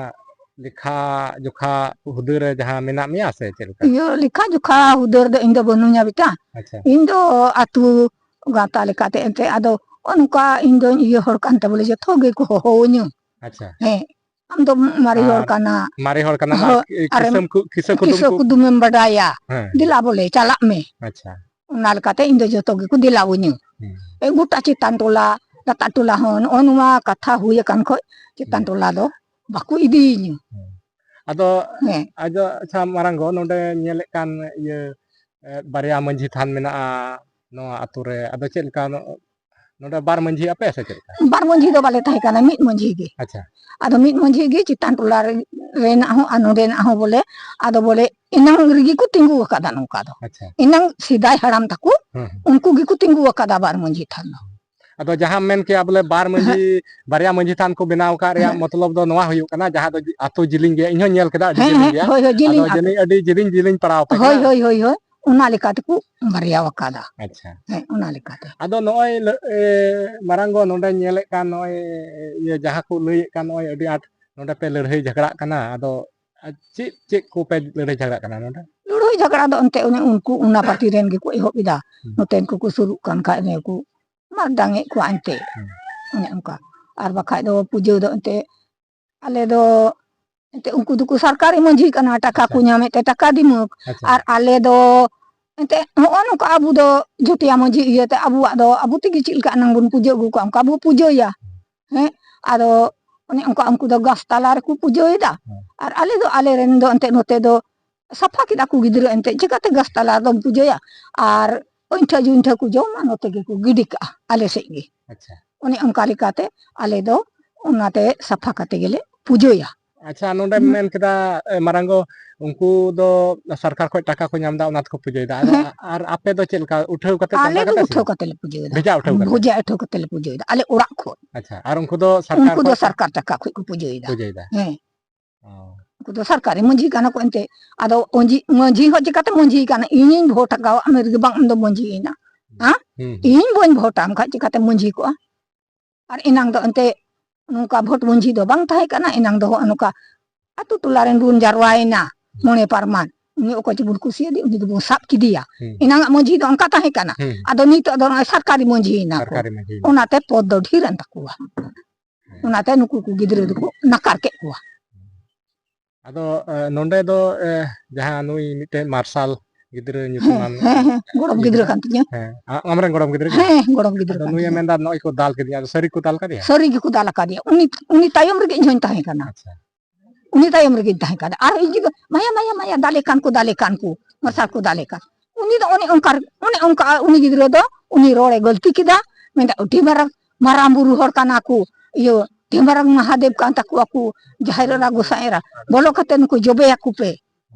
ᱞᱮᱠᱷᱟ ᱡᱚᱠᱷᱟ ᱦᱩᱫᱟᱹ ᱨᱮ ᱡᱟᱦᱟᱸ ᱢᱮᱱᱟᱜ ᱢᱮᱭᱟ ᱥᱮ ᱪᱮᱫ ᱞᱮᱠᱟ? ᱤᱭᱟᱹ ᱞᱮᱠᱷᱟ ᱡᱚᱠᱷᱟ ᱦᱩᱫᱟᱹᱨ ᱫᱚ ᱤᱧ ᱫᱚ ᱵᱟᱹᱱᱩᱧᱟ ᱵᱮᱴᱟ᱾ ᱟᱪᱪᱷᱟ᱾ ᱤᱧ ᱫᱚ ᱟᱹᱛᱩ ᱜᱟᱶᱛᱟ ᱞᱮᱠᱟᱛᱮ ᱮᱱᱛᱮ, ᱟᱫᱚ ᱚᱱᱠᱟ ᱤᱧ ᱫᱚᱧ ᱤᱭᱟᱹ ᱦᱚᱲ ᱠᱟᱱ ᱛᱮ ᱵᱚᱞᱮ ᱡᱚᱛᱚ ᱜᱮᱠᱚ ᱦᱚᱦᱚᱣᱟᱹᱧᱟᱹ᱾ ᱟᱪᱪᱷᱟ᱾ ᱦᱮᱸ, ᱟᱢ ᱫᱚ ᱢᱟᱨᱮ ᱦᱚᱲ ᱟᱨ ᱠᱟᱱᱟ᱾ ᱢᱟᱨᱮ ᱦᱚᱲ ᱠᱟᱱᱟᱢ, ᱟᱨ ᱦᱳᱭ, ᱠᱤ-, ᱟᱨᱮᱢ ᱠᱤᱥᱟᱹᱢ ᱠᱩ-, ᱠᱤᱥᱟᱹ ᱠᱩᱫᱩᱢ ᱠᱤᱥᱟᱹ ᱠᱩ-, ᱠᱩᱫᱩᱢᱮᱢ ᱵᱟᱰᱟᱭᱟ᱾ ᱦᱮᱸ᱾ ᱫᱮᱞᱟ ᱵᱚᱞᱮ ᱪᱟᱞᱟᱜ ᱢᱮ᱾ ᱟᱪᱪᱷᱟ᱾ ᱚᱱᱟ ᱞᱮᱠᱟᱛᱮ ᱤᱧ ᱫᱚ ᱡᱚᱛᱚ ᱜᱮᱠᱚ ᱫᱮᱞᱟᱣᱟᱹᱧᱟᱹ᱾ ᱦᱩᱸ᱾ ᱮ, ᱜᱚᱴᱟ ᱪᱮᱛᱟᱱ ᱴᱚᱞᱟ, ᱞᱟᱛᱟᱨ ᱴᱚᱞᱟ ᱦᱚᱸ ᱱᱚᱜᱼᱚ ᱱᱚᱣᱟ ᱠᱟᱛᱷᱟ ᱦᱩᱭ ᱟᱠᱟᱱ ᱠᱷᱚᱡ ᱪᱮᱛᱟᱱ ᱦᱩᱸ᱾ ᱴᱚᱞᱟ ᱫᱚ ᱵᱟᱠᱚ ᱤᱫᱤᱭᱤᱧᱟᱹ᱾ ᱦᱩᱸ᱾ ᱟᱫᱚ, ᱦᱮᱸ᱾ ᱟᱫᱚ ᱟᱪᱪᱷᱟ ᱢᱟᱨᱟᱝ ᱜᱚ, ᱱᱚᱰᱮ ᱧᱮᱞᱮᱫ ᱠᱟᱱ ᱤᱭᱟᱹ, ᱮ, ᱵᱟᱨᱭᱟ ᱢᱟᱹᱡᱷᱤ ᱛᱷᱟᱱ ᱢᱮᱱᱟᱜᱼᱟ ᱱᱚᱣᱟ ᱟᱛᱳ ᱨᱮ᱾ ᱟᱫᱚ ᱪᱮᱫ ᱞᱮᱠᱟ ᱱᱚ-, ᱱᱚᱰᱮ ᱵᱟᱨ ᱢᱟᱹᱡᱷᱤ ᱟᱯᱮ ᱥᱮ ᱪᱮᱫ ᱞᱮᱠᱟ? ᱵᱟᱨ ᱢᱟᱹᱡᱷᱤ ᱫᱚ ᱵᱟᱞᱮ ᱛᱟᱦᱮᱸ ᱠᱟᱱᱟ, ᱢᱤᱫ ᱢᱟᱹᱡᱷᱤ ᱜᱮ᱾ ᱟᱪᱪᱷᱟ᱾ ᱟᱫᱚ ᱢᱤᱫ ᱢᱟᱹᱡᱷᱤ ᱜᱮ ᱪᱮᱛᱟᱱ ᱴᱚᱞᱟ ᱨᱮ-, ᱨᱮᱱᱟᱜ ᱦᱚᱸ ᱟᱨ ᱱᱚᱰᱮᱱᱟᱜ ᱦᱚᱸ ᱵᱚᱞᱮ, ᱟᱫᱚ ᱵᱚᱞᱮ ᱮᱱᱟᱝ ᱨᱮᱜᱮ ᱠᱚ ᱛᱤᱸᱜᱩ ᱟᱠᱟᱫᱟ ᱱᱚᱝᱠᱟ ᱫᱚ᱾ ᱟᱪᱪᱷᱟ᱾ ᱮᱱᱟᱝ ᱥᱮᱫᱟᱭ ᱦᱟᱲᱟᱢ ᱛᱟᱠᱚ ᱦᱩᱸ, ᱦᱩᱸ᱾ ᱩᱱᱠᱩ ᱜᱮᱠᱚ ᱛᱤᱸᱜᱩ ᱟᱠᱟᱫᱟ ᱵᱟᱨ ᱢᱟᱹᱡᱷᱤ ᱛᱷᱟᱱ ᱫᱚ᱾ ᱟᱫᱚ ᱡᱟᱦᱟᱸᱢ ᱢᱮᱱ ᱠᱮᱜᱼᱟ ᱵᱚᱞᱮ ᱵᱟᱨ ᱢᱟᱹᱡᱷᱤ, ᱦᱮᱸ᱾ ᱵᱟᱨᱭᱟ ᱢᱟᱹᱡᱷᱤ ᱛᱷᱟᱱ ᱠᱚ ᱵᱮᱱᱟᱣ ᱟᱠᱟᱫ ᱨᱮᱭᱟᱜ ᱦᱮᱸ᱾ ᱢᱚᱛᱞᱚᱵ ᱫᱚ ᱱᱚᱣᱟ ᱦᱩᱭᱩᱜ ᱠᱟᱱᱟ, ᱡᱟᱦᱟᱸ ᱫᱚ ᱟᱛᱳ ᱡᱤᱞᱤᱧ ᱜᱮᱭᱟ, ᱤᱧ ᱦᱚᱸᱧ ᱧᱮᱞ ᱠᱮᱫᱟ, ᱟᱹᱰᱤ ᱦᱮᱸ, ᱡᱤᱞᱤᱧ ᱦᱮᱸ, ᱜᱮᱭᱟ᱾ ᱦᱳᱭ, ᱦᱳᱭ, ᱡᱤᱞᱤᱧ ᱟᱫᱚ ᱟᱛᱳ᱾ ᱡᱟᱹᱱᱤᱡ ᱟᱹᱰᱤ ᱡᱤᱞᱤᱧ, ᱡᱤᱞᱤᱧ ᱯᱟᱲᱟᱣ ᱟᱯᱮ ᱦᱳᱭ, ᱠᱟᱱᱟ᱾ ᱦᱳᱭ, ᱦᱳᱭ, ᱦᱳᱭ, ᱚᱱᱟ ᱞᱮᱠᱟ ᱛᱮᱠᱚ ᱵᱟᱨᱭᱟ ᱟᱠᱟᱫᱟ᱾ ᱟᱪᱪᱷᱟ᱾ ᱦᱮᱸ, ᱚᱱᱟ ᱞᱮᱠᱟᱛᱮ᱾ ᱟᱫᱚ ᱱᱚᱜᱼᱚᱭ ᱞᱟᱹ-, ᱮ, ᱢᱟᱨᱟᱝ ᱜᱚ, ᱱᱚᱰᱮᱧ ᱧᱮᱞᱮᱫ ᱠᱟᱱ ᱱᱚᱜᱼᱚᱭ, ᱤᱭᱟᱹ, ᱡᱟᱦᱟᱸ ᱠᱚ ᱞᱟᱹᱭᱮᱫ ᱠᱟᱱ ᱱᱚᱜᱼᱚᱭ ᱟᱹᱰᱤ ᱟᱸᱴ ᱱᱚᱰᱮ ᱯᱮ ᱞᱟᱹᱲᱦᱟᱹᱭ ᱡᱷᱟᱜᱽᱲᱟᱜ ᱠᱟᱱᱟ, ᱟᱫᱚ ᱪᱮᱫ, ᱪᱮᱫ ᱠᱚᱯᱮ ᱞᱟᱹᱲᱦᱟᱹᱭ ᱡᱷᱟᱜᱽᱲᱟᱜ ᱠᱟᱱᱟ ᱱᱚᱰᱮ? ᱞᱟᱹᱲᱦᱟᱹᱭ ᱡᱷᱟᱜᱽᱲᱟ ᱫᱚ ᱮᱱᱛᱮ ᱚᱱᱮ ᱩᱱᱠᱩ ᱚᱱᱟ ᱯᱟᱨᱴᱤ ᱨᱮᱱ ᱜᱮᱠᱚ ᱮᱦᱚᱵ ᱮᱫᱟ᱾ ᱦᱩᱸ᱾ ᱱᱚᱛᱮᱱ ᱠᱚᱠᱚ ᱥᱩᱨᱩᱜ ᱠᱟᱱ ᱠᱷᱟᱡ ᱱᱤᱭᱟᱹ ᱠᱚ ᱢᱟᱨᱰᱟᱝ ᱮᱫ ᱠᱚᱣᱟ ᱮᱱᱛᱮ᱾ ᱦᱩᱸ᱾ ᱚᱱᱮ ᱚᱱᱠᱟ᱾ ᱟᱨ ᱵᱟᱠᱷᱟᱡ ᱫᱚ ᱯᱩᱡᱟᱹ ᱫᱚ ᱮᱱᱛᱮ ᱟᱞᱮ ᱫᱚ ᱮᱱᱛᱮ ᱩᱱᱠᱩ ᱫᱚᱠᱚ ᱥᱚᱨᱠᱟᱨᱤ ᱢᱟᱹᱡᱷᱤ ᱠᱟᱱᱟ, ᱴᱟᱠᱟ ᱟᱪᱪᱷᱟ᱾ ᱠᱚ ᱧᱟᱢᱮᱫ ᱛᱮ ᱴᱟᱠᱟ ᱫᱤᱢᱟᱹᱠ᱾ ᱟᱪᱪᱷᱟ᱾ ᱟᱨ ᱟᱞᱮ ᱫᱚ ᱮᱱᱛᱮ ᱦᱚᱸᱜᱼᱚ ᱱᱚᱝᱠᱟ ᱟᱵᱚ ᱫᱚ ᱡᱩᱴᱤᱭᱟ ᱢᱟᱹᱡᱷᱤ ᱤᱭᱟᱹᱛᱮ ᱟᱵᱚᱣᱟᱜ ᱫᱚ ᱟᱵᱚ ᱛᱮᱜᱮ ᱪᱮᱫ ᱞᱮᱠᱟ ᱮᱱᱟᱝ ᱵᱚᱱ ᱯᱩᱡᱟᱹ ᱟᱹᱜᱩ ᱠᱟᱜᱼᱟ, ᱚᱱᱠᱟ ᱵᱚ ᱯᱩᱡᱟᱹᱭᱟ᱾ ᱦᱮᱸ, ᱟᱫᱚ ᱚᱱᱮ ᱚᱱᱠᱟ ᱩᱱᱠᱩ ᱫᱚ ᱜᱟᱥ ᱛᱟᱞᱟ ᱨᱮᱠᱚ ᱯᱩᱡᱟᱹᱭᱮᱫᱟ᱾ ᱦᱮᱸ᱾ ᱟᱨ ᱟᱞᱮ ᱫᱚ ᱟᱞᱮ ᱨᱮᱱ ᱫᱚ ᱮᱱᱛᱮ ᱱᱚᱛᱮ ᱫᱚ ᱥᱟᱯᱷᱟ ᱠᱮᱫᱟ ᱠᱚ ᱜᱤᱫᱽᱨᱟᱹ, ᱮᱱᱛᱮ ᱪᱤᱠᱟᱹᱛᱮ ᱜᱟᱥ ᱛᱟᱞᱟ ᱨᱮᱫᱚᱢ ᱯᱩᱡᱟᱹᱭᱟ? ᱟᱨ ᱟᱹᱭᱴᱷᱟᱹ ᱡᱩᱭᱴᱷᱟᱹ ᱠᱚ ᱡᱚᱢᱟ, ᱱᱚᱛᱮ ᱜᱮᱠᱚ ᱜᱤᱰᱤ ᱠᱟᱜᱼᱟ ᱟᱞᱮ ᱥᱮᱫ ᱜᱮ᱾ ᱟᱪᱪᱷᱟ᱾ ᱚᱱᱮ ᱚᱱᱠᱟ ᱞᱮᱠᱟᱛᱮ ᱟᱞᱮ ᱫᱚ ᱚᱱᱟᱛᱮ ᱥᱟᱯᱷᱟ ᱠᱟᱛᱮ ᱜᱮᱞᱮ ᱯᱩᱡᱟᱹᱭᱟ᱾ ᱟᱪᱪᱷᱟ, ᱱᱚᱰᱮᱢ ᱦᱩᱸ᱾ ᱢᱮᱱ ᱠᱮᱫᱟ, ᱮ, ᱢᱟᱨᱟᱝ ᱜᱚ, ᱩᱱᱠᱩ ᱫᱚ ᱥᱚᱨᱠᱟᱨ ᱠᱷᱚᱡ ᱴᱟᱠᱟ ᱠᱚ ᱧᱟᱢ ᱮᱫᱟ, ᱚᱱᱟ ᱛᱮᱠᱚ ᱯᱩᱡᱟᱹᱭᱮᱫᱟ᱾ ᱟᱫᱚ ᱦᱮᱸ᱾ ᱟ-, ᱟᱨ ᱟᱯᱮ ᱫᱚ ᱪᱮᱫ ᱞᱮᱠᱟ? ᱩᱴᱷᱟᱹᱣ ᱠᱟᱛᱮ, ᱟᱞᱮ ᱪᱟᱸᱫᱟ ᱫᱚ ᱠᱟᱛᱮ ᱥᱮ? ᱩᱴᱷᱟᱹᱣ ᱠᱟᱛᱮ ᱞᱮ ᱯᱩᱡᱟᱹᱭᱮᱫᱟ᱾ ᱵᱷᱮᱡᱟ ᱩᱴᱷᱟᱹᱣ ᱠᱟᱛᱮ? ᱵᱷᱮᱡᱟ ᱩᱴᱷᱟᱹᱣ ᱠᱟᱛᱮ ᱞᱮ ᱯᱩᱡᱟᱹᱭᱮᱫᱟ, ᱟᱞᱮ ᱚᱲᱟᱜ ᱠᱷᱚᱡ᱾ ᱟᱪᱪᱷᱟ, ᱟᱨ ᱩᱱᱠᱩ ᱫᱚ ᱥᱚᱨᱠᱟᱨ ᱩᱱᱠᱩ ᱫᱚ ᱠᱷᱚᱡ ᱥᱚᱨᱠᱟᱨ ᱴᱟᱠᱟ ᱠᱷᱚᱡ ᱠᱚ ᱯᱩᱡᱟᱹᱭᱮᱫᱟ᱾ ᱯᱩᱡᱟᱹᱭᱮᱫᱟ᱾ ᱦᱮᱸ᱾ ᱚ᱾ ᱩᱱᱠᱩ ᱫᱚ ᱥᱚᱨᱠᱟᱨᱤ ᱢᱟᱹᱡᱷᱤ ᱠᱟᱱᱟ ᱠᱚ ᱮᱱᱛᱮ᱾ ᱟᱫᱚ ᱚᱸᱡᱤ-, ᱢᱟᱹᱡᱷᱤ ᱦᱚᱸ ᱪᱤᱠᱟᱛᱮ ᱢᱟᱹᱡᱷᱤ ᱠᱟᱱᱟ? ᱤᱧᱤᱧ ᱵᱷᱳᱴ ᱟᱠᱟᱣᱟᱫ ᱢᱮ ᱨᱮᱜᱮ ᱵᱟᱝ, ᱟᱢ ᱫᱚ ᱢᱟᱹᱡᱷᱤ ᱮᱱᱟ? ᱦᱩᱸ᱾ ᱦᱮᱸ? ᱦᱩᱸ, ᱦᱩᱸ᱾ ᱤᱧ ᱵᱟᱹᱧ ᱵᱷᱳᱴ ᱟᱢ ᱠᱷᱟᱡ ᱪᱤᱠᱟᱛᱮ ᱢᱟᱹᱡᱷᱤ ᱠᱚᱜᱼᱟ? ᱟᱨ ᱮᱱᱟᱝ ᱫᱚ ᱮᱱᱛᱮ ᱱᱚᱝᱠᱟ ᱵᱷᱳᱴ ᱢᱟᱹᱡᱷᱤ ᱫᱚ ᱵᱟᱝ ᱛᱟᱦᱮᱸ ᱠᱟᱱᱟ, ᱮᱱᱟᱝ ᱫᱚ ᱦᱚᱸᱜᱼᱚ ᱱᱚᱝᱠᱟ ᱟᱛᱳ ᱴᱚᱞᱟ ᱨᱮᱱ ᱵᱚᱱ ᱡᱟᱨᱣᱟᱭᱮᱱᱟ, ᱦᱩᱸ᱾ ᱢᱚᱬᱮ ᱯᱟᱨᱢᱟᱱ, ᱩᱱᱤ ᱚᱠᱚᱭ ᱪᱚᱵᱚᱱ ᱠᱩᱥᱤᱭᱟᱫᱮ, ᱩᱱᱤ ᱫᱚᱵᱚᱱ ᱥᱟᱵ ᱠᱮᱫᱮᱭᱟ᱾ ᱦᱩᱸ᱾ ᱮᱱᱟᱝᱟᱜ ᱢᱟᱹᱡᱷᱤ ᱫᱚ ᱚᱱᱠᱟ ᱛᱟᱦᱮᱸ ᱠᱟᱱᱟ᱾ ᱦᱩᱸ᱾ ᱟᱫᱚ ᱱᱤᱛᱚᱜ ᱫᱚ ᱱᱚᱜᱼᱚᱭ ᱥᱚᱨᱠᱟᱨᱤ ᱢᱟᱹᱡᱷᱤ ᱮᱱᱟ ᱠᱚ᱾ ᱥᱚᱨᱠᱟᱨᱤ ᱢᱟᱹᱡᱷᱤ ᱮᱱᱟ᱾ ᱚᱱᱟᱛᱮ ᱯᱚᱫᱽ ᱫᱚ ᱰᱷᱮᱨ ᱮᱱ ᱛᱟᱠᱚᱣᱟ᱾ ᱦᱮᱸ᱾ ᱚᱱᱟᱛᱮ ᱱᱩᱠᱩ ᱠᱚ ᱜᱤᱫᱽᱨᱟᱹ ᱫᱚᱠᱚ ᱱᱟᱠᱟᱨ ᱠᱮᱫ ᱠᱚᱣᱟ᱾ ᱟᱫᱚ, ᱮ, ᱱᱚᱰᱮ ᱫᱚ, ᱮ, ᱡᱟᱦᱟᱸ ᱱᱩᱭ ᱢᱤᱫᱴᱮᱱ ᱢᱟᱨᱥᱟᱞ ᱜᱤᱫᱽᱨᱟᱹ ᱦᱮᱸ, ᱧᱩᱛᱩᱢᱟᱱ ᱦᱮᱸ, ᱦᱮᱸ, ᱜᱚᱲᱚᱢ ᱜᱤᱫᱽᱨᱟᱹ ᱜᱤᱫᱽᱨᱟᱹ, ᱠᱟᱱ ᱛᱤᱧᱟᱹ᱾ ᱦᱮᱸ, ᱟ-, ᱟᱢᱨᱮᱱ ᱜᱚᱲᱚᱢ ᱜᱤᱫᱽᱨᱟᱹ ᱜᱮ? ᱦᱮᱸ, ᱜᱚᱲᱚᱢ ᱜᱤᱫᱽᱨᱟᱹ ᱟᱫᱚ ᱠᱟᱱ ᱱᱩᱭᱮ ᱛᱤᱧᱟᱹ᱾ ᱢᱮᱱᱫᱟ ᱱᱚᱜᱼᱚᱭ ᱠᱚ ᱫᱟᱞ ᱠᱮᱫᱮᱭᱟ, ᱟᱫᱚ ᱥᱟᱹᱨᱤ ᱠᱚ ᱫᱟᱞ ᱠᱟᱫᱮᱭᱟ? ᱥᱟᱹᱨᱤ ᱜᱮᱠᱚ ᱫᱟᱞ ᱟᱠᱟᱫᱮᱭᱟ, ᱩᱱᱤ, ᱩᱱᱤ ᱛᱟᱭᱚᱢ ᱨᱮᱜᱮ ᱤᱧ ᱦᱚᱧ ᱛᱟᱦᱮᱸ ᱠᱟᱱᱟ᱾ ᱟᱪᱪᱷᱟ᱾ ᱩᱱᱤ ᱛᱟᱭᱚᱢ ᱨᱮᱜᱮᱧ ᱛᱟᱦᱮᱸ ᱠᱟᱱᱟ᱾ ᱟᱨ ᱤᱧ ᱜᱤᱫᱽᱨᱟᱹ, "ᱢᱟᱭᱟ, ᱢᱟᱭᱟ, ᱢᱟᱭᱟ, ᱫᱟᱞᱮ ᱠᱟᱱ ᱠᱚ, ᱫᱟᱞᱮ ᱠᱟᱱ ᱠᱚ, ᱢᱟᱨᱥᱟᱞ ᱠᱚ ᱫᱟᱞᱮ ᱠᱟᱱ᱾" ᱩᱱᱤ ᱫᱚ ᱚᱱᱮ ᱚᱱᱠᱟ, ᱚᱱᱮ ᱚᱱᱠᱟ ᱩᱱᱤ ᱜᱤᱫᱽᱨᱟᱹ ᱫᱚ ᱩᱱᱤ ᱨᱚᱲᱮ ᱜᱟᱹᱞᱛᱤ ᱠᱮᱫᱟ, ᱢᱮᱱᱫᱟ, "ᱟᱹᱰᱤ ᱢᱟᱨᱟᱝ, ᱢᱟᱨᱟᱝ ᱵᱩᱨᱩ ᱦᱚᱲ ᱠᱟᱱᱟ ᱠᱚ, ᱤᱭᱟᱹ, ᱟᱹᱰᱤ ᱢᱟᱨᱟᱝ ᱢᱟᱦᱟᱫᱮᱵ ᱠᱟᱱ ᱛᱟᱠᱚᱣᱟ ᱠᱚ, ᱡᱟᱦᱮᱨ ᱮᱨᱟ, ᱜᱚᱸᱥᱟᱭ ᱮᱨᱟ, ᱵᱚᱞᱚ ᱠᱟᱛᱮ ᱱᱩᱠᱩ ᱡᱚᱵᱮᱭᱟᱠᱚ ᱯᱮ᱾"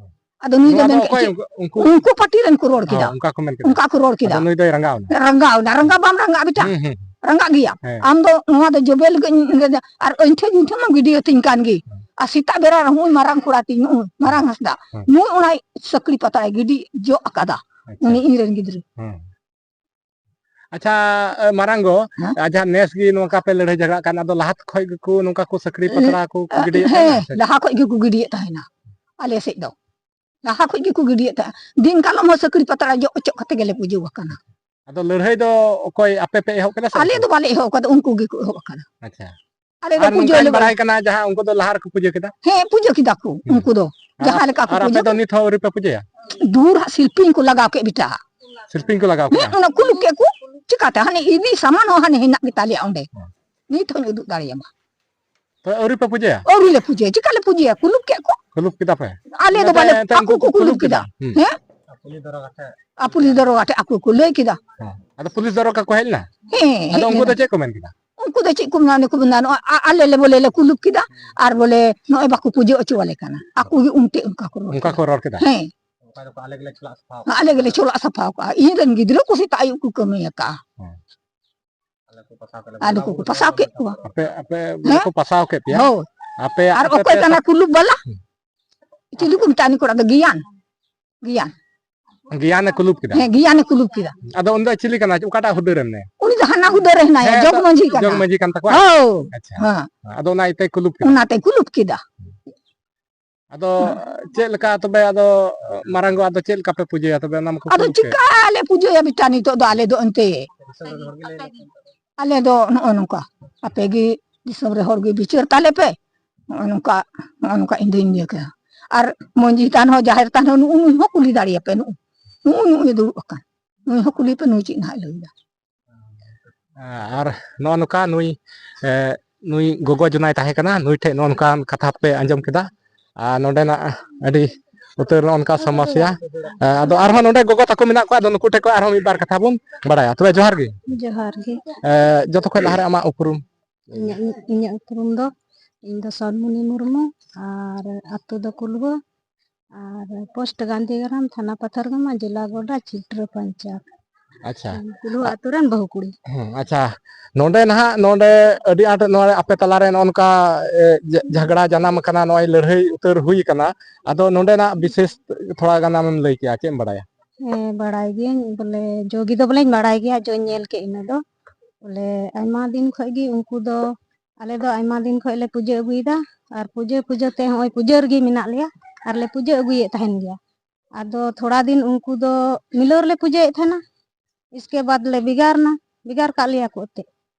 ᱟᱫᱚ ᱱᱩᱭ ᱫᱚ ᱱᱚᱣᱟ ᱫᱚ ᱢᱮᱱ ᱠᱮᱫ, ᱚᱠᱚᱭ ᱪᱮᱫ? ᱩᱱᱠᱩ, ᱩᱱᱠᱩ? ᱩᱱᱠᱩ ᱯᱟᱨᱴᱤ ᱨᱮᱱ ᱠᱚ ᱨᱚᱲ ᱠᱮᱫᱟ᱾ ᱦᱚᱸ, ᱚᱱᱠᱟ ᱠᱚ ᱢᱮᱱ ᱠᱮᱫᱟ᱾ ᱚᱱᱠᱟ ᱠᱚ ᱨᱚᱲ ᱠᱮᱫᱟ᱾ ᱟᱫᱚ ᱱᱩᱭ ᱫᱚᱭ ᱨᱟᱸᱜᱟᱣ ᱮᱱᱟ᱾ ᱨᱟᱸᱜᱟᱣ ᱮᱱᱟ, ᱨᱟᱸᱜᱟᱣ ᱵᱟᱢ ᱨᱟᱸᱜᱟᱜ ᱵᱮᱴᱟ? ᱦᱩᱸ, ᱦᱩᱸ᱾ ᱨᱟᱸᱜᱟᱜ ᱜᱮᱭᱟ᱾ ᱦᱮᱸ᱾ ᱟᱢ ᱫᱚ ᱱᱚᱣᱟ ᱫᱚ ᱡᱚᱵᱮ ᱞᱟᱹᱜᱤᱫ ᱤᱧ ᱨᱮᱡᱟ-, ᱟᱨ ᱟᱹᱧᱴᱷᱟᱹ ᱡᱩᱱᱴᱷᱟᱹ ᱢᱟᱢ ᱜᱤᱰᱤ ᱟᱹᱛᱤᱧ ᱠᱟᱱ ᱜᱮ᱾ ᱦᱮᱸ᱾ ᱟᱨ ᱥᱮᱛᱟᱜ ᱵᱮᱲᱟ ᱨᱮᱦᱚᱸ ᱩᱱᱤ ᱢᱟᱨᱟᱝ ᱠᱚᱲᱟ ᱛᱤᱧ, ᱱᱩᱜᱼᱩᱭ ᱢᱟᱨᱟᱝ ᱦᱟᱸᱥᱫᱟ, ᱦᱮᱸ᱾ ᱱᱩᱭ ᱚᱱᱟ ᱥᱟᱹᱠᱲᱤ ᱯᱟᱛᱲᱟᱭ ᱜᱤᱰᱤ ᱡᱚᱜ ᱟᱠᱟᱫᱟ᱾ ᱟᱪᱪᱷᱟ᱾ ᱩᱱᱤ ᱤᱧ ᱨᱮᱱ ᱜᱤᱫᱽᱨᱟᱹ᱾ ᱦᱮᱸ᱾ ᱟᱪᱪᱷᱟ, ᱮ, ᱢᱟᱨᱟᱝ ᱜᱚ, ᱦᱮᱸ? ᱟᱨ ᱡᱟᱦᱟᱸ ᱱᱮᱥ ᱜᱮ ᱱᱚᱝᱠᱟ ᱯᱮ ᱞᱟᱹᱲᱦᱟᱹᱭ ᱡᱷᱟᱜᱽᱲᱟᱜ ᱠᱟᱱ, ᱟᱫᱚ ᱞᱟᱦᱟ ᱠᱷᱚᱡ ᱜᱮᱠᱚ ᱱᱚᱝᱠᱟ ᱠᱚ ᱥᱟᱹᱠᱲᱤ ᱯᱟᱛᱲᱟ ᱠᱚ ᱜᱤᱰᱤᱭᱮᱫ ᱦᱮᱸ, ᱛᱟᱦᱮᱱᱟ ᱥᱮ? ᱞᱟᱦᱟ ᱠᱷᱚᱡ ᱜᱮᱠᱚ ᱜᱤᱰᱤᱭᱮᱫ ᱛᱟᱦᱮᱱᱟ᱾ ᱟᱞᱮ ᱥᱮᱫ ᱫᱚ ᱞᱟᱦᱟ ᱠᱷᱚᱡ ᱜᱮᱠᱚ ᱜᱤᱰᱤᱭᱮᱫ ᱛᱟᱦᱮᱸᱫ᱾ ᱫᱤᱱ ᱠᱟᱞᱚᱢ ᱦᱚᱸ ᱥᱟᱹᱠᱲᱤ ᱯᱟᱛᱲᱟ ᱡᱚᱜ ᱚᱪᱚᱜ ᱠᱟᱛᱮ ᱜᱮᱞᱮ ᱯᱩᱡᱟᱹ ᱟᱠᱟᱱᱟ᱾ ᱟᱫᱚ ᱞᱟᱹᱲᱦᱟᱹᱭ ᱫᱚ ᱚᱠᱚᱭ, ᱟᱯᱮ ᱯᱮ ᱮᱦᱚᱵ ᱠᱮᱫᱟ ᱥᱮ ᱟᱞᱮ ᱩᱱᱠᱩ? ᱫᱚ ᱵᱟᱞᱮ ᱮᱦᱚᱵ ᱟᱠᱟᱫᱟ, ᱩᱱᱠᱩ ᱜᱮᱠᱚ ᱮᱦᱚᱵ ᱟᱠᱟᱫᱟ᱾ ᱟᱪᱪᱷᱟ᱾ ᱟᱞᱮ ᱫᱚ ᱟᱨ ᱯᱩᱡᱟᱹ ᱱᱚᱝᱠᱟᱧ ᱞᱮ ᱵᱟᱲᱟᱭ ᱵᱟᱲᱟᱭ ᱠᱟᱱᱟ, ᱡᱟᱦᱟᱸ ᱩᱱᱠᱩ ᱫᱚ ᱞᱟᱦᱟ ᱨᱮᱠᱚ ᱯᱩᱡᱟᱹ ᱠᱮᱫᱟ? ᱦᱮᱸ, ᱯᱩᱡᱟᱹ ᱠᱮᱫᱟ ᱠᱚ, ᱦᱩᱸ᱾ ᱩᱱᱠᱩ ᱫᱚ᱾ ᱟᱨ ᱡᱟᱦᱟᱸ ᱟᱯ-, ᱞᱮᱠᱟ ᱠᱚ ᱟᱨ ᱟᱯᱮ ᱯᱩᱡᱟᱹ ᱫᱚ ᱠᱮᱫ᱾ ᱱᱤᱛ ᱦᱚᱸ ᱟᱹᱣᱨᱤ ᱯᱮ ᱯᱩᱡᱟᱹᱭᱟ? ᱫᱩᱨ ᱦᱟᱸᱜ ᱥᱤᱞᱯᱤᱧ ᱠᱚ ᱞᱟᱜᱟᱣ ᱠᱮᱫ ᱵᱮᱴᱟ᱾ ᱥᱤᱞᱯᱤᱧ ᱠᱚ ᱞᱟᱜᱟᱣ ᱦᱮᱸ, ᱠᱮᱫᱟ? ᱚᱱᱟ ᱠᱩᱞᱩᱯ ᱠᱮᱫ ᱠᱚ᱾ ᱪᱤᱠᱟᱛᱮ? ᱦᱟᱱᱮ ᱤᱫᱤ ᱥᱟᱢᱟᱱ ᱦᱚᱸ ᱦᱟᱱᱮ ᱦᱮᱱᱟᱜ ᱜᱮᱛᱟᱞᱮᱭᱟ ᱚᱸᱰᱮ᱾ ᱦᱮᱸ᱾ ᱱᱤᱛ ᱦᱚᱸᱧ ᱩᱫᱩᱜ ᱫᱟᱲᱮᱭᱟᱢᱟ᱾ ᱛᱚ ᱟᱹᱣᱨᱤ ᱯᱮ ᱯᱩᱡᱟᱹᱭᱟ? ᱟᱹᱣᱨᱤ ᱞᱮ ᱯᱩᱡᱟᱹᱭᱟ᱾ ᱪᱤᱠᱟ ᱞᱮ ᱯᱩᱡᱟᱹᱭᱟ? ᱠᱩᱞᱩᱯ ᱠᱮᱫ ᱠᱚ᱾ ᱠᱩᱞᱩᱯ ᱠᱮᱫᱟ ᱯᱮ? ᱟᱞᱮ ᱫᱚ ᱚᱱᱟᱛᱮ ᱵᱟᱞᱮ, ᱮᱱᱛᱮ ᱟᱠᱚ ᱩᱱᱠᱩ ᱠᱚ ᱠᱚ ᱠᱩᱞᱩᱯ ᱠᱩᱞᱩᱯ ᱠᱮᱫᱟ᱾ ᱠᱮᱫᱟ᱾ ᱦᱩᱸ᱾ ᱦᱮᱸ? ᱟᱨ ᱯᱩᱞᱤᱥ ᱫᱚᱨᱚᱜᱟ ᱴᱷᱮᱡ ᱟᱠᱚ ᱠᱚ ᱞᱟᱹᱭ ᱠᱮᱫᱟ᱾ ᱦᱮᱸ᱾ ᱟᱫᱚ ᱯᱩᱞᱤᱥ ᱫᱚᱨᱚᱜᱟ ᱠᱚ ᱦᱮᱡ ᱞᱮᱱᱟ? ᱦᱮᱸ, ᱟᱫᱚ ᱦᱮᱡ ᱩᱱᱠᱩ ᱫᱚ ᱞᱮᱱᱟ᱾ ᱪᱮᱫ ᱠᱚ ᱢᱮᱱ ᱠᱮᱫᱟ? ᱩᱱᱠᱩ ᱫᱚ ᱪᱮᱫ ᱠᱚ ᱢᱮᱱᱟ, ᱩᱱᱠᱩ ᱢᱮᱱᱟ, ᱱᱚᱣᱟ ᱟ-, ᱟᱞᱮ ᱞᱮ ᱵᱚᱞᱮ ᱞᱮ ᱠᱩᱞᱩᱯ ᱠᱮᱫᱟ᱾ ᱟᱨ ᱵᱚᱞᱮ ᱱᱚᱜᱼᱚᱭ ᱵᱟᱠᱚ ᱯᱩᱡᱟᱹ ᱦᱚᱪᱚ ᱟᱞᱮ ᱠᱟᱱᱟ᱾ ᱟᱠᱚ ᱜᱮ ᱩᱱᱛᱮ ᱚᱱᱠᱟ ᱠᱚ ᱨᱚᱲ ᱚᱱᱠᱟ ᱠᱮᱫᱟ᱾ ᱠᱚ ᱨᱚᱲ ᱠᱮᱫᱟ? ᱦᱮᱸ᱾ ᱚᱱᱠᱟ ᱫᱚᱠᱚ ᱟᱞᱮ ᱜᱮᱞᱮ ᱪᱷᱚᱞᱟᱜ ᱥᱟᱯᱷᱟ ᱟᱠᱟᱜᱼᱟ᱾ ᱟᱞᱮ ᱜᱮᱞᱮ ᱪᱷᱚᱞᱟᱜ ᱥᱟᱯᱷᱟ ᱟᱠᱟᱜᱼᱟ᱾ ᱤᱧ ᱨᱮᱱ ᱜᱤᱫᱽᱨᱟᱹ ᱠᱚ ᱥᱮᱛᱟᱜ ᱟᱹᱭᱩᱵ ᱠᱚ ᱠᱟᱹᱢᱤ ᱟᱠᱟᱜᱼᱟ᱾ ᱦᱮᱸ᱾ ᱟᱞᱮ ᱠᱚ ᱯᱟᱥᱟᱣ ᱠᱮᱫ ᱞᱮ ᱟᱞᱮ ᱠᱚ ᱯᱟᱥᱟᱣ ᱠᱮᱫ ᱠᱚᱣᱟ᱾ ᱟᱯᱮ, ᱟᱯᱮ ᱵᱚᱞᱮ ᱦᱮᱸ? ᱠᱚ ᱯᱟᱥᱟᱣ ᱠᱮᱫ ᱯᱮᱭᱟ? ᱦᱳᱭ᱾ ᱟᱯᱮ, ᱟᱨ ᱟᱯᱮ ᱚᱠᱚᱭ ᱯᱮ ᱠᱟᱱᱟ ᱥᱟ- ᱠᱩᱞᱩᱯ ᱵᱟᱞᱟ? ᱦᱩᱸ᱾ ᱪᱤᱞᱤ ᱠᱚ ᱢᱮᱛᱟᱜᱼᱟ ᱩᱱᱤ ᱠᱚᱲᱟ ᱫᱚ? ᱜᱮᱭᱟᱱ᱾ ᱜᱮᱭᱟᱱ᱾ ᱜᱮᱭᱟᱱᱮ ᱠᱩᱞᱩᱯ ᱠᱮᱫᱟ? ᱦᱮᱸ, ᱜᱮᱭᱟᱱᱮ ᱠᱩᱞᱩᱯ ᱠᱮᱫᱟ᱾ ᱟᱫᱚ ᱩᱱᱤ ᱫᱚ ᱪᱤᱞᱤ ᱠᱟᱱᱟᱭ? ᱚᱠᱟᱴᱟᱜ ᱦᱩᱫᱟᱹ ᱨᱮ ᱢᱮᱱᱟᱭᱟ? ᱩᱱᱤ ᱫᱚ ᱦᱟᱱᱟ ᱦᱩᱫᱟᱹ ᱨᱮ ᱦᱮᱱᱟᱭᱟ, ᱦᱮᱸ, ᱡᱚᱜᱽ ᱟᱫᱚ ᱢᱟᱹᱡᱷᱤ ᱠᱟᱱᱟ᱾ ᱡᱚᱜᱽ ᱢᱟᱹᱡᱷᱤ ᱠᱟᱱ ᱛᱟᱠᱚᱣᱟ? ᱦᱳᱭ᱾ ᱟᱪᱪᱷᱟ᱾ ᱦᱮᱸ᱾ ᱟᱫᱚ ᱚᱱᱟ ᱤᱭᱟᱹᱛᱮᱭ ᱠᱩᱞᱩᱯ ᱠᱮᱫᱟ? ᱚᱱᱟᱛᱮᱭ ᱠᱩᱞᱩᱯ ᱠᱮᱫᱟ᱾ ᱟᱫᱚ ᱦᱮᱸ᱾ ᱪᱮᱫ ᱞᱮᱠᱟ ᱛᱚᱵᱮ ᱟᱫᱚ ᱢᱟᱨᱟᱝ ᱜᱚ ᱟᱫᱚ ᱪᱮᱫ ᱞᱮᱠᱟ ᱯᱮ ᱯᱩᱡᱟᱹᱭᱟ ᱛᱚᱵᱮ ᱚᱱᱟ ᱢᱟᱠᱚ ᱟᱫᱚ ᱠᱩᱞᱩᱯ ᱠᱮᱫ? ᱪᱤᱠᱟ ᱞᱮ ᱯᱩᱡᱟᱹᱭᱟ ᱵᱮᱴᱟ, ᱱᱤᱛᱚᱜ ᱫᱚ ᱟᱞᱮ ᱫᱚ ᱮᱱᱛᱮ? ᱟᱞᱮ ᱫᱚ ᱱᱚᱜᱼᱚ ᱱᱚᱝᱠᱟ, ᱟᱯᱮ ᱜᱮ ᱫᱤᱥᱚᱢ ᱨᱮ ᱦᱚᱲ ᱜᱮ ᱵᱤᱪᱟᱹᱨ ᱛᱟᱞᱮ ᱯᱮ᱾ ᱱᱚᱜᱼᱚ ᱱᱚᱝᱠᱟ, ᱱᱚᱜᱼᱚ ᱱᱚᱝᱠᱟ ᱤᱧ ᱫᱚᱧ ᱤᱭᱟᱹ ᱠᱮᱫᱟ᱾ ᱟᱨ ᱢᱟᱹᱡᱷᱤ ᱛᱷᱟᱱ ᱦᱚᱸ, ᱡᱟᱦᱮᱨ ᱛᱷᱟᱱ ᱦᱚᱸ, ᱱᱩᱜᱼᱩ ᱱᱩᱭ ᱦᱚᱸ ᱠᱩᱞᱤ ᱫᱟᱲᱮᱭᱟᱯᱮ, ᱱᱩᱜᱼᱩ, ᱱᱩᱜᱼᱩ ᱱᱩᱜᱼᱩ ᱫᱩᱲᱩᱵ ᱟᱠᱟᱱ, ᱱᱩᱭ ᱦᱚᱸ ᱠᱩᱞᱤ ᱯᱮ, ᱱᱩᱭ ᱪᱮᱫ ᱱᱟᱦᱟᱜ ᱞᱟᱹᱭ ᱮᱫᱟ᱾ ᱟᱨ ᱱᱚᱜᱼᱚ ᱱᱚᱝᱠᱟ ᱱᱩᱭ, ᱮ, ᱱᱩᱭ ᱜᱚᱜᱚ ᱡᱚᱱᱟᱭ ᱛᱟᱦᱮᱸ ᱠᱟᱱᱟ, ᱱᱩᱭ ᱴᱷᱮᱡ ᱱᱚᱜᱼᱚ ᱱᱚᱝᱠᱟᱱ ᱠᱟᱛᱷᱟ ᱯᱮ ᱟᱸᱡᱚᱢ ᱠᱮᱫᱟ᱾ ᱟᱨ ᱱᱚᱰᱮᱱᱟᱜ ᱟᱹᱰᱤ ᱩᱛᱟᱹᱨ ᱱᱚᱜᱼᱚ ᱱᱚᱝᱠᱟ ᱥᱚᱢᱚᱥᱥᱟ᱾ ᱮ, ᱟᱫᱚ ᱟᱨᱦᱚᱸ ᱱᱚᱰᱮ ᱜᱚᱜᱚ ᱛᱟᱠᱚ ᱢᱮᱱᱟᱜ ᱠᱚᱣᱟ, ᱟᱫᱚ ᱱᱩᱠᱩ ᱴᱷᱮᱱ ᱠᱷᱚᱱ ᱟᱨᱦᱚᱸ ᱢᱤᱫ ᱵᱟᱨ ᱠᱟᱛᱷᱟ ᱵᱚᱱ ᱵᱟᱲᱟᱭᱟ᱾ ᱛᱚᱵᱮ ᱡᱚᱦᱟᱨ ᱜᱮ᱾ ᱡᱚᱦᱟᱨ ᱜᱮ᱾ ᱮ, ᱡᱚᱛᱚ ᱠᱷᱚᱱ ᱞᱟᱦᱟᱨᱮ ᱟᱢᱟᱜ ᱩᱯᱨᱩᱢ? ᱤᱧᱟᱹᱜ, ᱤᱧᱟᱹᱜ ᱩᱯᱨᱩᱢ ᱫᱚ, ᱤᱧ ᱫᱚ ᱥᱚᱱᱢᱩᱱᱤ ᱢᱩᱨᱢᱩ, ᱟᱨ ᱟᱹᱛᱩ ᱫᱚ ᱠᱩᱞᱦᱩ, ᱟᱨ ᱯᱳᱥᱴ ᱜᱟᱱᱫᱷᱤᱜᱨᱟᱢ, ᱛᱷᱟᱱᱟ ᱯᱟᱛᱷᱟᱨᱜᱟᱢᱟ, ᱡᱮᱞᱟ ᱜᱚᱰᱟ, ᱪᱷᱤᱴᱨᱟᱹ ᱯᱚᱧᱪᱟᱭᱮᱛ᱾ ᱟᱪᱪᱷᱟ᱾ ᱠᱩᱞᱦᱩ ᱟ- ᱟᱹᱛᱩ ᱨᱮᱱ ᱵᱟᱹᱦᱩ ᱠᱩᱲᱤ᱾ ᱦᱮᱸ, ᱟᱪᱪᱷᱟ᱾ ᱱᱚᱰᱮ ᱱᱟᱦᱟᱜ, ᱱᱚᱰᱮ ᱟᱹᱰᱤ ᱟᱸᱴ ᱱᱚᱣᱟ ᱟᱯᱮ ᱛᱟᱞᱟᱨᱮ ᱱᱚᱜᱼᱚ ᱱᱚᱝᱠᱟ, ᱮ, ᱡᱷᱟ-, ᱡᱷᱟᱜᱽᱲᱟ ᱡᱟᱱᱟᱢ ᱟᱠᱟᱱᱟ, ᱱᱚᱜᱼᱚᱭ ᱞᱟᱹᱲᱦᱟᱹᱭ ᱩᱛᱟᱹᱨ ᱦᱩᱭ ᱟᱠᱟᱱᱟ᱾ ᱟᱫᱚ ᱱᱚᱰᱮᱱᱟᱜ ᱵᱤᱥᱮᱥ ᱛᱷᱚᱲᱟ ᱜᱟᱱ ᱟᱢᱮᱢ ᱞᱟᱹᱭ ᱠᱮᱭᱟ, ᱪᱮᱫ ᱮᱢ ᱵᱟᱲᱟᱭᱟ? ᱦᱮᱸ, ᱵᱟᱲᱟᱭ ᱜᱤᱭᱟᱹᱧ, ᱵᱚᱞᱮ ᱡᱚᱜᱤ ᱫᱚ ᱵᱚᱞᱮᱧ ᱵᱟᱲᱟᱭ ᱜᱮᱭᱟ, ᱡᱚᱧ ᱧᱮᱞ ᱠᱮᱫ ᱤᱱᱟᱹ ᱫᱚ᱾ ᱵᱚᱞᱮ ᱟᱭᱢᱟ ᱫᱤᱱ ᱠᱷᱚᱡ ᱜᱮ ᱩᱱᱠᱩ ᱫᱚ, ᱟᱞᱮ ᱫᱚ ᱟᱭᱢᱟ ᱫᱤᱱ ᱠᱷᱚᱡ ᱞᱮ ᱯᱩᱡᱟᱹ ᱟᱹᱜᱩᱭᱮᱫᱟ, ᱟᱨ ᱯᱩᱡᱟᱹ, ᱯᱩᱡᱟᱹ ᱛᱮ ᱦᱚᱸᱜᱼᱚᱭ ᱯᱩᱡᱟᱹ ᱨᱮᱜᱮ ᱢᱮᱱᱟᱜ ᱞᱮᱭᱟ, ᱟᱨ ᱞᱮ ᱯᱩᱡᱟᱹ ᱟᱹᱜᱩᱭᱮᱫ ᱛᱟᱦᱮᱱ ᱜᱮᱭᱟ᱾ ᱟᱫᱚ ᱛᱷᱚᱲᱟ ᱫᱤᱱ ᱩᱱᱠᱩ ᱫᱚ ᱢᱤᱞᱟᱹᱣ ᱨᱮᱞᱮ ᱯᱩᱡᱟᱹᱭᱮᱫ ᱛᱟᱦᱮᱱᱟ, ᱤᱥᱠᱮ ᱵᱟᱫᱽ ᱞᱮ ᱵᱷᱮᱜᱟᱨ ᱱᱟ, ᱵᱷᱮᱜᱟᱨ ᱠᱟᱜ ᱞᱮᱭᱟ ᱠᱚ ᱮᱱᱛᱮᱫ᱾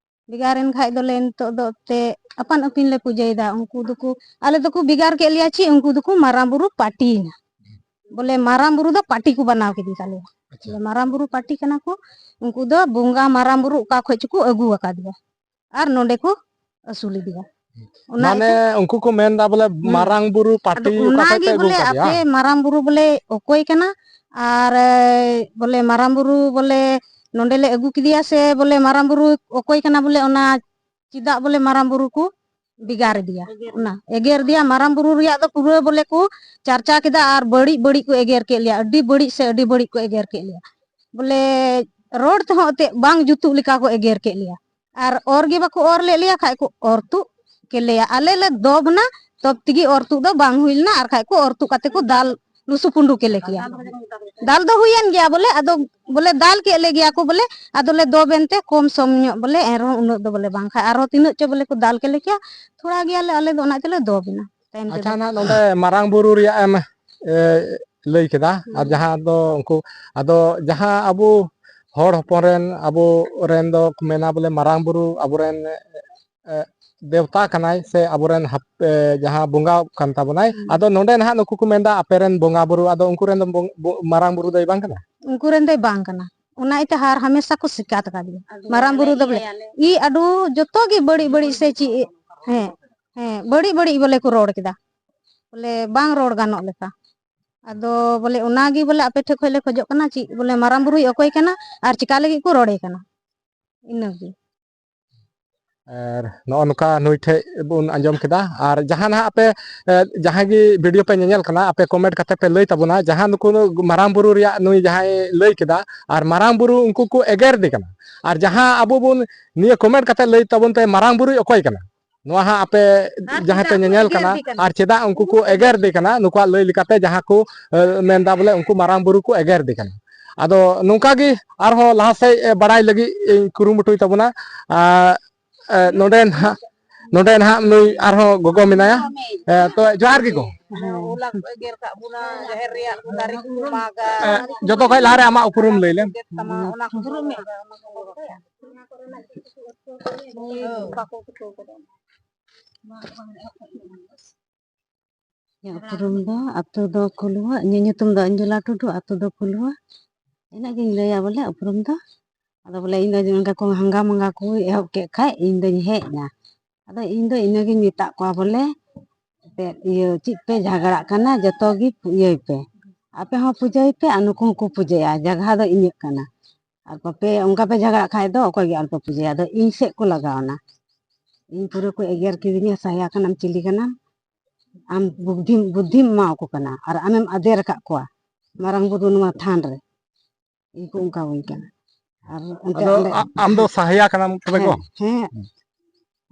ᱵᱷᱮᱜᱟᱨ ᱮᱱ ᱠᱷᱟᱡ ᱫᱚᱞᱮ ᱱᱤᱛᱚᱜ ᱫᱚ ᱮᱱᱛᱮᱫ ᱟᱯᱟᱱ ᱟᱹᱯᱤᱱ ᱞᱮ ᱯᱩᱡᱟᱹᱭᱮᱫᱟ᱾ ᱩᱱᱠᱩ ᱫᱚᱠᱚ, ᱟᱞᱮ ᱫᱚᱠᱚ ᱵᱷᱮᱜᱟᱨ ᱠᱮᱫ ᱞᱮᱭᱟ ᱪᱮᱫ, ᱩᱱᱠᱩ ᱫᱚᱠᱚ ᱢᱟᱨᱟᱝ ᱵᱩᱨᱩ ᱯᱟᱴᱤᱭᱮᱱᱟ᱾ ᱵᱚᱞᱮ ᱢᱟᱨᱟᱝ ᱵᱩᱨᱩ ᱫᱚ ᱯᱟᱴᱤ ᱠᱚ ᱵᱮᱱᱟᱣ ᱠᱮᱫᱮ ᱛᱟᱞᱮᱭᱟ᱾ ᱟᱪᱪᱷᱟ᱾ ᱵᱚᱞᱮ ᱢᱟᱨᱟᱝ ᱵᱩᱨᱩ ᱯᱟᱴᱤ ᱠᱟᱱᱟ ᱠᱚ, ᱩᱱᱠᱩ ᱫᱚ ᱵᱚᱸᱜᱟ ᱢᱟᱨᱟᱝ ᱵᱩᱨᱩ ᱚᱠᱟ ᱠᱷᱚᱡ ᱪᱚᱠᱚ ᱟᱹᱜᱩ ᱟᱠᱟᱫᱮᱭᱟ᱾ ᱟᱨ ᱱᱚᱰᱮ ᱠᱚ ᱟᱹᱥᱩᱞ ᱤᱫᱤᱭᱟ᱾ ᱚᱱᱟ ᱢᱟᱱᱮ ᱤᱭᱟᱹᱛᱮ ᱩᱱᱠᱩ ᱠᱚ ᱢᱮᱱᱫᱟ ᱵᱚᱞᱮ ᱦᱩᱸ᱾ ᱢᱟᱨᱟᱝ ᱵᱩᱨᱩ ᱟᱫᱚ ᱯᱟᱴᱤ ᱚᱠᱟ ᱚᱱᱟ ᱠᱷᱚᱡ ᱜᱮ ᱯᱮ ᱟᱹᱜᱩ ᱵᱚᱞᱮ ᱠᱟᱫᱮᱭᱟ? ᱟᱯᱮ ᱢᱟᱨᱟᱝ ᱵᱩᱨᱩ ᱵᱚᱞᱮ ᱚᱠᱚᱭ ᱠᱟᱱᱟ? ᱟᱨ, ᱮ, ᱵᱚᱞᱮ ᱢᱟᱨᱟᱝ ᱵᱩᱨᱩ ᱵᱚᱞᱮ ᱱᱚᱰᱮ ᱞᱮ ᱟᱹᱜᱩ ᱠᱮᱫᱮᱭᱟ ᱥᱮ ᱵᱚᱞᱮ ᱢᱟᱨᱟᱝ ᱵᱩᱨᱩ ᱚᱠᱚᱭ ᱠᱟᱱᱟ ᱵᱚᱞᱮ ᱚᱱᱟ ᱪᱮᱫᱟᱜ ᱵᱚᱞᱮ ᱢᱟᱨᱟᱝ ᱵᱩᱨᱩ ᱠᱚ ᱵᱷᱮᱜᱟᱨ ᱤᱫᱤᱭᱟ? ᱮᱜᱮᱨ᱾ ᱚᱱᱟ ᱮᱜᱮᱨ ᱤᱫᱤᱭᱟ᱾ ᱢᱟᱨᱟᱝ ᱵᱩᱨᱩ ᱨᱮᱭᱟᱜ ᱫᱚ ᱯᱩᱨᱟᱹ ᱵᱚᱞᱮ ᱠᱚ ᱪᱟᱨᱪᱟ ᱠᱮᱫᱟ ᱟᱨ ᱵᱟᱹᱲᱤᱡ ᱵᱟᱹᱲᱤᱡ ᱠᱚ ᱮᱜᱮᱨ ᱠᱮᱫ ᱞᱮᱭᱟ, ᱟᱹᱰᱤ ᱵᱟᱹᱲᱤᱡ ᱥᱮ ᱟᱹᱰᱤ ᱵᱟᱹᱲᱤᱡ ᱠᱚ ᱮᱜᱮᱨ ᱠᱮᱫ ᱞᱮᱭᱟ᱾ ᱵᱚᱞᱮ ᱨᱚᱲ ᱛᱮᱦᱚᱸ ᱮᱱᱛᱮᱫ ᱵᱟᱝ ᱡᱩᱛᱩᱜ ᱞᱮᱠᱟ ᱠᱚ ᱮᱜᱮᱨ ᱠᱮᱫ ᱞᱮᱭᱟ᱾ ᱟᱨ ᱚᱨ ᱜᱮ ᱵᱟᱠᱚ ᱚᱨ ᱞᱮᱫ ᱞᱮᱭᱟ, ᱠᱷᱟᱡ ᱠᱚ ᱚᱨ ᱛᱩᱫ ᱠᱮᱫ ᱞᱮᱭᱟ᱾ ᱟᱞᱮ ᱞᱮ ᱫᱚᱵ ᱱᱟ, ᱛᱚᱵ ᱛᱮᱜᱮ ᱚᱨ ᱛᱩᱫ ᱫᱚ ᱵᱟᱝ ᱦᱩᱭ ᱞᱮᱱᱟ, ᱟᱨ ᱠᱷᱟᱡ ᱠᱚ ᱚᱨ ᱛᱩᱫ ᱠᱟᱛᱮ ᱠᱚ ᱫᱟᱞ ᱞᱩᱥᱩ ᱯᱩᱸᱰᱩ ᱠᱮᱫ ᱞᱮ ᱠᱮᱭᱟ᱾ ᱫᱟᱞ ᱫᱚ ᱦᱩᱭᱮᱱ ᱜᱮᱭᱟ ᱵᱚᱞᱮ, ᱟᱫᱚ ᱵᱚᱞᱮ ᱫᱟᱞ ᱠᱮᱫ ᱞᱮ ᱜᱮᱭᱟ ᱠᱚ ᱵᱚᱞᱮ, ᱟᱫᱚ ᱞᱮ ᱫᱚᱵ ᱮᱱᱛᱮ ᱠᱚᱢ ᱥᱚᱢ ᱧᱚᱜ ᱵᱚᱞᱮ, ᱮᱱᱨᱮᱦᱚᱸ ᱩᱱᱟᱹᱜ ᱫᱚ ᱵᱚᱞᱮ ᱵᱟᱝ, ᱠᱷᱟᱡ ᱟᱨᱦᱚᱸ ᱛᱤᱱᱟᱹᱜ ᱪᱚ ᱵᱚᱞᱮ ᱠᱚ ᱫᱟᱞ ᱠᱮᱫ ᱞᱮ ᱠᱮᱭᱟ, ᱛᱷᱚᱲᱟ ᱜᱮᱭᱟᱞᱮ ᱟᱞᱮ ᱫᱚ, ᱚᱱᱟ ᱛᱮᱞᱮ ᱫᱚᱵ ᱮᱱᱟ ᱛᱟᱭᱚᱢ ᱟᱪᱪᱷᱟ, ᱛᱮᱫᱚ᱾ ᱱᱟᱦᱟᱜ ᱱᱚᱰᱮ ᱢᱟᱨᱟᱝ ᱵᱩᱨᱩ ᱨᱮᱭᱟᱜ ᱮᱢ, ᱮ, ᱞᱟᱹᱭ ᱠᱮᱫᱟ, ᱟᱨ ᱦᱩᱸ᱾ ᱡᱟᱦᱟᱸ ᱫᱚ ᱩᱱᱠᱩ, ᱟᱫᱚ ᱡᱟᱦᱟᱸ ᱟᱵᱚ ᱦᱚᱲ ᱦᱚᱯᱚᱱ ᱨᱮᱱ, ᱟᱵᱚ ᱨᱮᱱ ᱫᱚ ᱠᱚ ᱢᱮᱱᱟ ᱵᱚᱞᱮ ᱢᱟᱨᱟᱝ ᱵᱩᱨᱩ ᱟᱵᱚᱨᱮᱱ, ᱮ, ᱫᱮᱣᱛᱟ ᱠᱟᱱᱟᱭ ᱥᱮ ᱟᱵᱚᱨᱮᱱ ᱦᱟᱯ-, ᱮ, ᱡᱟᱦᱟᱸ ᱵᱚᱸᱜᱟ ᱠᱟᱱ ᱛᱟᱵᱚᱱᱟᱭ᱾ ᱦᱩᱸ᱾ ᱟᱫᱚ ᱱᱚᱰᱮ ᱱᱟᱦᱟᱜ ᱱᱩᱠᱩ ᱠᱚ ᱢᱮᱱᱫᱟ ᱟᱯᱮᱨᱮᱱ ᱵᱚᱸᱜᱟ ᱵᱩᱨᱩ, ᱟᱫᱚ ᱩᱱᱠᱩ ᱨᱮᱱ ᱫᱚ ᱵᱚᱝ-, ᱵᱚ-, ᱢᱟᱨᱟᱝ ᱵᱩᱨᱩ ᱫᱚᱭ ᱵᱟᱝ ᱠᱟᱱᱟ? ᱩᱱᱠᱩ ᱨᱮᱱ ᱫᱚᱭ ᱵᱟᱝ ᱠᱟᱱᱟ, ᱚᱱᱟ ᱤᱭᱟᱹᱛᱮ ᱦᱟᱨ ᱦᱟᱢᱮᱥᱟ ᱠᱚ ᱥᱤᱠᱟᱛ ᱟᱠᱟᱫᱮᱭᱟ᱾ ᱟᱫᱚ ᱢᱟᱨᱟᱝ ᱵᱩᱨᱩ ᱫᱚ ᱵᱚᱞᱮ ᱤᱭᱟᱹᱭᱟᱞᱮ᱾ ᱤ ᱟᱹᱰᱩ ᱡᱚᱛᱚ ᱜᱮ ᱵᱟᱹᱲᱤᱡ ᱵᱟᱹᱲᱤᱡ ᱥᱮ ᱪᱮᱫ, ᱦᱮᱸ, ᱦᱮᱸ, ᱵᱟᱹᱲᱤᱡ ᱵᱟᱹᱲᱤᱡ ᱵᱚᱞᱮ ᱠᱚ ᱨᱚᱲ ᱠᱮᱫᱟ, ᱵᱚᱞᱮ ᱵᱟᱝ ᱨᱚᱲ ᱜᱟᱱᱚᱜ ᱞᱮᱠᱟ᱾ ᱟᱫᱚ ᱵᱚᱞᱮ ᱚᱱᱟᱜᱮ ᱵᱚᱞᱮ ᱟᱯᱮ ᱴᱷᱮᱱ ᱠᱷᱚᱱ ᱞᱮ ᱠᱷᱚᱡᱚᱜ ᱠᱟᱱᱟ, ᱪᱮᱫ ᱵᱚᱞᱮ ᱢᱟᱨᱟᱝ ᱵᱩᱨᱩᱭ ᱚᱠᱚᱭ ᱠᱟᱱᱟ ᱟᱨ ᱪᱮᱠᱟ ᱞᱟᱹᱜᱤᱫ ᱠᱚ ᱨᱚᱲᱮ ᱠᱟᱱᱟ, ᱤᱱᱟᱹᱜᱮ᱾ ᱟᱨ ᱱᱚᱜᱼᱚ ᱱᱚᱝᱠᱟ ᱱᱩᱭ ᱴᱷᱮᱡ ᱵᱚᱱ ᱟᱸᱡᱚᱢ ᱠᱮᱫᱟ᱾ ᱟᱨ ᱡᱟᱦᱟᱸ ᱱᱟᱦᱟᱜ ᱟᱯᱮ ᱮ, ᱡᱟᱦᱟᱸᱭ ᱜᱮ ᱵᱷᱤᱰᱤᱭᱳ ᱯᱮ ᱧᱮᱧᱮᱞ ᱠᱟᱱᱟ, ᱟᱯᱮ ᱠᱚᱢᱮᱱᱴ ᱠᱟᱛᱮ ᱯᱮ ᱞᱟᱹᱭ ᱛᱟᱵᱚᱱᱟ, ᱡᱟᱦᱟᱸ ᱱᱩᱠᱩ ᱢᱟᱨᱟᱝ ᱵᱩᱨᱩ ᱨᱮᱭᱟᱜ ᱱᱩᱭ ᱡᱟᱦᱟᱸᱭ ᱞᱟᱹᱭ ᱠᱮᱫᱟ, ᱟᱨ ᱢᱟᱨᱟᱝ ᱵᱩᱨᱩ ᱩᱱᱠᱩ ᱠᱚ ᱮᱜᱮᱨ ᱫᱮ ᱠᱟᱱᱟ᱾ ᱟᱨ ᱡᱟᱦᱟᱸ ᱟᱵᱚ ᱵᱚᱱ ᱱᱤᱭᱟᱹ ᱠᱚᱢᱮᱱᱴ ᱠᱟᱛᱮ ᱞᱟᱹᱭ ᱛᱟᱵᱚᱱ ᱯᱮ, ᱢᱟᱨᱟᱝ ᱵᱩᱨᱩᱭ ᱚᱠᱚᱭ ᱠᱟᱱᱟ? ᱱᱚᱣᱟ ᱦᱟᱸᱜ ᱟᱯᱮ ᱟᱨ ᱡᱟᱦᱟᱸᱭ ᱯᱮ ᱪᱮᱫᱟᱜ ᱠᱚ ᱧᱮᱧᱮᱞ ᱮᱜᱮᱨ ᱠᱟᱱᱟ, ᱫᱮ ᱠᱟᱱᱟ? ᱟᱨ ᱪᱮᱫᱟᱜ ᱩᱱᱠᱩ ᱠᱚ ᱮᱜᱮᱨ ᱫᱮ ᱠᱟᱱᱟ, ᱱᱩᱠᱩᱣᱟᱜ ᱞᱟᱹᱭ ᱞᱮᱠᱟᱛᱮ ᱡᱟᱦᱟᱸ ᱠᱚ ᱮ, ᱢᱮᱱᱫᱟ ᱵᱚᱞᱮ ᱩᱱᱠᱩ ᱢᱟᱨᱟᱝ ᱵᱩᱨᱩ ᱠᱚ ᱮᱜᱮᱨ ᱫᱮ ᱠᱟᱱᱟ᱾ ᱟᱫᱚ ᱱᱚᱝᱠᱟ ᱜᱮ ᱟᱨᱦᱚᱸ ᱞᱟᱦᱟ ᱥᱮᱫ ᱮ, ᱵᱟᱲᱟᱭ ᱞᱟᱹᱜᱤᱫ ᱤᱧ ᱠᱩᱨᱩᱢᱩᱴᱩᱭ ᱛᱟᱵᱚᱱᱟ᱾ ᱟᱨ ᱮ, ᱱᱚᱰᱮ ᱱᱟᱦᱟᱜ ᱱᱚᱰᱮ ᱱᱟᱦᱟᱜ ᱱᱩᱭ ᱟᱨᱦᱚᱸ ᱜᱚᱜᱚ ᱢᱮᱱᱟᱭᱟ᱾ ᱮ, ᱛᱚ ᱡᱚᱦᱟᱨ ᱜᱮ ᱜᱚ᱾ ᱦᱮᱸ᱾ ᱦᱚᱞᱟ ᱠᱚ ᱮᱜᱮᱨ ᱠᱟᱜ ᱵᱚᱱᱟ, ᱡᱟᱦᱮᱨ ᱨᱮᱭᱟᱜ ᱫᱟᱨᱮ ᱠᱚᱠᱚ ᱢᱟᱜᱟ᱾ ᱮ, ᱡᱚᱛᱚ ᱠᱷᱚᱡ ᱞᱟᱦᱟᱨᱮ ᱟᱢᱟᱜ ᱩᱯᱨᱩᱢ ᱞᱟᱹᱭ ᱞᱮᱢ᱾ ᱜᱮᱫ ᱛᱟᱢᱟ, ᱚᱱᱟ ᱠᱚ ᱫᱩᱨᱩᱢ ᱢᱮ᱾ ᱤᱧᱟᱹᱜ ᱩᱯᱨᱩᱢ ᱫᱚ, ᱟᱹᱛᱩ ᱫᱚ ᱠᱩᱞᱩᱣᱟ, ᱤᱧᱟᱹᱜ ᱧᱩᱛᱩᱢ ᱫᱚ ᱚᱧᱡᱚᱞᱟ ᱴᱩᱰᱩ, ᱟᱹᱛᱩ ᱫᱚ ᱠᱩᱞᱩᱣᱟ᱾ ᱤᱱᱟᱹᱜ ᱜᱤᱧ ᱞᱟᱹᱭᱟ ᱵᱚᱞᱮ ᱩᱯᱨᱩᱢ ᱫᱚ᱾ ᱟᱫᱚ ᱵᱚᱞᱮ ᱤᱧ ᱫᱚ ᱱᱚᱝᱠᱟ ᱠᱚ ᱦᱟᱸᱜᱟ ᱢᱟᱸᱜᱟ ᱠᱚ ᱮᱦᱚᱵ ᱠᱮᱫ ᱠᱷᱟᱡ ᱤᱧ ᱫᱚᱧ ᱦᱮᱡ ᱮᱱᱟ᱾ ᱟᱫᱚ ᱤᱧ ᱫᱚ ᱤᱱᱟᱹᱜᱤᱧ ᱢᱮᱛᱟᱜ ᱠᱚᱣᱟ ᱵᱚᱞᱮ, ᱮᱱᱛᱮᱫ ᱤᱭᱟᱹ ᱪᱮᱫ ᱯᱮ ᱡᱷᱟᱜᱽᱲᱟᱜ ᱠᱟᱱᱟ, ᱡᱚᱛᱚ ᱜᱮ ᱤᱭᱟᱹᱭ ᱯᱮ, ᱟᱯᱮ ᱦᱚᱸ ᱯᱩᱡᱟᱹᱭ ᱯᱮ ᱟᱨ ᱱᱩᱠᱩ ᱦᱚᱸᱠᱚ ᱯᱩᱡᱟᱹᱭᱟ, ᱡᱟᱭᱜᱟ ᱫᱚ ᱤᱧᱟᱹᱜ ᱠᱟᱱᱟ᱾ ᱟᱨ ᱵᱟᱯᱮ ᱚᱱᱠᱟ ᱯᱮ ᱡᱷᱟᱜᱽᱲᱟᱜ ᱠᱷᱟᱡ ᱫᱚ ᱚᱠᱚᱭ ᱜᱮ ᱟᱞᱚᱯᱮ ᱯᱩᱡᱟᱹᱭᱟ᱾ ᱟᱫᱚ ᱤᱧ ᱥᱮᱫ ᱠᱚ ᱞᱟᱜᱟᱣ ᱮᱱᱟ, ᱤᱧ ᱯᱩᱨᱟᱹ ᱠᱚ ᱮᱜᱮᱨ ᱠᱤᱫᱤᱧᱟ, ᱥᱟᱦᱭᱟ ᱠᱟᱱᱟᱢ, ᱪᱤᱞᱤ ᱠᱟᱱᱟᱢ, ᱟᱢ ᱵᱩᱫᱽᱫᱷᱤᱢ ᱵᱩᱫᱽᱫᱷᱤᱢ ᱮᱢᱟ ᱠᱚ ᱠᱟᱱᱟ ᱟᱨ ᱟᱢᱮᱢ ᱟᱫᱮᱨ ᱟᱠᱟᱫ ᱠᱚᱣᱟ ᱢᱟᱨᱟᱝ ᱵᱩᱨᱩ ᱱᱚᱣᱟ ᱛᱷᱟᱱ ᱨᱮ, ᱤᱧ ᱠᱚ ᱚᱱᱠᱟ ᱟᱹᱧ ᱠᱟᱱᱟ᱾ ᱟᱨ ᱚᱱᱛᱮ ᱟᱫᱚ ᱚᱸᱰᱮ ᱟ- ᱟᱢ ᱫᱚ ᱥᱟᱦᱭᱟ ᱠᱟᱱᱟᱢ ᱛᱚᱵᱮ ᱜᱚ? ᱦᱮᱸ, ᱦᱮᱸ᱾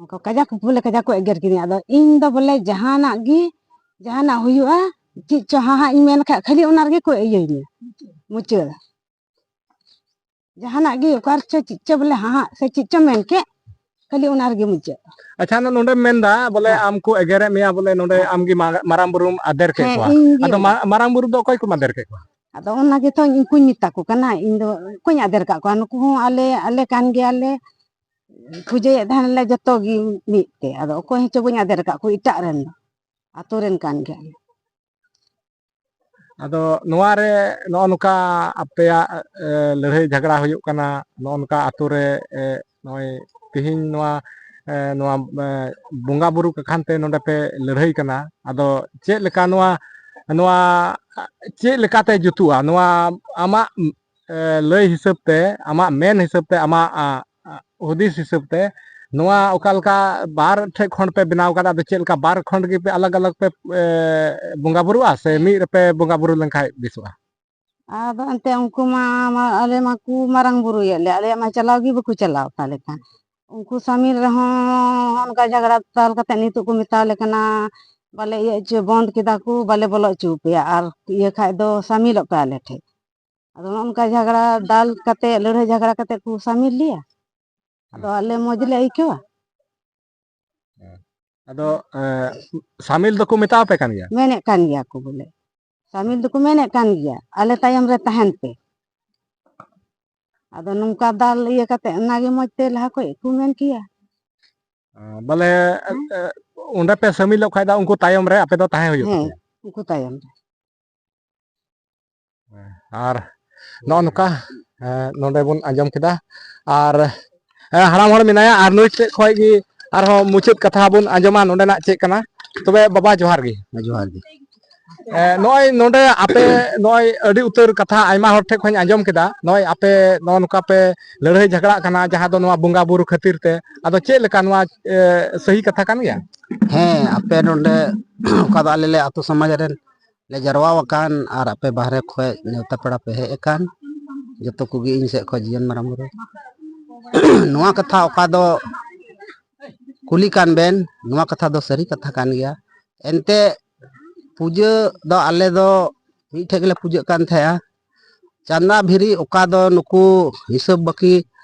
ᱚᱱᱠᱟ ᱠᱟᱡᱟᱠ ᱵᱚᱞᱮ ᱠᱟᱡᱟᱠ ᱠᱚ ᱮᱜᱮᱨ ᱠᱤᱫᱤᱧᱟ᱾ ᱟᱫᱚ ᱤᱧ ᱫᱚ ᱵᱚᱞᱮ ᱡᱟᱦᱟᱱᱟᱜ ᱜᱮ, ᱡᱟᱦᱟᱱᱟᱜ ᱦᱩᱭᱩᱜᱼᱟ, ᱪᱮᱫ ᱪᱚ ᱦᱟᱦᱟᱜ ᱤᱧ ᱢᱮᱱ ᱠᱷᱟᱡ ᱠᱷᱟᱹᱞᱤ ᱚᱱᱟ ᱨᱮᱜᱮ ᱠᱚ ᱤᱭᱟᱹᱧᱟ, ᱢᱩᱪᱟᱹᱫ᱾ ᱡᱟᱦᱟᱱᱟᱜ ᱜᱮ ᱚᱠᱟ ᱨᱮᱪᱚ ᱪᱮᱫ ᱪᱚ ᱵᱚᱞᱮ ᱦᱟᱦᱟᱜ ᱥᱮ ᱪᱮᱫ ᱪᱚ ᱢᱮᱱ ᱠᱮᱫ, ᱠᱷᱟᱹᱞᱤ ᱚᱱᱟ ᱨᱮᱜᱮ ᱢᱩᱪᱟᱹᱫ᱾ ᱟᱪᱪᱷᱟ, ᱱᱚ- ᱱᱚᱰᱮᱢ ᱢᱮᱱᱫᱟ ᱵᱚᱞᱮ ᱦᱮᱸ᱾ ᱟᱢ ᱠᱚ ᱮᱜᱮᱨᱮᱫ ᱢᱮᱭᱟ ᱵᱚᱞᱮ ᱱᱚᱰᱮ ᱦᱮᱸ᱾ ᱟᱢ ᱜᱮ ᱢᱟ- ᱢᱟᱨᱟᱝ ᱵᱩᱨᱩᱢ ᱟᱫᱮᱨ ᱠᱮᱫ ᱦᱮᱸ, ᱠᱚᱣᱟ᱾ ᱤᱧ ᱜᱮ᱾ ᱟᱫᱚ ᱢᱟ- ᱢᱟᱨᱟᱝ ᱵᱩᱨᱩ ᱫᱚ ᱚᱠᱚᱭ ᱠᱚᱢ ᱟᱫᱮᱨ ᱠᱮᱫ ᱠᱚᱣᱟ? ᱟᱫᱚ ᱚᱱᱟ ᱜᱮᱛᱚ ᱩᱱᱠᱩᱧ ᱢᱮᱛᱟ ᱠᱚ ᱠᱟᱱᱟ, ᱤᱧ ᱫᱚ ᱚᱠᱚᱭᱧ ᱟᱫᱮᱨ ᱠᱟᱜ ᱠᱚᱣᱟ? ᱱᱩᱠᱩ ᱦᱚᱸ ᱟᱞᱮ, ᱟᱞᱮ ᱠᱟᱱ ᱜᱮᱭᱟᱞᱮ, ᱯᱩᱡᱟᱹᱭᱮᱫ ᱛᱟᱦᱮᱱᱟᱞᱮ ᱡᱚᱛᱚ ᱜᱮ ᱢᱤᱫ ᱛᱮ᱾ ᱟᱫᱚ ᱚᱠᱚᱭ ᱦᱚᱸᱪᱚ ᱵᱟᱹᱧ ᱟᱫᱮᱨ ᱟᱠᱟᱫ ᱠᱚ, ᱮᱴᱟᱜ ᱨᱮᱱ ᱫᱚ, ᱟᱛᱳ ᱨᱮᱱ ᱠᱟᱱ ᱜᱮᱭᱟᱞᱮ᱾ ᱟᱫᱚ ᱱᱚᱣᱟ ᱨᱮ ᱱᱚᱜᱼᱚ ᱱᱚᱝᱠᱟ ᱟᱯᱮᱭᱟᱜ ᱮ, ᱞᱟᱹᱲᱦᱟᱹᱭ ᱡᱷᱟᱜᱽᱲᱟ ᱦᱩᱭᱩᱜ ᱠᱟᱱᱟ, ᱱᱚᱜᱼᱚ ᱱᱚᱝᱠᱟ ᱟᱛᱳ ᱨᱮ ᱮ, ᱱᱚᱜᱼᱚᱭ ᱛᱮᱦᱮᱧ ᱱᱚᱣᱟ ᱮ, ᱱᱚᱣᱟ ᱮ, ᱵᱚᱸᱜᱟ ᱵᱩᱨᱩ ᱠᱟᱠᱷᱟᱱ ᱛᱮ ᱱᱚᱰᱮ ᱯᱮ ᱞᱟᱹᱲᱦᱟᱹᱭ ᱠᱟᱱᱟ᱾ ᱟᱫᱚ ᱪᱮᱫ ᱞᱮᱠᱟ ᱱᱚᱣᱟ ᱱᱚᱣᱟ ᱪᱮᱫ ᱞᱮᱠᱟᱛᱮ ᱡᱩᱛᱩᱜᱼᱟ? ᱱᱚᱣᱟ ᱟᱢᱟᱜ, ᱮ, ᱞᱟᱹᱭ ᱦᱤᱥᱟᱹᱵ ᱛᱮ, ᱟᱢᱟᱜ ᱢᱮᱱ ᱦᱤᱥᱟᱹᱵ ᱛᱮ, ᱟᱢᱟᱜ, ᱟ, ᱟ, ᱦᱩᱫᱤᱥ ᱦᱤᱥᱟᱹᱵ ᱛᱮ, ᱱᱚᱣᱟ ᱚᱠᱟ ᱞᱮᱠᱟ ᱵᱟᱨ ᱴᱷᱮᱡ ᱠᱷᱚᱸᱰ ᱯᱮ ᱵᱮᱱᱟᱣ ᱠᱟᱫᱟ? ᱟᱫᱚ ᱪᱮᱫ ᱞᱮᱠᱟ ᱵᱟᱨ ᱠᱷᱚᱸᱰ ᱜᱮᱯᱮ ᱟᱞᱟᱜᱽ ᱟᱞᱟᱜᱽ ᱯᱮ, ᱮ, ᱵᱚᱸᱜᱟ ᱵᱩᱨᱩᱜᱼᱟ ᱥᱮ ᱢᱤᱫ ᱨᱮᱯᱮ ᱵᱚᱸᱜᱟ ᱵᱩᱨᱩ ᱞᱮᱱᱠᱷᱟᱡ ᱵᱮᱥᱚᱜᱼᱟ? ᱟᱫᱚ ᱮᱱᱛᱮ ᱩᱱᱠᱩ ᱢᱟ, ᱢᱟ, ᱟᱞᱮ ᱢᱟ ᱠᱚ ᱢᱟᱨᱟᱝ ᱵᱩᱨᱩᱭᱮᱫ ᱞᱮ, ᱟᱞᱮᱭᱟᱜ ᱢᱟ ᱪᱟᱞᱟᱣ ᱜᱮ ᱵᱟᱠᱚ ᱪᱟᱞᱟᱣ ᱛᱟᱞᱮ ᱠᱟᱱ᱾ ᱩᱱᱠᱩ ᱥᱟᱢᱤᱞ ᱨᱮᱦᱚᱸ ᱚᱱᱠᱟ ᱡᱷᱟᱜᱽᱲᱟ ᱫᱟᱞ ᱠᱟᱛᱮ ᱱᱤᱛᱚᱜ ᱠᱚ ᱢᱮᱛᱟᱣ ᱞᱮ ᱠᱟᱱᱟ, ᱵᱟᱞᱮ ᱤᱭᱟᱹ ᱦᱚᱪᱚ, ᱵᱚᱱᱫ ᱠᱮᱫᱟ ᱠᱚ, ᱵᱟᱞᱮ ᱵᱚᱞᱚ ᱦᱚᱪᱚ ᱟᱯᱮᱭᱟ, ᱟᱨ ᱤᱭᱟᱹ ᱠᱷᱟᱡ ᱫᱚ ᱥᱟᱢᱤᱞᱚᱜ ᱯᱮ ᱟᱞᱮ ᱴᱷᱮᱡ᱾ ᱟᱫᱚ ᱱᱚᱜᱼᱚ ᱱᱚᱝᱠᱟ ᱡᱷᱟᱜᱽᱲᱟ ᱫᱟᱞ ᱠᱟᱛᱮ, ᱞᱟᱹᱲᱦᱟᱹᱭ ᱡᱷᱟᱜᱽᱲᱟ ᱠᱟᱛᱮ ᱠᱚ ᱥᱟᱢᱤᱞ ᱞᱮᱭᱟ᱾ ᱟᱫᱚ ᱟᱞᱮ ᱢᱚᱡᱽ ᱞᱮ ᱟᱹᱭᱠᱟᱹᱣᱟ᱾ ᱟᱫᱚ, ᱮ, ᱥᱟᱢᱤᱞ ᱫᱚᱠᱚ ᱢᱮᱛᱟᱣ ᱯᱮ ᱠᱟᱱ ᱜᱮᱭᱟ? ᱢᱮᱱᱮᱫ ᱠᱟᱱ ᱜᱮᱭᱟ ᱠᱚ ᱵᱚᱞᱮ, ᱥᱟᱢᱤᱞ ᱫᱚᱠᱚ ᱢᱮᱱᱮᱫ ᱠᱟᱱ ᱜᱮᱭᱟ, ᱟᱞᱮ ᱛᱟᱭᱚᱢ ᱨᱮ ᱛᱟᱦᱮᱱ ᱯᱮ᱾ ᱟᱫᱚ ᱱᱚᱝᱠᱟ ᱫᱟᱞ ᱤᱭᱟᱹ ᱠᱟᱛᱮ ᱚᱱᱟᱜᱮ ᱢᱚᱡᱽ ᱛᱮ ᱞᱟᱦᱟ ᱠᱷᱚᱡ ᱠᱚ ᱢᱮᱱ ᱠᱮᱭᱟ᱾ ᱚ, ᱵᱚᱞᱮ, ᱦᱮᱸ᱾ ᱮ, ᱚᱸᱰᱮ ᱯᱮ ᱥᱟᱹᱢᱤᱞᱚᱜ ᱠᱷᱟᱡ ᱫᱚ ᱩᱱᱠᱩ ᱛᱟᱭᱚᱢ ᱨᱮ ᱟᱯᱮ ᱫᱚ ᱛᱟᱦᱮᱸ ᱦᱩᱭᱩᱜ ᱦᱮᱸ, ᱛᱟᱯᱮᱭᱟ᱾ ᱩᱱᱠᱩ ᱛᱟᱭᱚᱢ ᱨᱮ᱾ ᱟᱨ ᱱᱚᱜᱼᱚ ᱱᱚᱝᱠᱟ, ᱮ, ᱱᱚᱰᱮ ᱵᱚᱱ ᱟᱸᱡᱚᱢ ᱠᱮᱫᱟ᱾ ᱟᱨ, ᱮ, ᱦᱟᱲᱟᱢ ᱦᱚᱲ ᱢᱮᱱᱟᱭᱟ, ᱟᱨ ᱱᱩᱭ ᱴᱷᱮᱡ ᱠᱷᱚᱡ ᱜᱮ ᱟᱨᱦᱚᱸ ᱢᱩᱪᱟᱹᱫ ᱠᱟᱛᱷᱟ ᱵᱚᱱ ᱟᱸᱡᱚᱢᱟ ᱱᱚᱰᱮᱱᱟᱜ ᱪᱮᱫ ᱠᱟᱱᱟ᱾ ᱛᱚᱵᱮ ᱵᱟᱵᱟ, ᱡᱚᱦᱟᱨ ᱜᱮ᱾ ᱡᱚᱦᱟᱨ ᱜᱮ᱾ ᱮ, ᱱᱚᱜᱼᱚᱭ ᱱᱚᱰᱮ ᱟᱯᱮ, ᱱᱚᱜᱼᱚᱭ ᱟᱹᱰᱤ ᱩᱛᱟᱹᱨ ᱠᱟᱛᱷᱟ ᱟᱭᱢᱟ ᱦᱚᱲ ᱴᱷᱮᱡ ᱠᱷᱚᱱ ᱟᱸᱡᱚᱢ ᱠᱮᱫᱟ, ᱱᱚᱜᱼᱚᱭ ᱟᱯᱮ ᱱᱚᱜᱼᱚ ᱱᱚᱝᱠᱟ ᱯᱮ ᱞᱟᱹᱲᱦᱟᱹᱭ ᱡᱷᱟᱜᱽᱲᱟᱜ ᱠᱟᱱᱟ, ᱡᱟᱦᱟᱸ ᱫᱚ ᱱᱚᱣᱟ ᱵᱚᱸᱜᱟ ᱵᱩᱨᱩ ᱠᱷᱟᱹᱛᱤᱨ ᱛᱮ᱾ ᱟᱫᱚ ᱪᱮᱫ ᱞᱮᱠᱟ ᱱᱚᱣᱟ, ᱮ, ᱥᱟᱹᱦᱤ ᱠᱟᱛᱷᱟ ᱠᱟᱱ ᱜᱮᱭᱟ? ᱦᱮᱸ, ᱟᱯᱮ ᱱᱚᱰᱮ ᱚᱠᱟ ᱫᱚ ᱟᱞᱮ ᱞᱮ ᱟᱹᱛᱩ ᱥᱚᱢᱟᱡᱽ ᱨᱮᱱ ᱞᱮ ᱡᱟᱨᱣᱟ ᱟᱠᱟᱱ ᱟᱨ ᱟᱯᱮ ᱵᱟᱦᱨᱮ ᱠᱷᱚᱡ ᱱᱮᱣᱛᱟ ᱯᱮᱲᱟ ᱯᱮ ᱦᱮᱡ ᱟᱠᱟᱱ, ᱡᱚᱛᱚ ᱠᱚᱜᱮ ᱤᱧ ᱥᱮᱫ ᱠᱷᱚᱡ ᱡᱤᱭᱚᱱ ᱢᱟᱨᱟᱝ ᱵᱩᱨᱩ᱾ ᱱᱚᱣᱟ ᱠᱟᱛᱷᱟ ᱚᱠᱟ ᱫᱚ ᱠᱩᱞᱤ ᱠᱟᱱ ᱵᱮᱱ, ᱱᱚᱣᱟ ᱠᱟᱛᱷᱟ ᱫᱚ ᱥᱟᱹᱨᱤ ᱠᱟᱛᱷᱟ ᱠᱟᱱ ᱜᱮᱭᱟ᱾ ᱮᱱᱛᱮ ᱯᱩᱡᱟᱹ ᱫᱚ ᱟᱞᱮ ᱫᱚ ᱢᱤᱫ ᱴᱷᱮᱡ ᱜᱮᱞᱮ ᱯᱩᱡᱟᱹᱜ ᱠᱟᱱ ᱛᱟᱦᱮᱸᱜᱼᱟ᱾ ᱪᱟᱸᱫᱟ ᱵᱷᱤᱨᱤ ᱚᱠᱟ ᱫᱚ ᱱᱩᱠᱩ ᱦᱤᱥᱟᱹᱵ ᱵᱟᱹᱠᱤ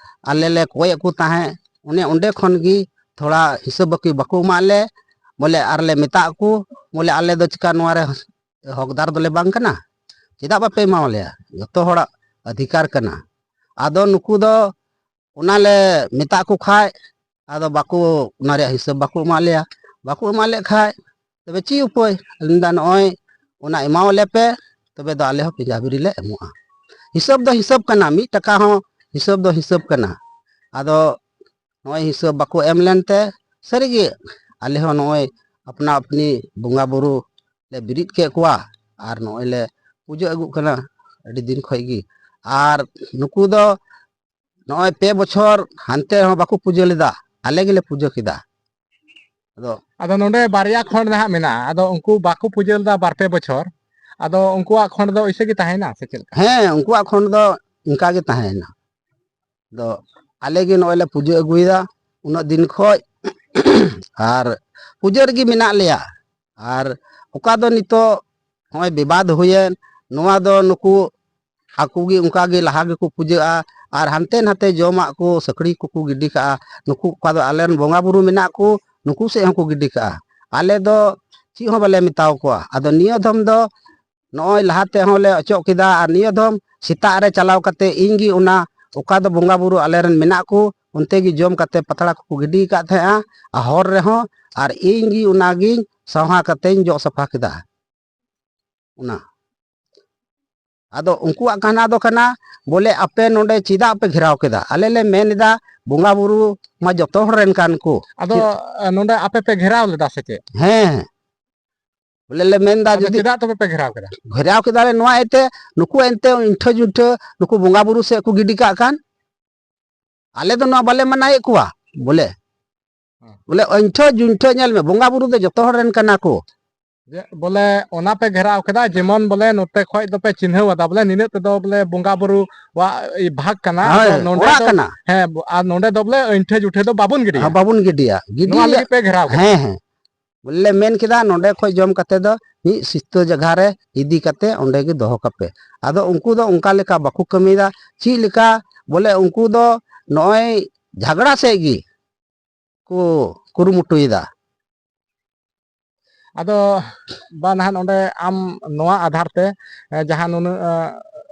ᱟᱞᱮ ᱞᱮ ᱠᱚᱭᱮᱫ ᱠᱚ ᱛᱟᱦᱮᱸᱫ, ᱚᱱᱮ ᱚᱸᱰᱮ ᱠᱷᱚᱱ ᱜᱮ ᱛᱷᱚᱲᱟ ᱦᱤᱥᱟᱹᱵ ᱵᱟᱹᱠᱤ ᱵᱟᱠᱚ ᱮᱢᱟᱜ ᱞᱮ, ᱵᱚᱞᱮ ᱟᱨ ᱞᱮ ᱢᱮᱛᱟᱜ ᱠᱚ, ᱵᱚᱞᱮ ᱟᱞᱮ ᱫᱚ ᱪᱤᱠᱟ ᱱᱚᱣᱟ ᱨᱮ ᱦᱚᱠᱫᱟᱨ ᱫᱚᱞᱮ ᱵᱟᱝ ᱠᱟᱱᱟ? ᱪᱮᱫᱟᱜ ᱵᱟᱯᱮ ᱮᱢᱟᱣᱟᱞᱮᱭᱟ? ᱡᱚᱛᱚ ᱦᱚᱲᱟᱜ ᱚᱫᱷᱤᱠᱟᱨ ᱠᱟᱱᱟ᱾ ᱟᱫᱚ ᱱᱩᱠᱩ ᱫᱚ ᱚᱱᱟ ᱞᱮ ᱢᱮᱛᱟᱜ ᱠᱚ ᱠᱷᱟᱡ, ᱟᱫᱚ ᱵᱟᱠᱚ, ᱚᱱᱟ ᱨᱮᱭᱟᱜ ᱦᱤᱥᱟᱹᱵ ᱵᱟᱠᱚ ᱮᱢᱟᱜ ᱞᱮᱭᱟ᱾ ᱵᱟᱠᱚ ᱮᱢᱟᱜ ᱞᱮ ᱠᱷᱟᱡ, ᱛᱚᱵᱮ ᱪᱮᱫ ᱩᱯᱟᱹᱭ? ᱟᱞᱮ ᱢᱮᱱᱫᱟ, ᱱᱚᱜᱼᱚᱭ ᱚᱱᱟ ᱮᱢᱟᱣᱟᱞᱮ ᱯᱮ, ᱛᱚᱵᱮ ᱫᱚ ᱟᱞᱮ ᱦᱚᱸ ᱯᱮᱸᱡᱟ ᱵᱤᱨᱤ ᱞᱮ ᱮᱢᱚᱜᱼᱟ᱾ ᱦᱤᱥᱟᱹᱵ ᱫᱚ ᱦᱤᱥᱟᱹᱵ ᱠᱟᱱᱟ, ᱢᱤᱫ ᱴᱟᱠᱟ ᱦᱚᱸ ᱦᱤᱥᱟᱹᱵ ᱫᱚ ᱦᱤᱥᱟᱹᱵ ᱠᱟᱱᱟ᱾ ᱟᱫᱚ ᱱᱚᱜᱼᱚᱭ ᱦᱤᱥᱟᱹᱵ ᱵᱟᱠᱚ ᱮᱢ ᱞᱮᱱᱛᱮ, ᱥᱟᱹᱨᱤᱜᱮ ᱟᱞᱮ ᱦᱚᱸ ᱱᱚᱜᱼᱚᱭ ᱟᱯᱱᱟ ᱟᱯᱱᱤ ᱵᱚᱸᱜᱟ ᱵᱩᱨᱩ ᱞᱮ ᱵᱮᱨᱮᱫ ᱠᱮᱫ ᱠᱚᱣᱟ᱾ ᱟᱨ ᱱᱚᱜᱼᱚᱭ ᱞᱮ ᱯᱩᱡᱟᱹ ᱟᱹᱜᱩᱜ ᱠᱟᱱᱟ ᱟᱹᱰᱤ ᱫᱤᱱ ᱠᱷᱚᱡ ᱜᱮ᱾ ᱟᱨ ᱱᱩᱠᱩ ᱫᱚ ᱱᱚᱜᱼᱚᱭ ᱯᱮ ᱵᱚᱪᱷᱚᱨ ᱦᱟᱱᱛᱮ ᱨᱮᱦᱚᱸ ᱵᱟᱠᱚ ᱯᱩᱡᱟᱹ ᱞᱮᱫᱟ, ᱟᱞᱮ ᱜᱮᱞᱮ ᱯᱩᱡᱟᱹ ᱠᱮᱫᱟ᱾ ᱟᱫᱚ ᱟᱫᱚ ᱱᱚᱰᱮ ᱵᱟᱨᱭᱟ ᱠᱷᱚᱸᱰ ᱱᱟᱦᱟᱜ ᱢᱮᱱᱟᱜᱼᱟ, ᱟᱫᱚ ᱩᱱᱠᱩ ᱵᱟᱠᱚ ᱯᱩᱡᱟᱹ ᱞᱮᱫᱟ ᱵᱟᱨ ᱯᱮ ᱵᱚᱪᱷᱚᱨ, ᱟᱫᱚ ᱩᱱᱠᱩᱣᱟᱜ ᱠᱷᱚᱸᱰ ᱫᱚ ᱤᱥᱟᱹ ᱜᱮ ᱛᱟᱦᱮᱸᱭᱮᱱᱟ ᱥᱮ ᱪᱮᱫ ᱞᱮᱠᱟ? ᱦᱮᱸ, ᱩᱱᱠᱩᱣᱟᱜ ᱠᱷᱚᱸᱰ ᱫᱚ ᱤᱱᱠᱟ ᱜᱮ ᱛᱟᱦᱮᱸᱭᱮᱱᱟ᱾ ᱟᱫᱚ ᱟᱞᱮ ᱜᱮ ᱱᱚᱜᱼᱚᱭ ᱞᱮ ᱯᱩᱡᱟᱹ ᱟᱹᱜᱩᱭᱮᱫᱟ ᱩᱱᱟᱹᱜ ᱫᱤᱱ ᱠᱷᱚᱡ, ᱟᱨ ᱯᱩᱡᱟᱹ ᱨᱮᱜᱮ ᱢᱮᱱᱟᱜ ᱞᱮᱭᱟ᱾ ᱟᱨ ᱚᱠᱟ ᱫᱚ ᱱᱤᱛᱚᱜ ᱱᱚᱜᱼᱚᱭ ᱵᱤᱵᱟᱫ ᱦᱩᱭᱮᱱ, ᱱᱚᱣᱟ ᱫᱚ ᱱᱩᱠᱩ ᱟᱠᱚ ᱜᱮ ᱚᱱᱠᱟ ᱜᱮ ᱞᱟᱦᱟ ᱜᱮᱠᱚ ᱯᱩᱡᱟᱹᱜᱼᱟ᱾ ᱟᱨ ᱦᱟᱱᱛᱮ ᱱᱟᱛᱮ ᱡᱚᱢᱟᱜ ᱠᱚ ᱥᱟᱹᱠᱲᱤ ᱠᱚᱠᱚ ᱜᱤᱰᱤ ᱠᱟᱜᱼᱟ᱾ ᱱᱩᱠᱩ ᱚᱠᱟ ᱫᱚ ᱟᱞᱮ ᱨᱮᱱ ᱵᱚᱸᱜᱟ ᱵᱩᱨᱩ ᱢᱮᱱᱟᱜ ᱠᱚ, ᱱᱩᱠᱩ ᱥᱮᱫ ᱦᱚᱸᱠᱚ ᱜᱤᱰᱤ ᱠᱟᱜᱼᱟ᱾ ᱟᱞᱮ ᱫᱚ ᱪᱮᱫ ᱦᱚᱸ ᱵᱟᱞᱮ ᱢᱮᱛᱟᱣ ᱠᱚᱣᱟ᱾ ᱟᱫᱚ ᱱᱤᱭᱟᱹ ᱫᱷᱚᱢ ᱫᱚ ᱱᱚᱜᱼᱚᱭ ᱞᱟᱦᱟ ᱛᱮᱦᱚᱸ ᱞᱮ ᱚᱪᱚᱜ ᱠᱮᱫᱟ, ᱟᱨ ᱱᱤᱭᱟᱹ ᱫᱷᱚᱢ ᱥᱮᱛᱟᱜ ᱨᱮ ᱪᱟᱞᱟᱣ ᱠᱟᱛᱮ ᱤᱧ ᱜᱮ ᱚᱱᱟ ᱚᱠᱟ ᱫᱚ ᱵᱚᱸᱜᱟ ᱵᱩᱨᱩ ᱟᱞᱮ ᱨᱮᱱ ᱢᱮᱱᱟᱜ ᱠᱚ, ᱚᱱᱛᱮ ᱜᱮ ᱡᱚᱢ ᱠᱟᱛᱮ ᱯᱟᱛᱲᱟ ᱠᱚᱠᱚ ᱜᱤᱰᱤ ᱟᱠᱟᱫ ᱛᱟᱦᱮᱸᱜᱼᱟ, ᱟᱨ ᱦᱚᱨ ᱨᱮᱦᱚᱸ, ᱟᱨ ᱤᱧ ᱜᱮ ᱚᱱᱟᱜᱤᱧ ᱥᱟᱣᱦᱟ ᱠᱟᱛᱮᱧ ᱡᱚᱜ ᱥᱟᱯᱷᱟ ᱠᱮᱫᱟ᱾ ᱚᱱᱟ ᱟᱫᱚ ᱩᱱᱠᱩᱣᱟᱜ ᱠᱟᱱᱟ ᱫᱚ ᱠᱟᱱᱟ, ᱵᱚᱞᱮ ᱟᱯᱮ ᱱᱚᱰᱮ ᱪᱮᱫᱟᱜ ᱯᱮ ᱜᱷᱮᱨᱟᱣ ᱠᱮᱫᱟ? ᱟᱞᱮ ᱞᱮ ᱢᱮᱱ ᱮᱫᱟ, ᱵᱚᱸᱜᱟ ᱵᱩᱨᱩ ᱢᱟ ᱡᱚᱛᱚ ᱦᱚᱲ ᱨᱮᱱ ᱠᱟᱱ ᱠᱚ᱾ ᱟᱫᱚ, ᱮ, ᱱᱚᱰᱮ ᱟᱯᱮ ᱯᱮ ᱜᱷᱮᱨᱟᱣ ᱞᱮᱫᱟ ᱥᱮ ᱪᱮᱫ? ᱦᱮᱸ, ᱦᱮᱸ᱾ ᱵᱚᱞᱮ ᱞᱮ ᱢᱮᱱ ᱮᱫᱟ, ᱟᱫᱚ ᱡᱩᱫᱤ ᱪᱮᱫᱟᱜ ᱛᱚᱵᱮ ᱯᱮ ᱜᱷᱮᱨᱟᱣ ᱠᱮᱫᱟ? ᱜᱷᱮᱨᱟᱣ ᱠᱮᱫᱟ ᱞᱮ ᱱᱚᱣᱟ ᱤᱭᱟᱹᱛᱮ, ᱱᱩᱠᱩ ᱮᱱᱛᱮ ᱤᱱᱴᱷᱟᱹ ᱡᱩᱱᱴᱷᱟᱹ ᱱᱩᱠᱩ ᱵᱚᱸᱜᱟ ᱵᱩᱨᱩ ᱥᱮᱫ ᱠᱚ ᱜᱤᱰᱤ ᱠᱟᱜ ᱠᱟᱱ, ᱟᱞᱮ ᱫᱚ ᱱᱚᱣᱟ ᱵᱟᱞᱮ ᱢᱟᱱᱟᱭᱮᱫ ᱠᱚᱣᱟ᱾ ᱵᱚᱞᱮ, ᱦᱮᱸ᱾ ᱵᱚᱞᱮ ᱤᱱᱴᱷᱟᱹ ᱡᱩᱱᱴᱷᱟᱹ, ᱧᱮᱞ ᱢᱮ, ᱵᱚᱸᱜᱟ ᱵᱩᱨᱩ ᱫᱚ ᱡᱚᱛᱚ ᱦᱚᱲ ᱨᱮᱱ ᱠᱟᱱᱟ ᱠᱚ᱾ ᱡᱮ ᱵᱚᱞᱮ ᱚᱱᱟ ᱯᱮ ᱜᱷᱮᱨᱟᱣ ᱠᱮᱫᱟ, ᱡᱮᱢᱚᱱ ᱵᱚᱞᱮ ᱱᱚᱛᱮ ᱠᱷᱚᱡ ᱫᱚᱯᱮ ᱪᱤᱱᱦᱟᱹᱣ ᱟᱫᱟ, ᱵᱚᱞᱮ ᱱᱤᱱᱟᱹᱜ ᱛᱮᱫᱚ ᱵᱚᱞᱮ ᱵᱚᱸᱜᱟ ᱵᱩᱨᱩ ᱣᱟᱜ ᱵᱷᱟᱜᱽ ᱠᱟᱱᱟ, ᱦᱳᱭ, ᱟᱫᱚ ᱱᱚᱰᱮ ᱚᱲᱟᱜ ᱫᱚ, ᱠᱟᱱᱟ᱾ ᱦᱮᱸ, ᱟᱨ ᱱᱚᱰᱮ ᱫᱚ ᱵᱚᱞᱮ ᱟᱹᱭᱴᱷᱟᱹ ᱡᱩᱴᱷᱟᱹ ᱫᱚ ᱵᱟᱵᱚᱱ ᱜᱤᱰᱤᱭᱟ᱾ ᱦᱮᱸ, ᱵᱟᱵᱚᱱ ᱜᱤᱰᱤᱭᱟ᱾ ᱜᱤᱰᱤ ᱱᱚᱣᱟ ᱞᱮ-, ᱞᱟᱹᱜᱤᱫ ᱯᱮ ᱜᱷᱮᱨᱟᱣ ᱠᱮᱫᱟ᱾ ᱦᱮᱸ, ᱦᱮᱸ᱾ ᱵᱚᱞᱮ ᱞᱮ ᱢᱮᱱ ᱠᱮᱫᱟ, ᱱᱚᱰᱮ ᱠᱷᱚᱡ ᱡᱚᱢ ᱠᱟᱛᱮ ᱫᱚ ᱢᱤᱫ ᱥᱤᱥᱛᱟᱹ ᱡᱟᱭᱜᱟ ᱨᱮ ᱤᱫᱤ ᱠᱟᱛᱮ ᱚᱸᱰᱮ ᱜᱮ ᱫᱚᱦᱚ ᱠᱟᱯᱮ᱾ ᱟᱫᱚ ᱩᱱᱠᱩ ᱫᱚ ᱚᱱᱠᱟ ᱞᱮᱠᱟ ᱵᱟᱠᱚ ᱠᱟᱹᱢᱤᱭᱮᱫᱟ᱾ ᱪᱮᱫ ᱞᱮᱠᱟ ᱵᱚᱞᱮ ᱩᱱᱠᱩ ᱫᱚ ᱱᱚᱜᱼᱚᱭ ᱡᱷᱟᱜᱽᱲᱟ ᱥᱮᱫ ᱜᱮ ᱠᱚ ᱠᱩᱨᱩᱢᱩᱴᱩᱭᱮᱫᱟ᱾ ᱟᱫᱚ ᱵᱟ ᱱᱟᱦᱟᱜ ᱱᱚᱰᱮ ᱟᱢ ᱱᱚᱣᱟ ᱟᱫᱷᱟᱨ ᱛᱮ, ᱮ, ᱡᱟᱦᱟᱸ ᱱᱩᱱᱟᱹᱜ, ᱮ,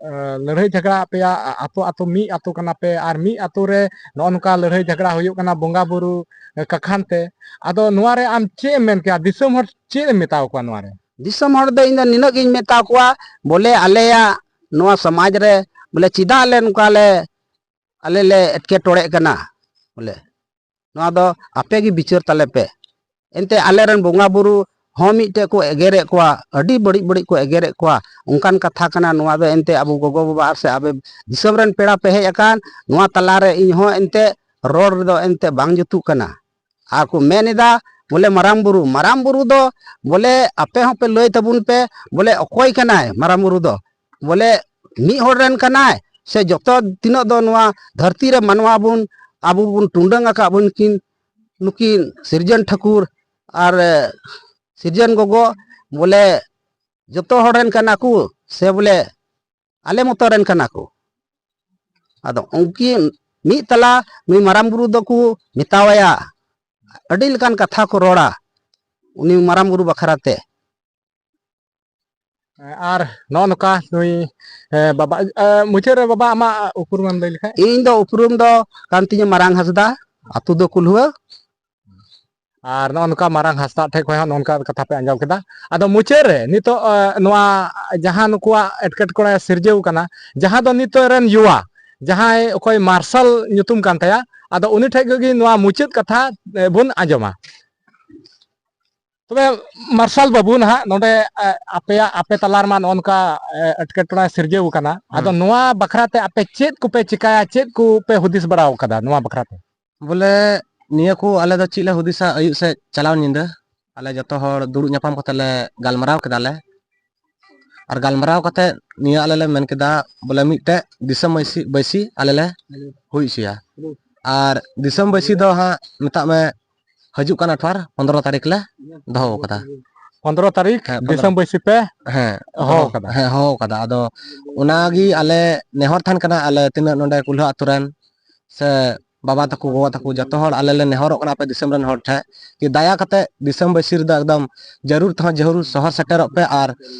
ᱮ, ᱞᱟᱹᱲᱦᱟᱹᱭ ᱡᱷᱟᱜᱽᱲᱟ ᱟᱯᱮᱭᱟᱜ ᱟᱛᱳ, ᱟᱛᱳ ᱢᱤᱫ ᱟᱛᱳ ᱠᱟᱱᱟ ᱯᱮ ᱟᱨ ᱢᱤᱫ ᱟᱛᱳ ᱨᱮ ᱱᱚᱜᱼᱚ ᱱᱚᱝᱠᱟ ᱞᱟᱹᱲᱦᱟᱹᱭ ᱡᱷᱟᱜᱽᱲᱟ ᱦᱩᱭᱩᱜ ᱠᱟᱱᱟ ᱵᱚᱸᱜᱟ ᱵᱩᱨᱩ, ᱮ, ᱠᱟᱠᱷᱟᱱ ᱛᱮ᱾ ᱟᱫᱚ ᱱᱚᱣᱟ ᱨᱮ ᱟᱢ ᱪᱮᱫ ᱮᱢ ᱢᱮᱱ ᱠᱮᱭᱟ? ᱫᱤᱥᱚᱢ ᱦᱚᱲ ᱪᱮᱫ ᱮᱢ ᱢᱮᱛᱟᱣ ᱠᱚᱣᱟ ᱱᱚᱣᱟ ᱨᱮ? ᱫᱤᱥᱚᱢ ᱦᱚᱲ ᱫᱚ ᱤᱧ ᱫᱚ ᱱᱤᱱᱟᱹᱜ ᱜᱤᱧ ᱢᱮᱛᱟ ᱠᱚᱣᱟ, ᱵᱚᱞᱮ ᱟᱞᱮᱭᱟᱜ ᱱᱚᱣᱟ ᱥᱚᱢᱟᱡᱽ ᱨᱮ ᱵᱚᱞᱮ ᱪᱮᱫᱟᱜ ᱞᱮ ᱱᱚᱝᱠᱟ ᱞᱮ, ᱟᱞᱮ ᱞᱮ ᱮᱴᱠᱮᱴᱚᱬᱮᱜ ᱠᱟᱱᱟ? ᱵᱚᱞᱮ ᱱᱚᱣᱟ ᱫᱚ ᱟᱯᱮ ᱜᱮ ᱵᱤᱪᱟᱹᱨ ᱛᱟᱞᱮ ᱯᱮ᱾ ᱮᱱᱛᱮ ᱟᱞᱮ ᱨᱮᱱ ᱵᱚᱸᱜᱟ ᱵᱩᱨᱩ ᱦᱚᱸ ᱢᱤᱫᱴᱮᱡ ᱠᱚ ᱮᱜᱮᱨᱮᱫ ᱠᱚᱣᱟ, ᱟᱹᱰᱤ ᱵᱟᱹᱲᱤᱡ ᱵᱟᱹᱲᱤᱡ ᱠᱚ ᱮᱜᱮᱨᱮᱫ ᱠᱚᱣᱟ᱾ ᱚᱱᱠᱟᱱ ᱠᱟᱛᱷᱟ ᱠᱟᱱᱟ ᱱᱚᱣᱟ ᱫᱚ᱾ ᱮᱱᱛᱮ ᱟᱵᱚ ᱜᱚᱜᱚ ᱵᱟᱵᱟ ᱟᱨ ᱥᱮ ᱟᱵᱚ ᱫᱤᱥᱚᱢ ᱨᱮᱱ ᱯᱮᱲᱟ ᱯᱮ ᱦᱮᱡ ᱟᱠᱟᱱ, ᱱᱚᱣᱟ ᱛᱟᱞᱟᱨᱮ ᱤᱧ ᱦᱚᱸ ᱮᱱᱛᱮ ᱨᱚᱲ ᱨᱮᱫᱚ ᱮᱱᱛᱮ ᱵᱟᱝ ᱡᱩᱛᱩᱜ ᱠᱟᱱᱟ᱾ ᱟᱨ ᱠᱚ ᱢᱮᱱ ᱮᱫᱟ ᱵᱚᱞᱮ ᱢᱟᱨᱟᱝ ᱵᱩᱨᱩ, ᱢᱟᱨᱟᱝ ᱵᱩᱨᱩ ᱫᱚ ᱵᱚᱞᱮ ᱟᱯᱮ ᱦᱚᱸᱯᱮ ᱞᱟᱹᱭ ᱛᱟᱵᱚᱱ ᱯᱮ ᱵᱚᱞᱮ ᱚᱠᱚᱭ ᱠᱟᱱᱟᱭ ᱢᱟᱨᱟᱝ ᱵᱩᱨᱩ ᱫᱚ, ᱵᱚᱞᱮ ᱢᱤᱫ ᱦᱚᱲ ᱨᱮᱱ ᱠᱟᱱᱟᱭ ᱥᱮ ᱡᱚᱛᱚ ᱛᱤᱱᱟᱹᱜ ᱫᱚ ᱱᱚᱣᱟ ᱫᱷᱟᱹᱨᱛᱤ ᱨᱮ ᱢᱟᱱᱣᱟ ᱵᱚᱱ, ᱟᱵᱚ ᱵᱚᱱ ᱴᱩᱰᱟᱹᱝ ᱟᱠᱟᱫ ᱵᱚᱱ ᱠᱤᱱ, ᱱᱩᱠᱤᱱ ᱥᱤᱨᱡᱚᱱ ᱴᱷᱟᱹᱠᱩᱨ ᱟᱨ, ᱮ, ᱥᱤᱨᱡᱚᱱ ᱜᱚᱜᱚ ᱵᱚᱞᱮ ᱡᱚᱛᱚ ᱦᱚᱲ ᱨᱮᱱ ᱠᱟᱱᱟ ᱠᱚ ᱥᱮ ᱵᱚᱞᱮ ᱟᱞᱮ ᱢᱚᱛᱚ ᱨᱮᱱ ᱠᱟᱱᱟ ᱠᱚ? ᱟᱫᱚ ᱩᱱᱠᱤᱱ ᱢᱤᱫ ᱛᱟᱞᱟ ᱱᱩᱭ ᱢᱟᱨᱟᱝ ᱵᱩᱨᱩ ᱫᱚᱠᱚ ᱢᱮᱛᱟᱣᱟᱭᱟ, ᱟᱹᱰᱤ ᱞᱮᱠᱟᱱ ᱠᱟᱛᱷᱟ ᱠᱚ ᱨᱚᱲᱟ ᱩᱱᱤ ᱢᱟᱨᱟᱝ ᱵᱩᱨᱩ ᱵᱟᱠᱷᱨᱟ ᱛᱮ᱾ ᱟᱨ ᱱᱚᱜᱼᱚ ᱱᱚᱝᱠᱟ ᱱᱩᱭ, ᱮ, ᱵᱟᱵᱟ, ᱮ, ᱢᱩᱪᱟᱹᱫ ᱨᱮ ᱵᱟᱵᱟ ᱟᱢᱟᱜ ᱩᱯᱨᱩᱢ ᱮᱢ ᱞᱟᱹᱭ ᱞᱮᱠᱷᱟᱡ? ᱤᱧ ᱫᱚ ᱩᱯᱨᱩᱢ ᱫᱚ ᱠᱟᱱ ᱛᱤᱧᱟᱹ ᱢᱟᱨᱟᱝ ᱦᱟᱸᱥᱫᱟ, ᱟᱹᱛᱩ ᱫᱚ ᱠᱩᱞᱦᱩᱣᱟᱹ᱾ ᱟᱨ ᱱᱚᱜᱼᱚ ᱱᱚᱝᱠᱟ ᱢᱟᱨᱟᱝ ᱦᱟᱸᱥᱫᱟ ᱴᱷᱮᱡ ᱠᱷᱚᱱ ᱦᱚᱸ ᱱᱚᱝᱠᱟ ᱠᱟᱛᱷᱟ ᱯᱮ ᱟᱸᱡᱚᱢ ᱠᱮᱫᱟ᱾ ᱟᱫᱚ ᱢᱩᱪᱟᱹᱫ ᱨᱮ ᱱᱤᱛᱚᱜ, ᱮ, ᱱᱚᱣᱟ ᱡᱟᱦᱟᱸ ᱱᱩᱠᱩᱣᱟᱜ ᱮᱴᱠᱮᱴᱚᱬᱮ ᱥᱤᱨᱡᱟᱹᱣ ᱠᱟᱱᱟ, ᱡᱟᱦᱟᱸ ᱫᱚ ᱱᱤᱛᱚᱜ ᱨᱮᱱ ᱭᱩᱣᱟ, ᱡᱟᱦᱟᱸᱭ ᱚᱠᱚᱭ ᱢᱟᱨᱥᱟᱞ ᱧᱩᱛᱩᱢ ᱠᱟᱱ ᱛᱟᱭᱟ, ᱟᱫᱚ ᱩᱱᱤ ᱴᱷᱮᱡ ᱜᱮ ᱱᱚᱣᱟ ᱢᱩᱪᱟᱹᱫ ᱠᱟᱛᱷᱟ, ᱮ, ᱵᱚᱱ ᱟᱸᱡᱚᱢᱟ᱾ ᱛᱚᱵᱮ ᱢᱟᱨᱥᱟᱞ ᱵᱟᱹᱵᱩ, ᱱᱟᱦᱟᱜ ᱱᱚᱰᱮ, ᱮ, ᱟᱯᱮᱭᱟᱜ, ᱟᱯᱮ ᱛᱟᱞᱟ ᱨᱮᱢᱟ ᱱᱚᱜᱼᱚ ᱱᱚᱝᱠᱟ, ᱮ, ᱮᱴᱠᱮᱴᱚᱬᱮ ᱥᱤᱨᱡᱟᱹᱣ ᱠᱟᱱᱟ, ᱟᱫᱚ ᱦᱮᱸ᱾ ᱱᱚᱣᱟ ᱵᱟᱠᱷᱨᱟ ᱛᱮ ᱟᱯᱮ ᱪᱮᱫ ᱠᱚᱯᱮ ᱪᱤᱠᱟᱭᱟ, ᱪᱮᱫ ᱠᱚᱯᱮ ᱦᱩᱫᱤᱥ ᱵᱟᱲᱟ ᱟᱠᱟᱫᱟ ᱱᱚᱣᱟ ᱵᱟᱠᱷᱨᱟ ᱛᱮ? ᱵᱚᱞᱮ ᱱᱤᱭᱟᱹ ᱠᱚ ᱟᱞᱮ ᱫᱚ ᱪᱮᱫ ᱞᱮ ᱦᱩᱫᱤᱥᱟ, ᱟᱹᱭᱩᱵ ᱥᱮᱫ ᱪᱟᱞᱟᱣ ᱧᱤᱫᱟᱹ ᱟᱞᱮ ᱡᱚᱛᱚ ᱦᱚᱲ ᱫᱩᱲᱩᱵ ᱧᱟᱯᱟᱢ ᱠᱟᱛᱮ ᱞᱮ ᱜᱟᱞᱢᱟᱨᱟᱣ ᱠᱮᱫᱟ ᱞᱮ᱾ ᱟᱨ ᱜᱟᱞᱢᱟᱨᱟᱣ ᱠᱟᱛᱮ ᱱᱤᱭᱟᱹ ᱟᱞᱮ ᱞᱮ ᱢᱮᱱ ᱠᱮᱫᱟ ᱵᱚᱞᱮ ᱢᱤᱫᱴᱮᱡ ᱫᱤᱥᱚᱢ ᱵᱟᱹᱭᱥᱤ, ᱵᱟᱹᱭᱥᱤ ᱟᱞᱮ ᱞᱮ ᱦᱩᱭ ᱦᱚᱪᱚᱭᱟ᱾ ᱟᱨ ᱫᱤᱥᱚᱢ ᱵᱟᱹᱭᱥᱤ ᱫᱚ ᱦᱟᱸᱜ ᱢᱮᱛᱟᱜ ᱢᱮ ᱦᱤᱡᱩᱜ ᱠᱟᱱ ᱟᱴᱷᱣᱟᱨ ᱯᱚᱱᱫᱽᱨᱚ ᱛᱟᱹᱨᱤᱠᱷ ᱞᱮ ᱫᱚᱦᱚ ᱟᱠᱟᱫᱟ᱾ ᱯᱚᱱᱫᱽᱨᱚ ᱛᱟᱹᱨᱤᱠᱷ ᱦᱮᱸ, ᱯᱚᱱᱫᱽᱨᱚ᱾ ᱫᱤᱥᱚᱢ ᱵᱟᱹᱭᱥᱤ ᱯᱮ ᱦᱮᱸ, ᱦᱚᱦᱚ ᱟᱠᱟᱫᱟ᱾ ᱦᱮᱸ, ᱦᱚᱦᱚ ᱟᱠᱟᱫᱟ᱾ ᱟᱫᱚ ᱚᱱᱟᱜᱮ ᱟᱞᱮ ᱱᱮᱦᱚᱨ ᱛᱟᱦᱮᱱ ᱠᱟᱱᱟ, ᱟᱞᱮ ᱛᱤᱱᱟᱹᱜ ᱱᱚᱰᱮ ᱠᱩᱞᱦᱟᱹ ᱟᱛᱳ ᱨᱮᱱ ᱥᱮ ᱵᱟᱵᱟ ᱛᱟᱠᱚ, ᱜᱚᱜᱚ ᱛᱟᱠᱚ, ᱡᱚᱛᱚ ᱦᱚᱲ ᱟᱞᱮ ᱞᱮ ᱱᱮᱦᱚᱨᱚᱜ ᱠᱟᱱᱟ ᱟᱯᱮ ᱫᱤᱥᱚᱢ ᱨᱮᱱ ᱦᱚᱲ ᱴᱷᱮᱱ ᱠᱤ ᱫᱟᱭᱟ ᱠᱟᱛᱮ ᱫᱤᱥᱚᱢ ᱵᱟᱹᱭᱥᱤ ᱨᱮᱫᱚ ᱮᱠᱫᱚᱢ ᱡᱟᱹᱨᱩᱲ ᱛᱮᱦᱚᱸ ᱡᱟᱹᱨᱩᱲ ᱥᱚᱦᱚᱨ ᱥᱮᱴᱮᱨᱚᱜ ᱯᱮ᱾ ᱟᱨ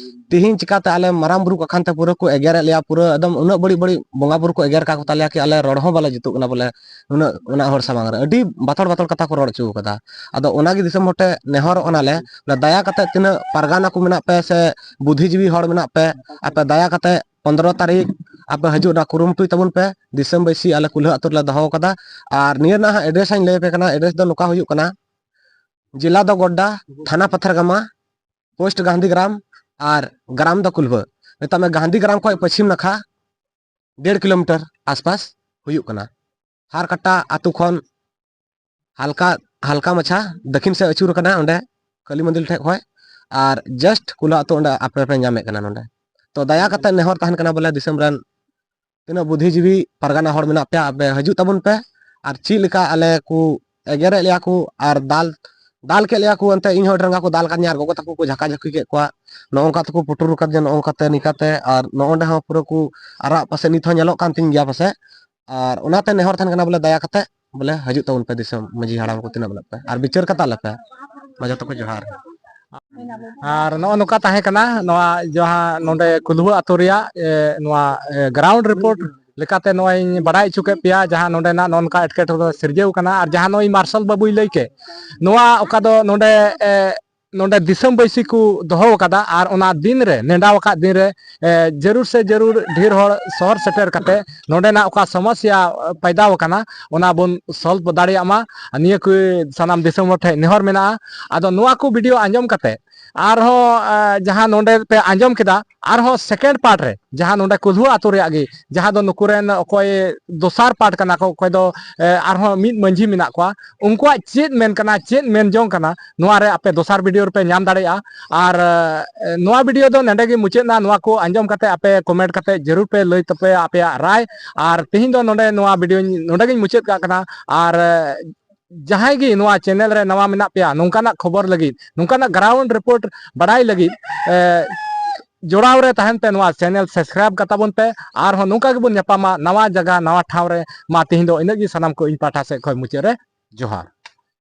ᱛᱤᱦᱤᱧ ᱪᱤᱠᱟᱛᱮ ᱟᱞᱮ ᱢᱟᱨᱟᱝ ᱵᱩᱨᱩ ᱠᱟᱠᱷᱟᱱ ᱛᱮ ᱯᱩᱨᱟᱹ ᱠᱚ ᱮᱜᱮᱨᱮᱫ ᱞᱮᱭᱟ, ᱯᱩᱨᱟᱹ ᱮᱠᱫᱚᱢ ᱩᱱᱟᱹᱜ ᱵᱟᱹᱲᱤᱡ ᱵᱟᱹᱲᱤᱡ ᱵᱚᱸᱜᱟ ᱵᱩᱨᱩ ᱠᱚ ᱮᱜᱮᱨ ᱠᱟᱜ ᱠᱚ ᱛᱟᱞᱮᱭᱟ ᱠᱤ ᱟᱞᱮ ᱨᱚᱲ ᱦᱚᱸ ᱵᱟᱞᱮ ᱡᱩᱛᱩᱜ ᱠᱟᱱᱟ ᱵᱚᱞᱮ᱾ ᱩᱱᱟᱹᱜ, ᱩᱱᱟᱹᱜ ᱦᱚᱲ ᱥᱟᱢᱟᱝ ᱨᱮ ᱟᱹᱰᱤ ᱵᱟᱛᱚᱲ ᱵᱟᱛᱚᱲ ᱠᱟᱛᱷᱟ ᱠᱚ ᱨᱚᱲ ᱦᱚᱪᱚ ᱠᱟᱫᱟ᱾ ᱟᱫᱚ ᱚᱱᱟᱜᱮ ᱫᱤᱥᱚᱢ ᱦᱚᱲ ᱴᱷᱮᱱ ᱱᱮᱦᱚᱨᱚᱜ ᱠᱟᱱᱟᱞᱮ, ᱫᱟᱭᱟ ᱠᱟᱛᱮ ᱛᱤᱱᱟᱹᱜ ᱯᱟᱨᱜᱟᱱᱟ ᱠᱚ ᱢᱮᱱᱟᱜ ᱯᱮ ᱥᱮ ᱵᱩᱫᱽᱫᱷᱤᱡᱤᱵᱤ ᱦᱚᱲ ᱢᱮᱱᱟᱜ ᱯᱮ, ᱟᱯᱮ ᱫᱟᱭᱟ ᱠᱟᱛᱮ ᱯᱚᱱᱫᱽᱨᱚ ᱛᱟᱹᱨᱤᱠᱷ ᱟᱯᱮ ᱦᱤᱡᱩᱜ ᱨᱮᱱᱟᱜ ᱠᱩᱨᱩᱢᱩᱴᱩᱭ ᱛᱟᱵᱚᱱ ᱯᱮ᱾ ᱫᱤᱥᱚᱢ ᱵᱟᱹᱭᱥᱤ ᱟᱞᱮ ᱠᱩᱞᱦᱟᱹ ᱟᱛᱳ ᱨᱮᱞᱮ ᱫᱚᱦᱚ ᱠᱟᱫᱟ᱾ ᱟᱨ ᱱᱤᱭᱟᱹ ᱨᱮᱱᱟᱜ ᱦᱟᱸᱜ ᱮᱰᱨᱮᱥ ᱦᱟᱸᱜ ᱤᱧ ᱞᱟᱹᱭ ᱟᱯᱮ ᱠᱟᱱᱟ᱾ ᱮᱰᱨᱮᱥ ᱫᱚ ᱱᱚᱝᱠᱟ ᱦᱩᱭᱩᱜ ᱠᱟᱱᱟ, ᱡᱮᱞᱟ ᱫᱚ ᱜᱚᱰᱰᱟ, ᱛᱷᱟᱱᱟ ᱯᱟᱛᱷᱟᱨᱜᱟᱢᱟ, ᱯᱳᱥᱴ ᱜᱟᱱᱫᱷᱤᱜᱨᱟᱢ ᱟᱨ ᱜᱨᱟᱢ ᱫᱚ ᱠᱩᱞᱵᱷᱟᱹ᱾ ᱢᱮᱛᱟᱜ ᱢᱮ ᱜᱟᱱᱫᱷᱤᱜᱨᱟᱢ ᱠᱷᱚᱱ ᱯᱚᱪᱷᱤᱢ ᱱᱟᱠᱷᱟ ᱰᱮᱲ ᱠᱤᱞᱳᱢᱤᱴᱟᱨ ᱟᱥᱯᱟᱥ ᱦᱩᱭᱩᱜ ᱠᱟᱱᱟ᱾ ᱦᱟᱨᱠᱟᱴᱟ ᱟᱛᱳ ᱠᱷᱚᱱ ᱦᱟᱞᱠᱟ, ᱦᱟᱞᱠᱟ ᱢᱟᱪᱷᱟ ᱫᱟᱹᱠᱷᱤᱱ ᱥᱮᱫ ᱟᱹᱪᱩᱨ ᱟᱠᱟᱱᱟ, ᱚᱸᱰᱮ ᱠᱟᱹᱞᱤ ᱢᱚᱱᱫᱤᱨ ᱴᱷᱮᱡ ᱠᱷᱚᱡ᱾ ᱟᱨ just ᱠᱩᱞᱦᱟᱹ ᱟᱛᱳ ᱚᱸᱰᱮ ᱟᱯᱮ ᱯᱮ ᱧᱟᱢᱮᱫ ᱠᱟᱱᱟ ᱱᱚᱸᱰᱮ᱾ ᱛᱚ ᱫᱟᱭᱟ ᱠᱟᱛᱮ ᱱᱮᱦᱚᱨ ᱛᱟᱦᱮᱱ ᱠᱟᱱᱟ ᱵᱚᱞᱮ ᱫᱤᱥᱚᱢ ᱨᱮᱱ ᱛᱤᱱᱟᱹᱜ ᱵᱩᱫᱽᱫᱷᱤᱡᱤᱵᱤ ᱯᱟᱨᱜᱟᱱᱟ ᱦᱚᱲ ᱢᱮᱱᱟᱜ ᱯᱮᱭᱟ, ᱟᱯᱮ ᱦᱤᱡᱩᱜ ᱛᱟᱵᱚᱱ ᱯᱮ᱾ ᱟᱨ ᱪᱮᱫ ᱞᱮᱠᱟ ᱟᱞᱮ ᱠᱚ ᱮᱜᱮᱨᱮᱫ ᱞᱮᱭᱟ ᱠᱚ ᱟᱨ ᱫᱟᱞ, ᱫᱟᱞ ᱠᱮᱫ ᱞᱮᱭᱟ ᱠᱚ, ᱮᱱᱛᱮ ᱤᱧ ᱦᱚᱸ ᱟᱹᱰᱤ ᱨᱟᱸᱜᱟ ᱠᱚ ᱫᱟᱞ ᱠᱟᱫᱤᱧᱟ ᱟᱨ ᱜᱚᱜᱚ ᱛᱟᱠᱚ ᱠᱚ ᱡᱷᱟᱠᱟ ᱡᱷᱟᱹᱠᱤ ᱠᱮᱫ ᱠᱚᱣᱟ, ᱱᱚᱜᱼᱚ ᱱᱚᱝᱠᱟ ᱛᱮᱠᱚ ᱯᱩᱴᱩᱨ ᱠᱟᱫᱤᱧᱟ, ᱱᱚᱜᱼᱚ ᱱᱚᱝᱠᱟᱛᱮ ᱱᱤᱝᱠᱟᱛᱮ᱾ ᱟᱨ ᱱᱚᱜᱼᱚ ᱱᱚᱸᱰᱮ ᱦᱚᱸ ᱯᱩᱨᱟᱹ ᱠᱚ ᱟᱨᱟᱜ ᱯᱟᱥᱮᱡ ᱱᱤᱛ ᱦᱚᱸ ᱧᱮᱞᱚᱜ ᱠᱟᱱ ᱛᱤᱧ ᱜᱮᱭᱟ ᱯᱟᱥᱮᱡ᱾ ᱟᱨ ᱚᱱᱟᱛᱮ ᱱᱮᱦᱚᱨ ᱛᱟᱦᱮᱱ ᱠᱟᱱᱟ ᱵᱚᱞᱮ ᱫᱟᱭᱟ ᱠᱟᱛᱮ ᱵᱚᱞᱮ ᱦᱤᱡᱩᱜ ᱛᱟᱵᱚᱱ ᱯᱮ ᱫᱤᱥᱚᱢ ᱢᱟᱹᱡᱷᱤ ᱦᱟᱲᱟᱢ ᱠᱚ ᱛᱤᱱᱟᱹᱜ ᱢᱮᱱᱟᱜ ᱯᱮ ᱟᱨ ᱵᱤᱪᱟᱹᱨ ᱠᱟᱛᱟ ᱞᱮᱯᱮ᱾ ᱢᱟ ᱡᱚᱛᱚ ᱠᱚ ᱡᱚᱦᱟᱨ᱾ ᱟᱨ ᱱᱚᱜᱼᱚ ᱱᱚᱝᱠᱟ ᱛᱟᱦᱮᱸ ᱠᱟᱱᱟ ᱱᱚᱣᱟ ᱡᱟᱦᱟᱸ ᱱᱚᱰᱮ ᱠᱩᱞᱦᱩ ᱟᱛᱳ ᱨᱮᱭᱟᱜ, ᱮ, ᱱᱚᱣᱟ, ᱮ, ground report ᱞᱮᱠᱟᱛᱮ ᱱᱚᱜᱼᱚᱭ ᱤᱧ ᱵᱟᱲᱟᱭ ᱦᱚᱪᱚ ᱠᱮᱫ ᱯᱮᱭᱟ, ᱡᱟᱦᱟᱸ ᱱᱚᱰᱮᱱᱟᱜ ᱱᱚᱜᱼᱚ ᱱᱚᱝᱠᱟ ᱮᱴᱠᱮᱴᱚᱬᱮ ᱥᱤᱨᱡᱟᱹᱣ ᱠᱟᱱᱟ᱾ ᱟᱨ ᱡᱟᱦᱟᱸ ᱱᱚᱜᱼᱚᱭ ᱢᱟᱨᱥᱟᱞ ᱵᱟᱹᱵᱩᱭ ᱞᱟᱹᱭ ᱠᱮᱫ, ᱱᱚᱣᱟ ᱚᱠᱟ ᱫᱚ ᱱᱚᱰᱮ, ᱮ, ᱱᱚᱰᱮ ᱫᱤᱥᱚᱢ ᱵᱟᱹᱭᱥᱤ ᱠᱚ ᱫᱚᱦᱚ ᱟᱠᱟᱫᱟ, ᱟᱨ ᱚᱱᱟ ᱫᱤᱱ ᱨᱮ, ᱱᱮᱰᱟ ᱟᱠᱟᱫ ᱫᱤᱱ ᱨᱮ, ᱮ, ᱡᱟᱹᱨᱩᱲ ᱥᱮ ᱡᱟᱹᱨᱩᱲ ᱰᱷᱮᱨ ᱦᱚᱲ ᱥᱚᱦᱚᱨ ᱥᱮᱴᱮᱨ ᱠᱟᱛᱮ ᱱᱚᱰᱮᱱᱟᱜ ᱚᱠᱟ ᱥᱚᱢᱚᱥᱥᱟ, ᱮ, ᱯᱟᱭᱫᱟ ᱟᱠᱟᱱᱟ, ᱚᱱᱟ ᱵᱚᱱ solve ᱫᱟᱲᱮᱭᱟᱜ ᱢᱟ᱾ ᱟᱨ ᱱᱤᱭᱟᱹ ᱠᱚ ᱥᱟᱱᱟᱢ ᱫᱤᱥᱚᱢ ᱦᱚᱲ ᱴᱷᱮᱱ ᱱᱮᱦᱚᱨ ᱢᱮᱱᱟᱜᱼᱟ᱾ ᱟᱫᱚ ᱱᱚᱣᱟ ᱠᱚ video ᱟᱸᱡᱚᱢ ᱠᱟᱛᱮ ᱟᱨᱦᱚᱸ, ᱮ, ᱡᱟᱦᱟᱸ ᱱᱚᱰᱮ ᱯᱮ ᱟᱸᱡᱚᱢ ᱠᱮᱫᱟ, ᱟᱨᱦᱚᱸ second part ᱨᱮ ᱡᱟᱦᱟᱸ ᱱᱚᱰᱮ ᱠᱩᱞᱦᱩ ᱟᱛᱳ ᱨᱮᱭᱟᱜ ᱜᱮ, ᱡᱟᱦᱟᱸ ᱫᱚ ᱱᱩᱠᱩ ᱨᱮᱱ ᱚᱠᱚᱭ ᱫᱚᱥᱟᱨ part ᱠᱟᱱᱟ ᱠᱚ, ᱚᱠᱚᱭ ᱫᱚ, ᱮ, ᱟᱨᱦᱚᱸ ᱢᱤᱫ ᱢᱟᱹᱡᱷᱤ ᱢᱮᱱᱟᱜ ᱠᱚᱣᱟ, ᱩᱱᱠᱩᱣᱟᱜ ᱪᱮᱫ ᱢᱮᱱ ᱠᱟᱱᱟ, ᱪᱮᱫ ᱢᱮᱱ ᱡᱚᱝ ᱠᱟᱱᱟ, ᱱᱚᱣᱟ ᱨᱮ ᱟᱯᱮ ᱫᱚᱥᱟᱨ video ᱨᱮᱯᱮ ᱧᱟᱢ ᱫᱟᱲᱮᱭᱟᱜᱼᱟ᱾ ᱟᱨ, ᱮ, ᱱᱚᱣᱟ video ᱫᱚ ᱱᱚᱰᱮ ᱜᱮ ᱢᱩᱪᱟᱹᱫ ᱮᱱᱟ᱾ ᱱᱚᱣᱟ ᱠᱚ ᱟᱸᱡᱚᱢ ᱠᱟᱛᱮ ᱟᱯᱮ comment ᱠᱟᱛᱮ ᱡᱟᱹᱨᱩᱲ ᱯᱮ ᱞᱟᱹᱭ ᱛᱟᱯᱮᱭᱟ ᱟᱯᱮᱭᱟᱜ ᱨᱟᱭ᱾ ᱟᱨ ᱛᱮᱦᱮᱧ ᱫᱚ ᱱᱚᱰᱮ ᱱᱚᱣᱟ video ᱱᱚᱰᱮ ᱜᱤᱧ ᱢᱩᱪᱟᱹᱫ ᱠᱟᱜ ᱠᱟᱱᱟ᱾ ᱟᱨ, ᱮ, ᱡᱟᱦᱟᱸᱭ ᱜᱮ ᱱᱚᱣᱟ channel ᱨᱮ ᱱᱟᱣᱟ ᱢᱮᱱᱟᱜ ᱯᱮᱭᱟ, ᱱᱚᱝᱠᱟᱱᱟᱜ ᱠᱷᱚᱵᱚᱨ ᱞᱟᱹᱜᱤᱫ, ᱱᱚᱝᱠᱟᱱᱟᱜ ground report ᱵᱟᱰᱟᱭ ᱞᱟᱹᱜᱤᱫ, ᱮ, ᱡᱚᱲᱟᱣ ᱨᱮ ᱛᱟᱦᱮᱱ ᱯᱮ, ᱱᱚᱣᱟ channel subscribe ᱠᱟᱛᱟ ᱵᱚᱱ ᱯᱮ᱾ ᱟᱨᱦᱚᱸ ᱱᱚᱝᱠᱟ ᱜᱮᱵᱚᱱ ᱧᱟᱯᱟᱢᱟ ᱱᱟᱣᱟ ᱡᱟᱭᱜᱟ, ᱱᱟᱣᱟ ᱴᱷᱟᱶ ᱨᱮ᱾ ᱢᱟ ᱛᱮᱦᱮᱧ ᱫᱚ ᱤᱱᱟᱹᱜ ᱜᱮ, ᱥᱟᱱᱟᱢ ᱠᱚ ᱤᱧ ᱯᱟᱦᱴᱟ ᱥᱮᱫ ᱠᱷᱚᱱ ᱢᱩᱪᱟᱹᱫ ᱨᱮ ᱡᱚᱦᱟᱨ᱾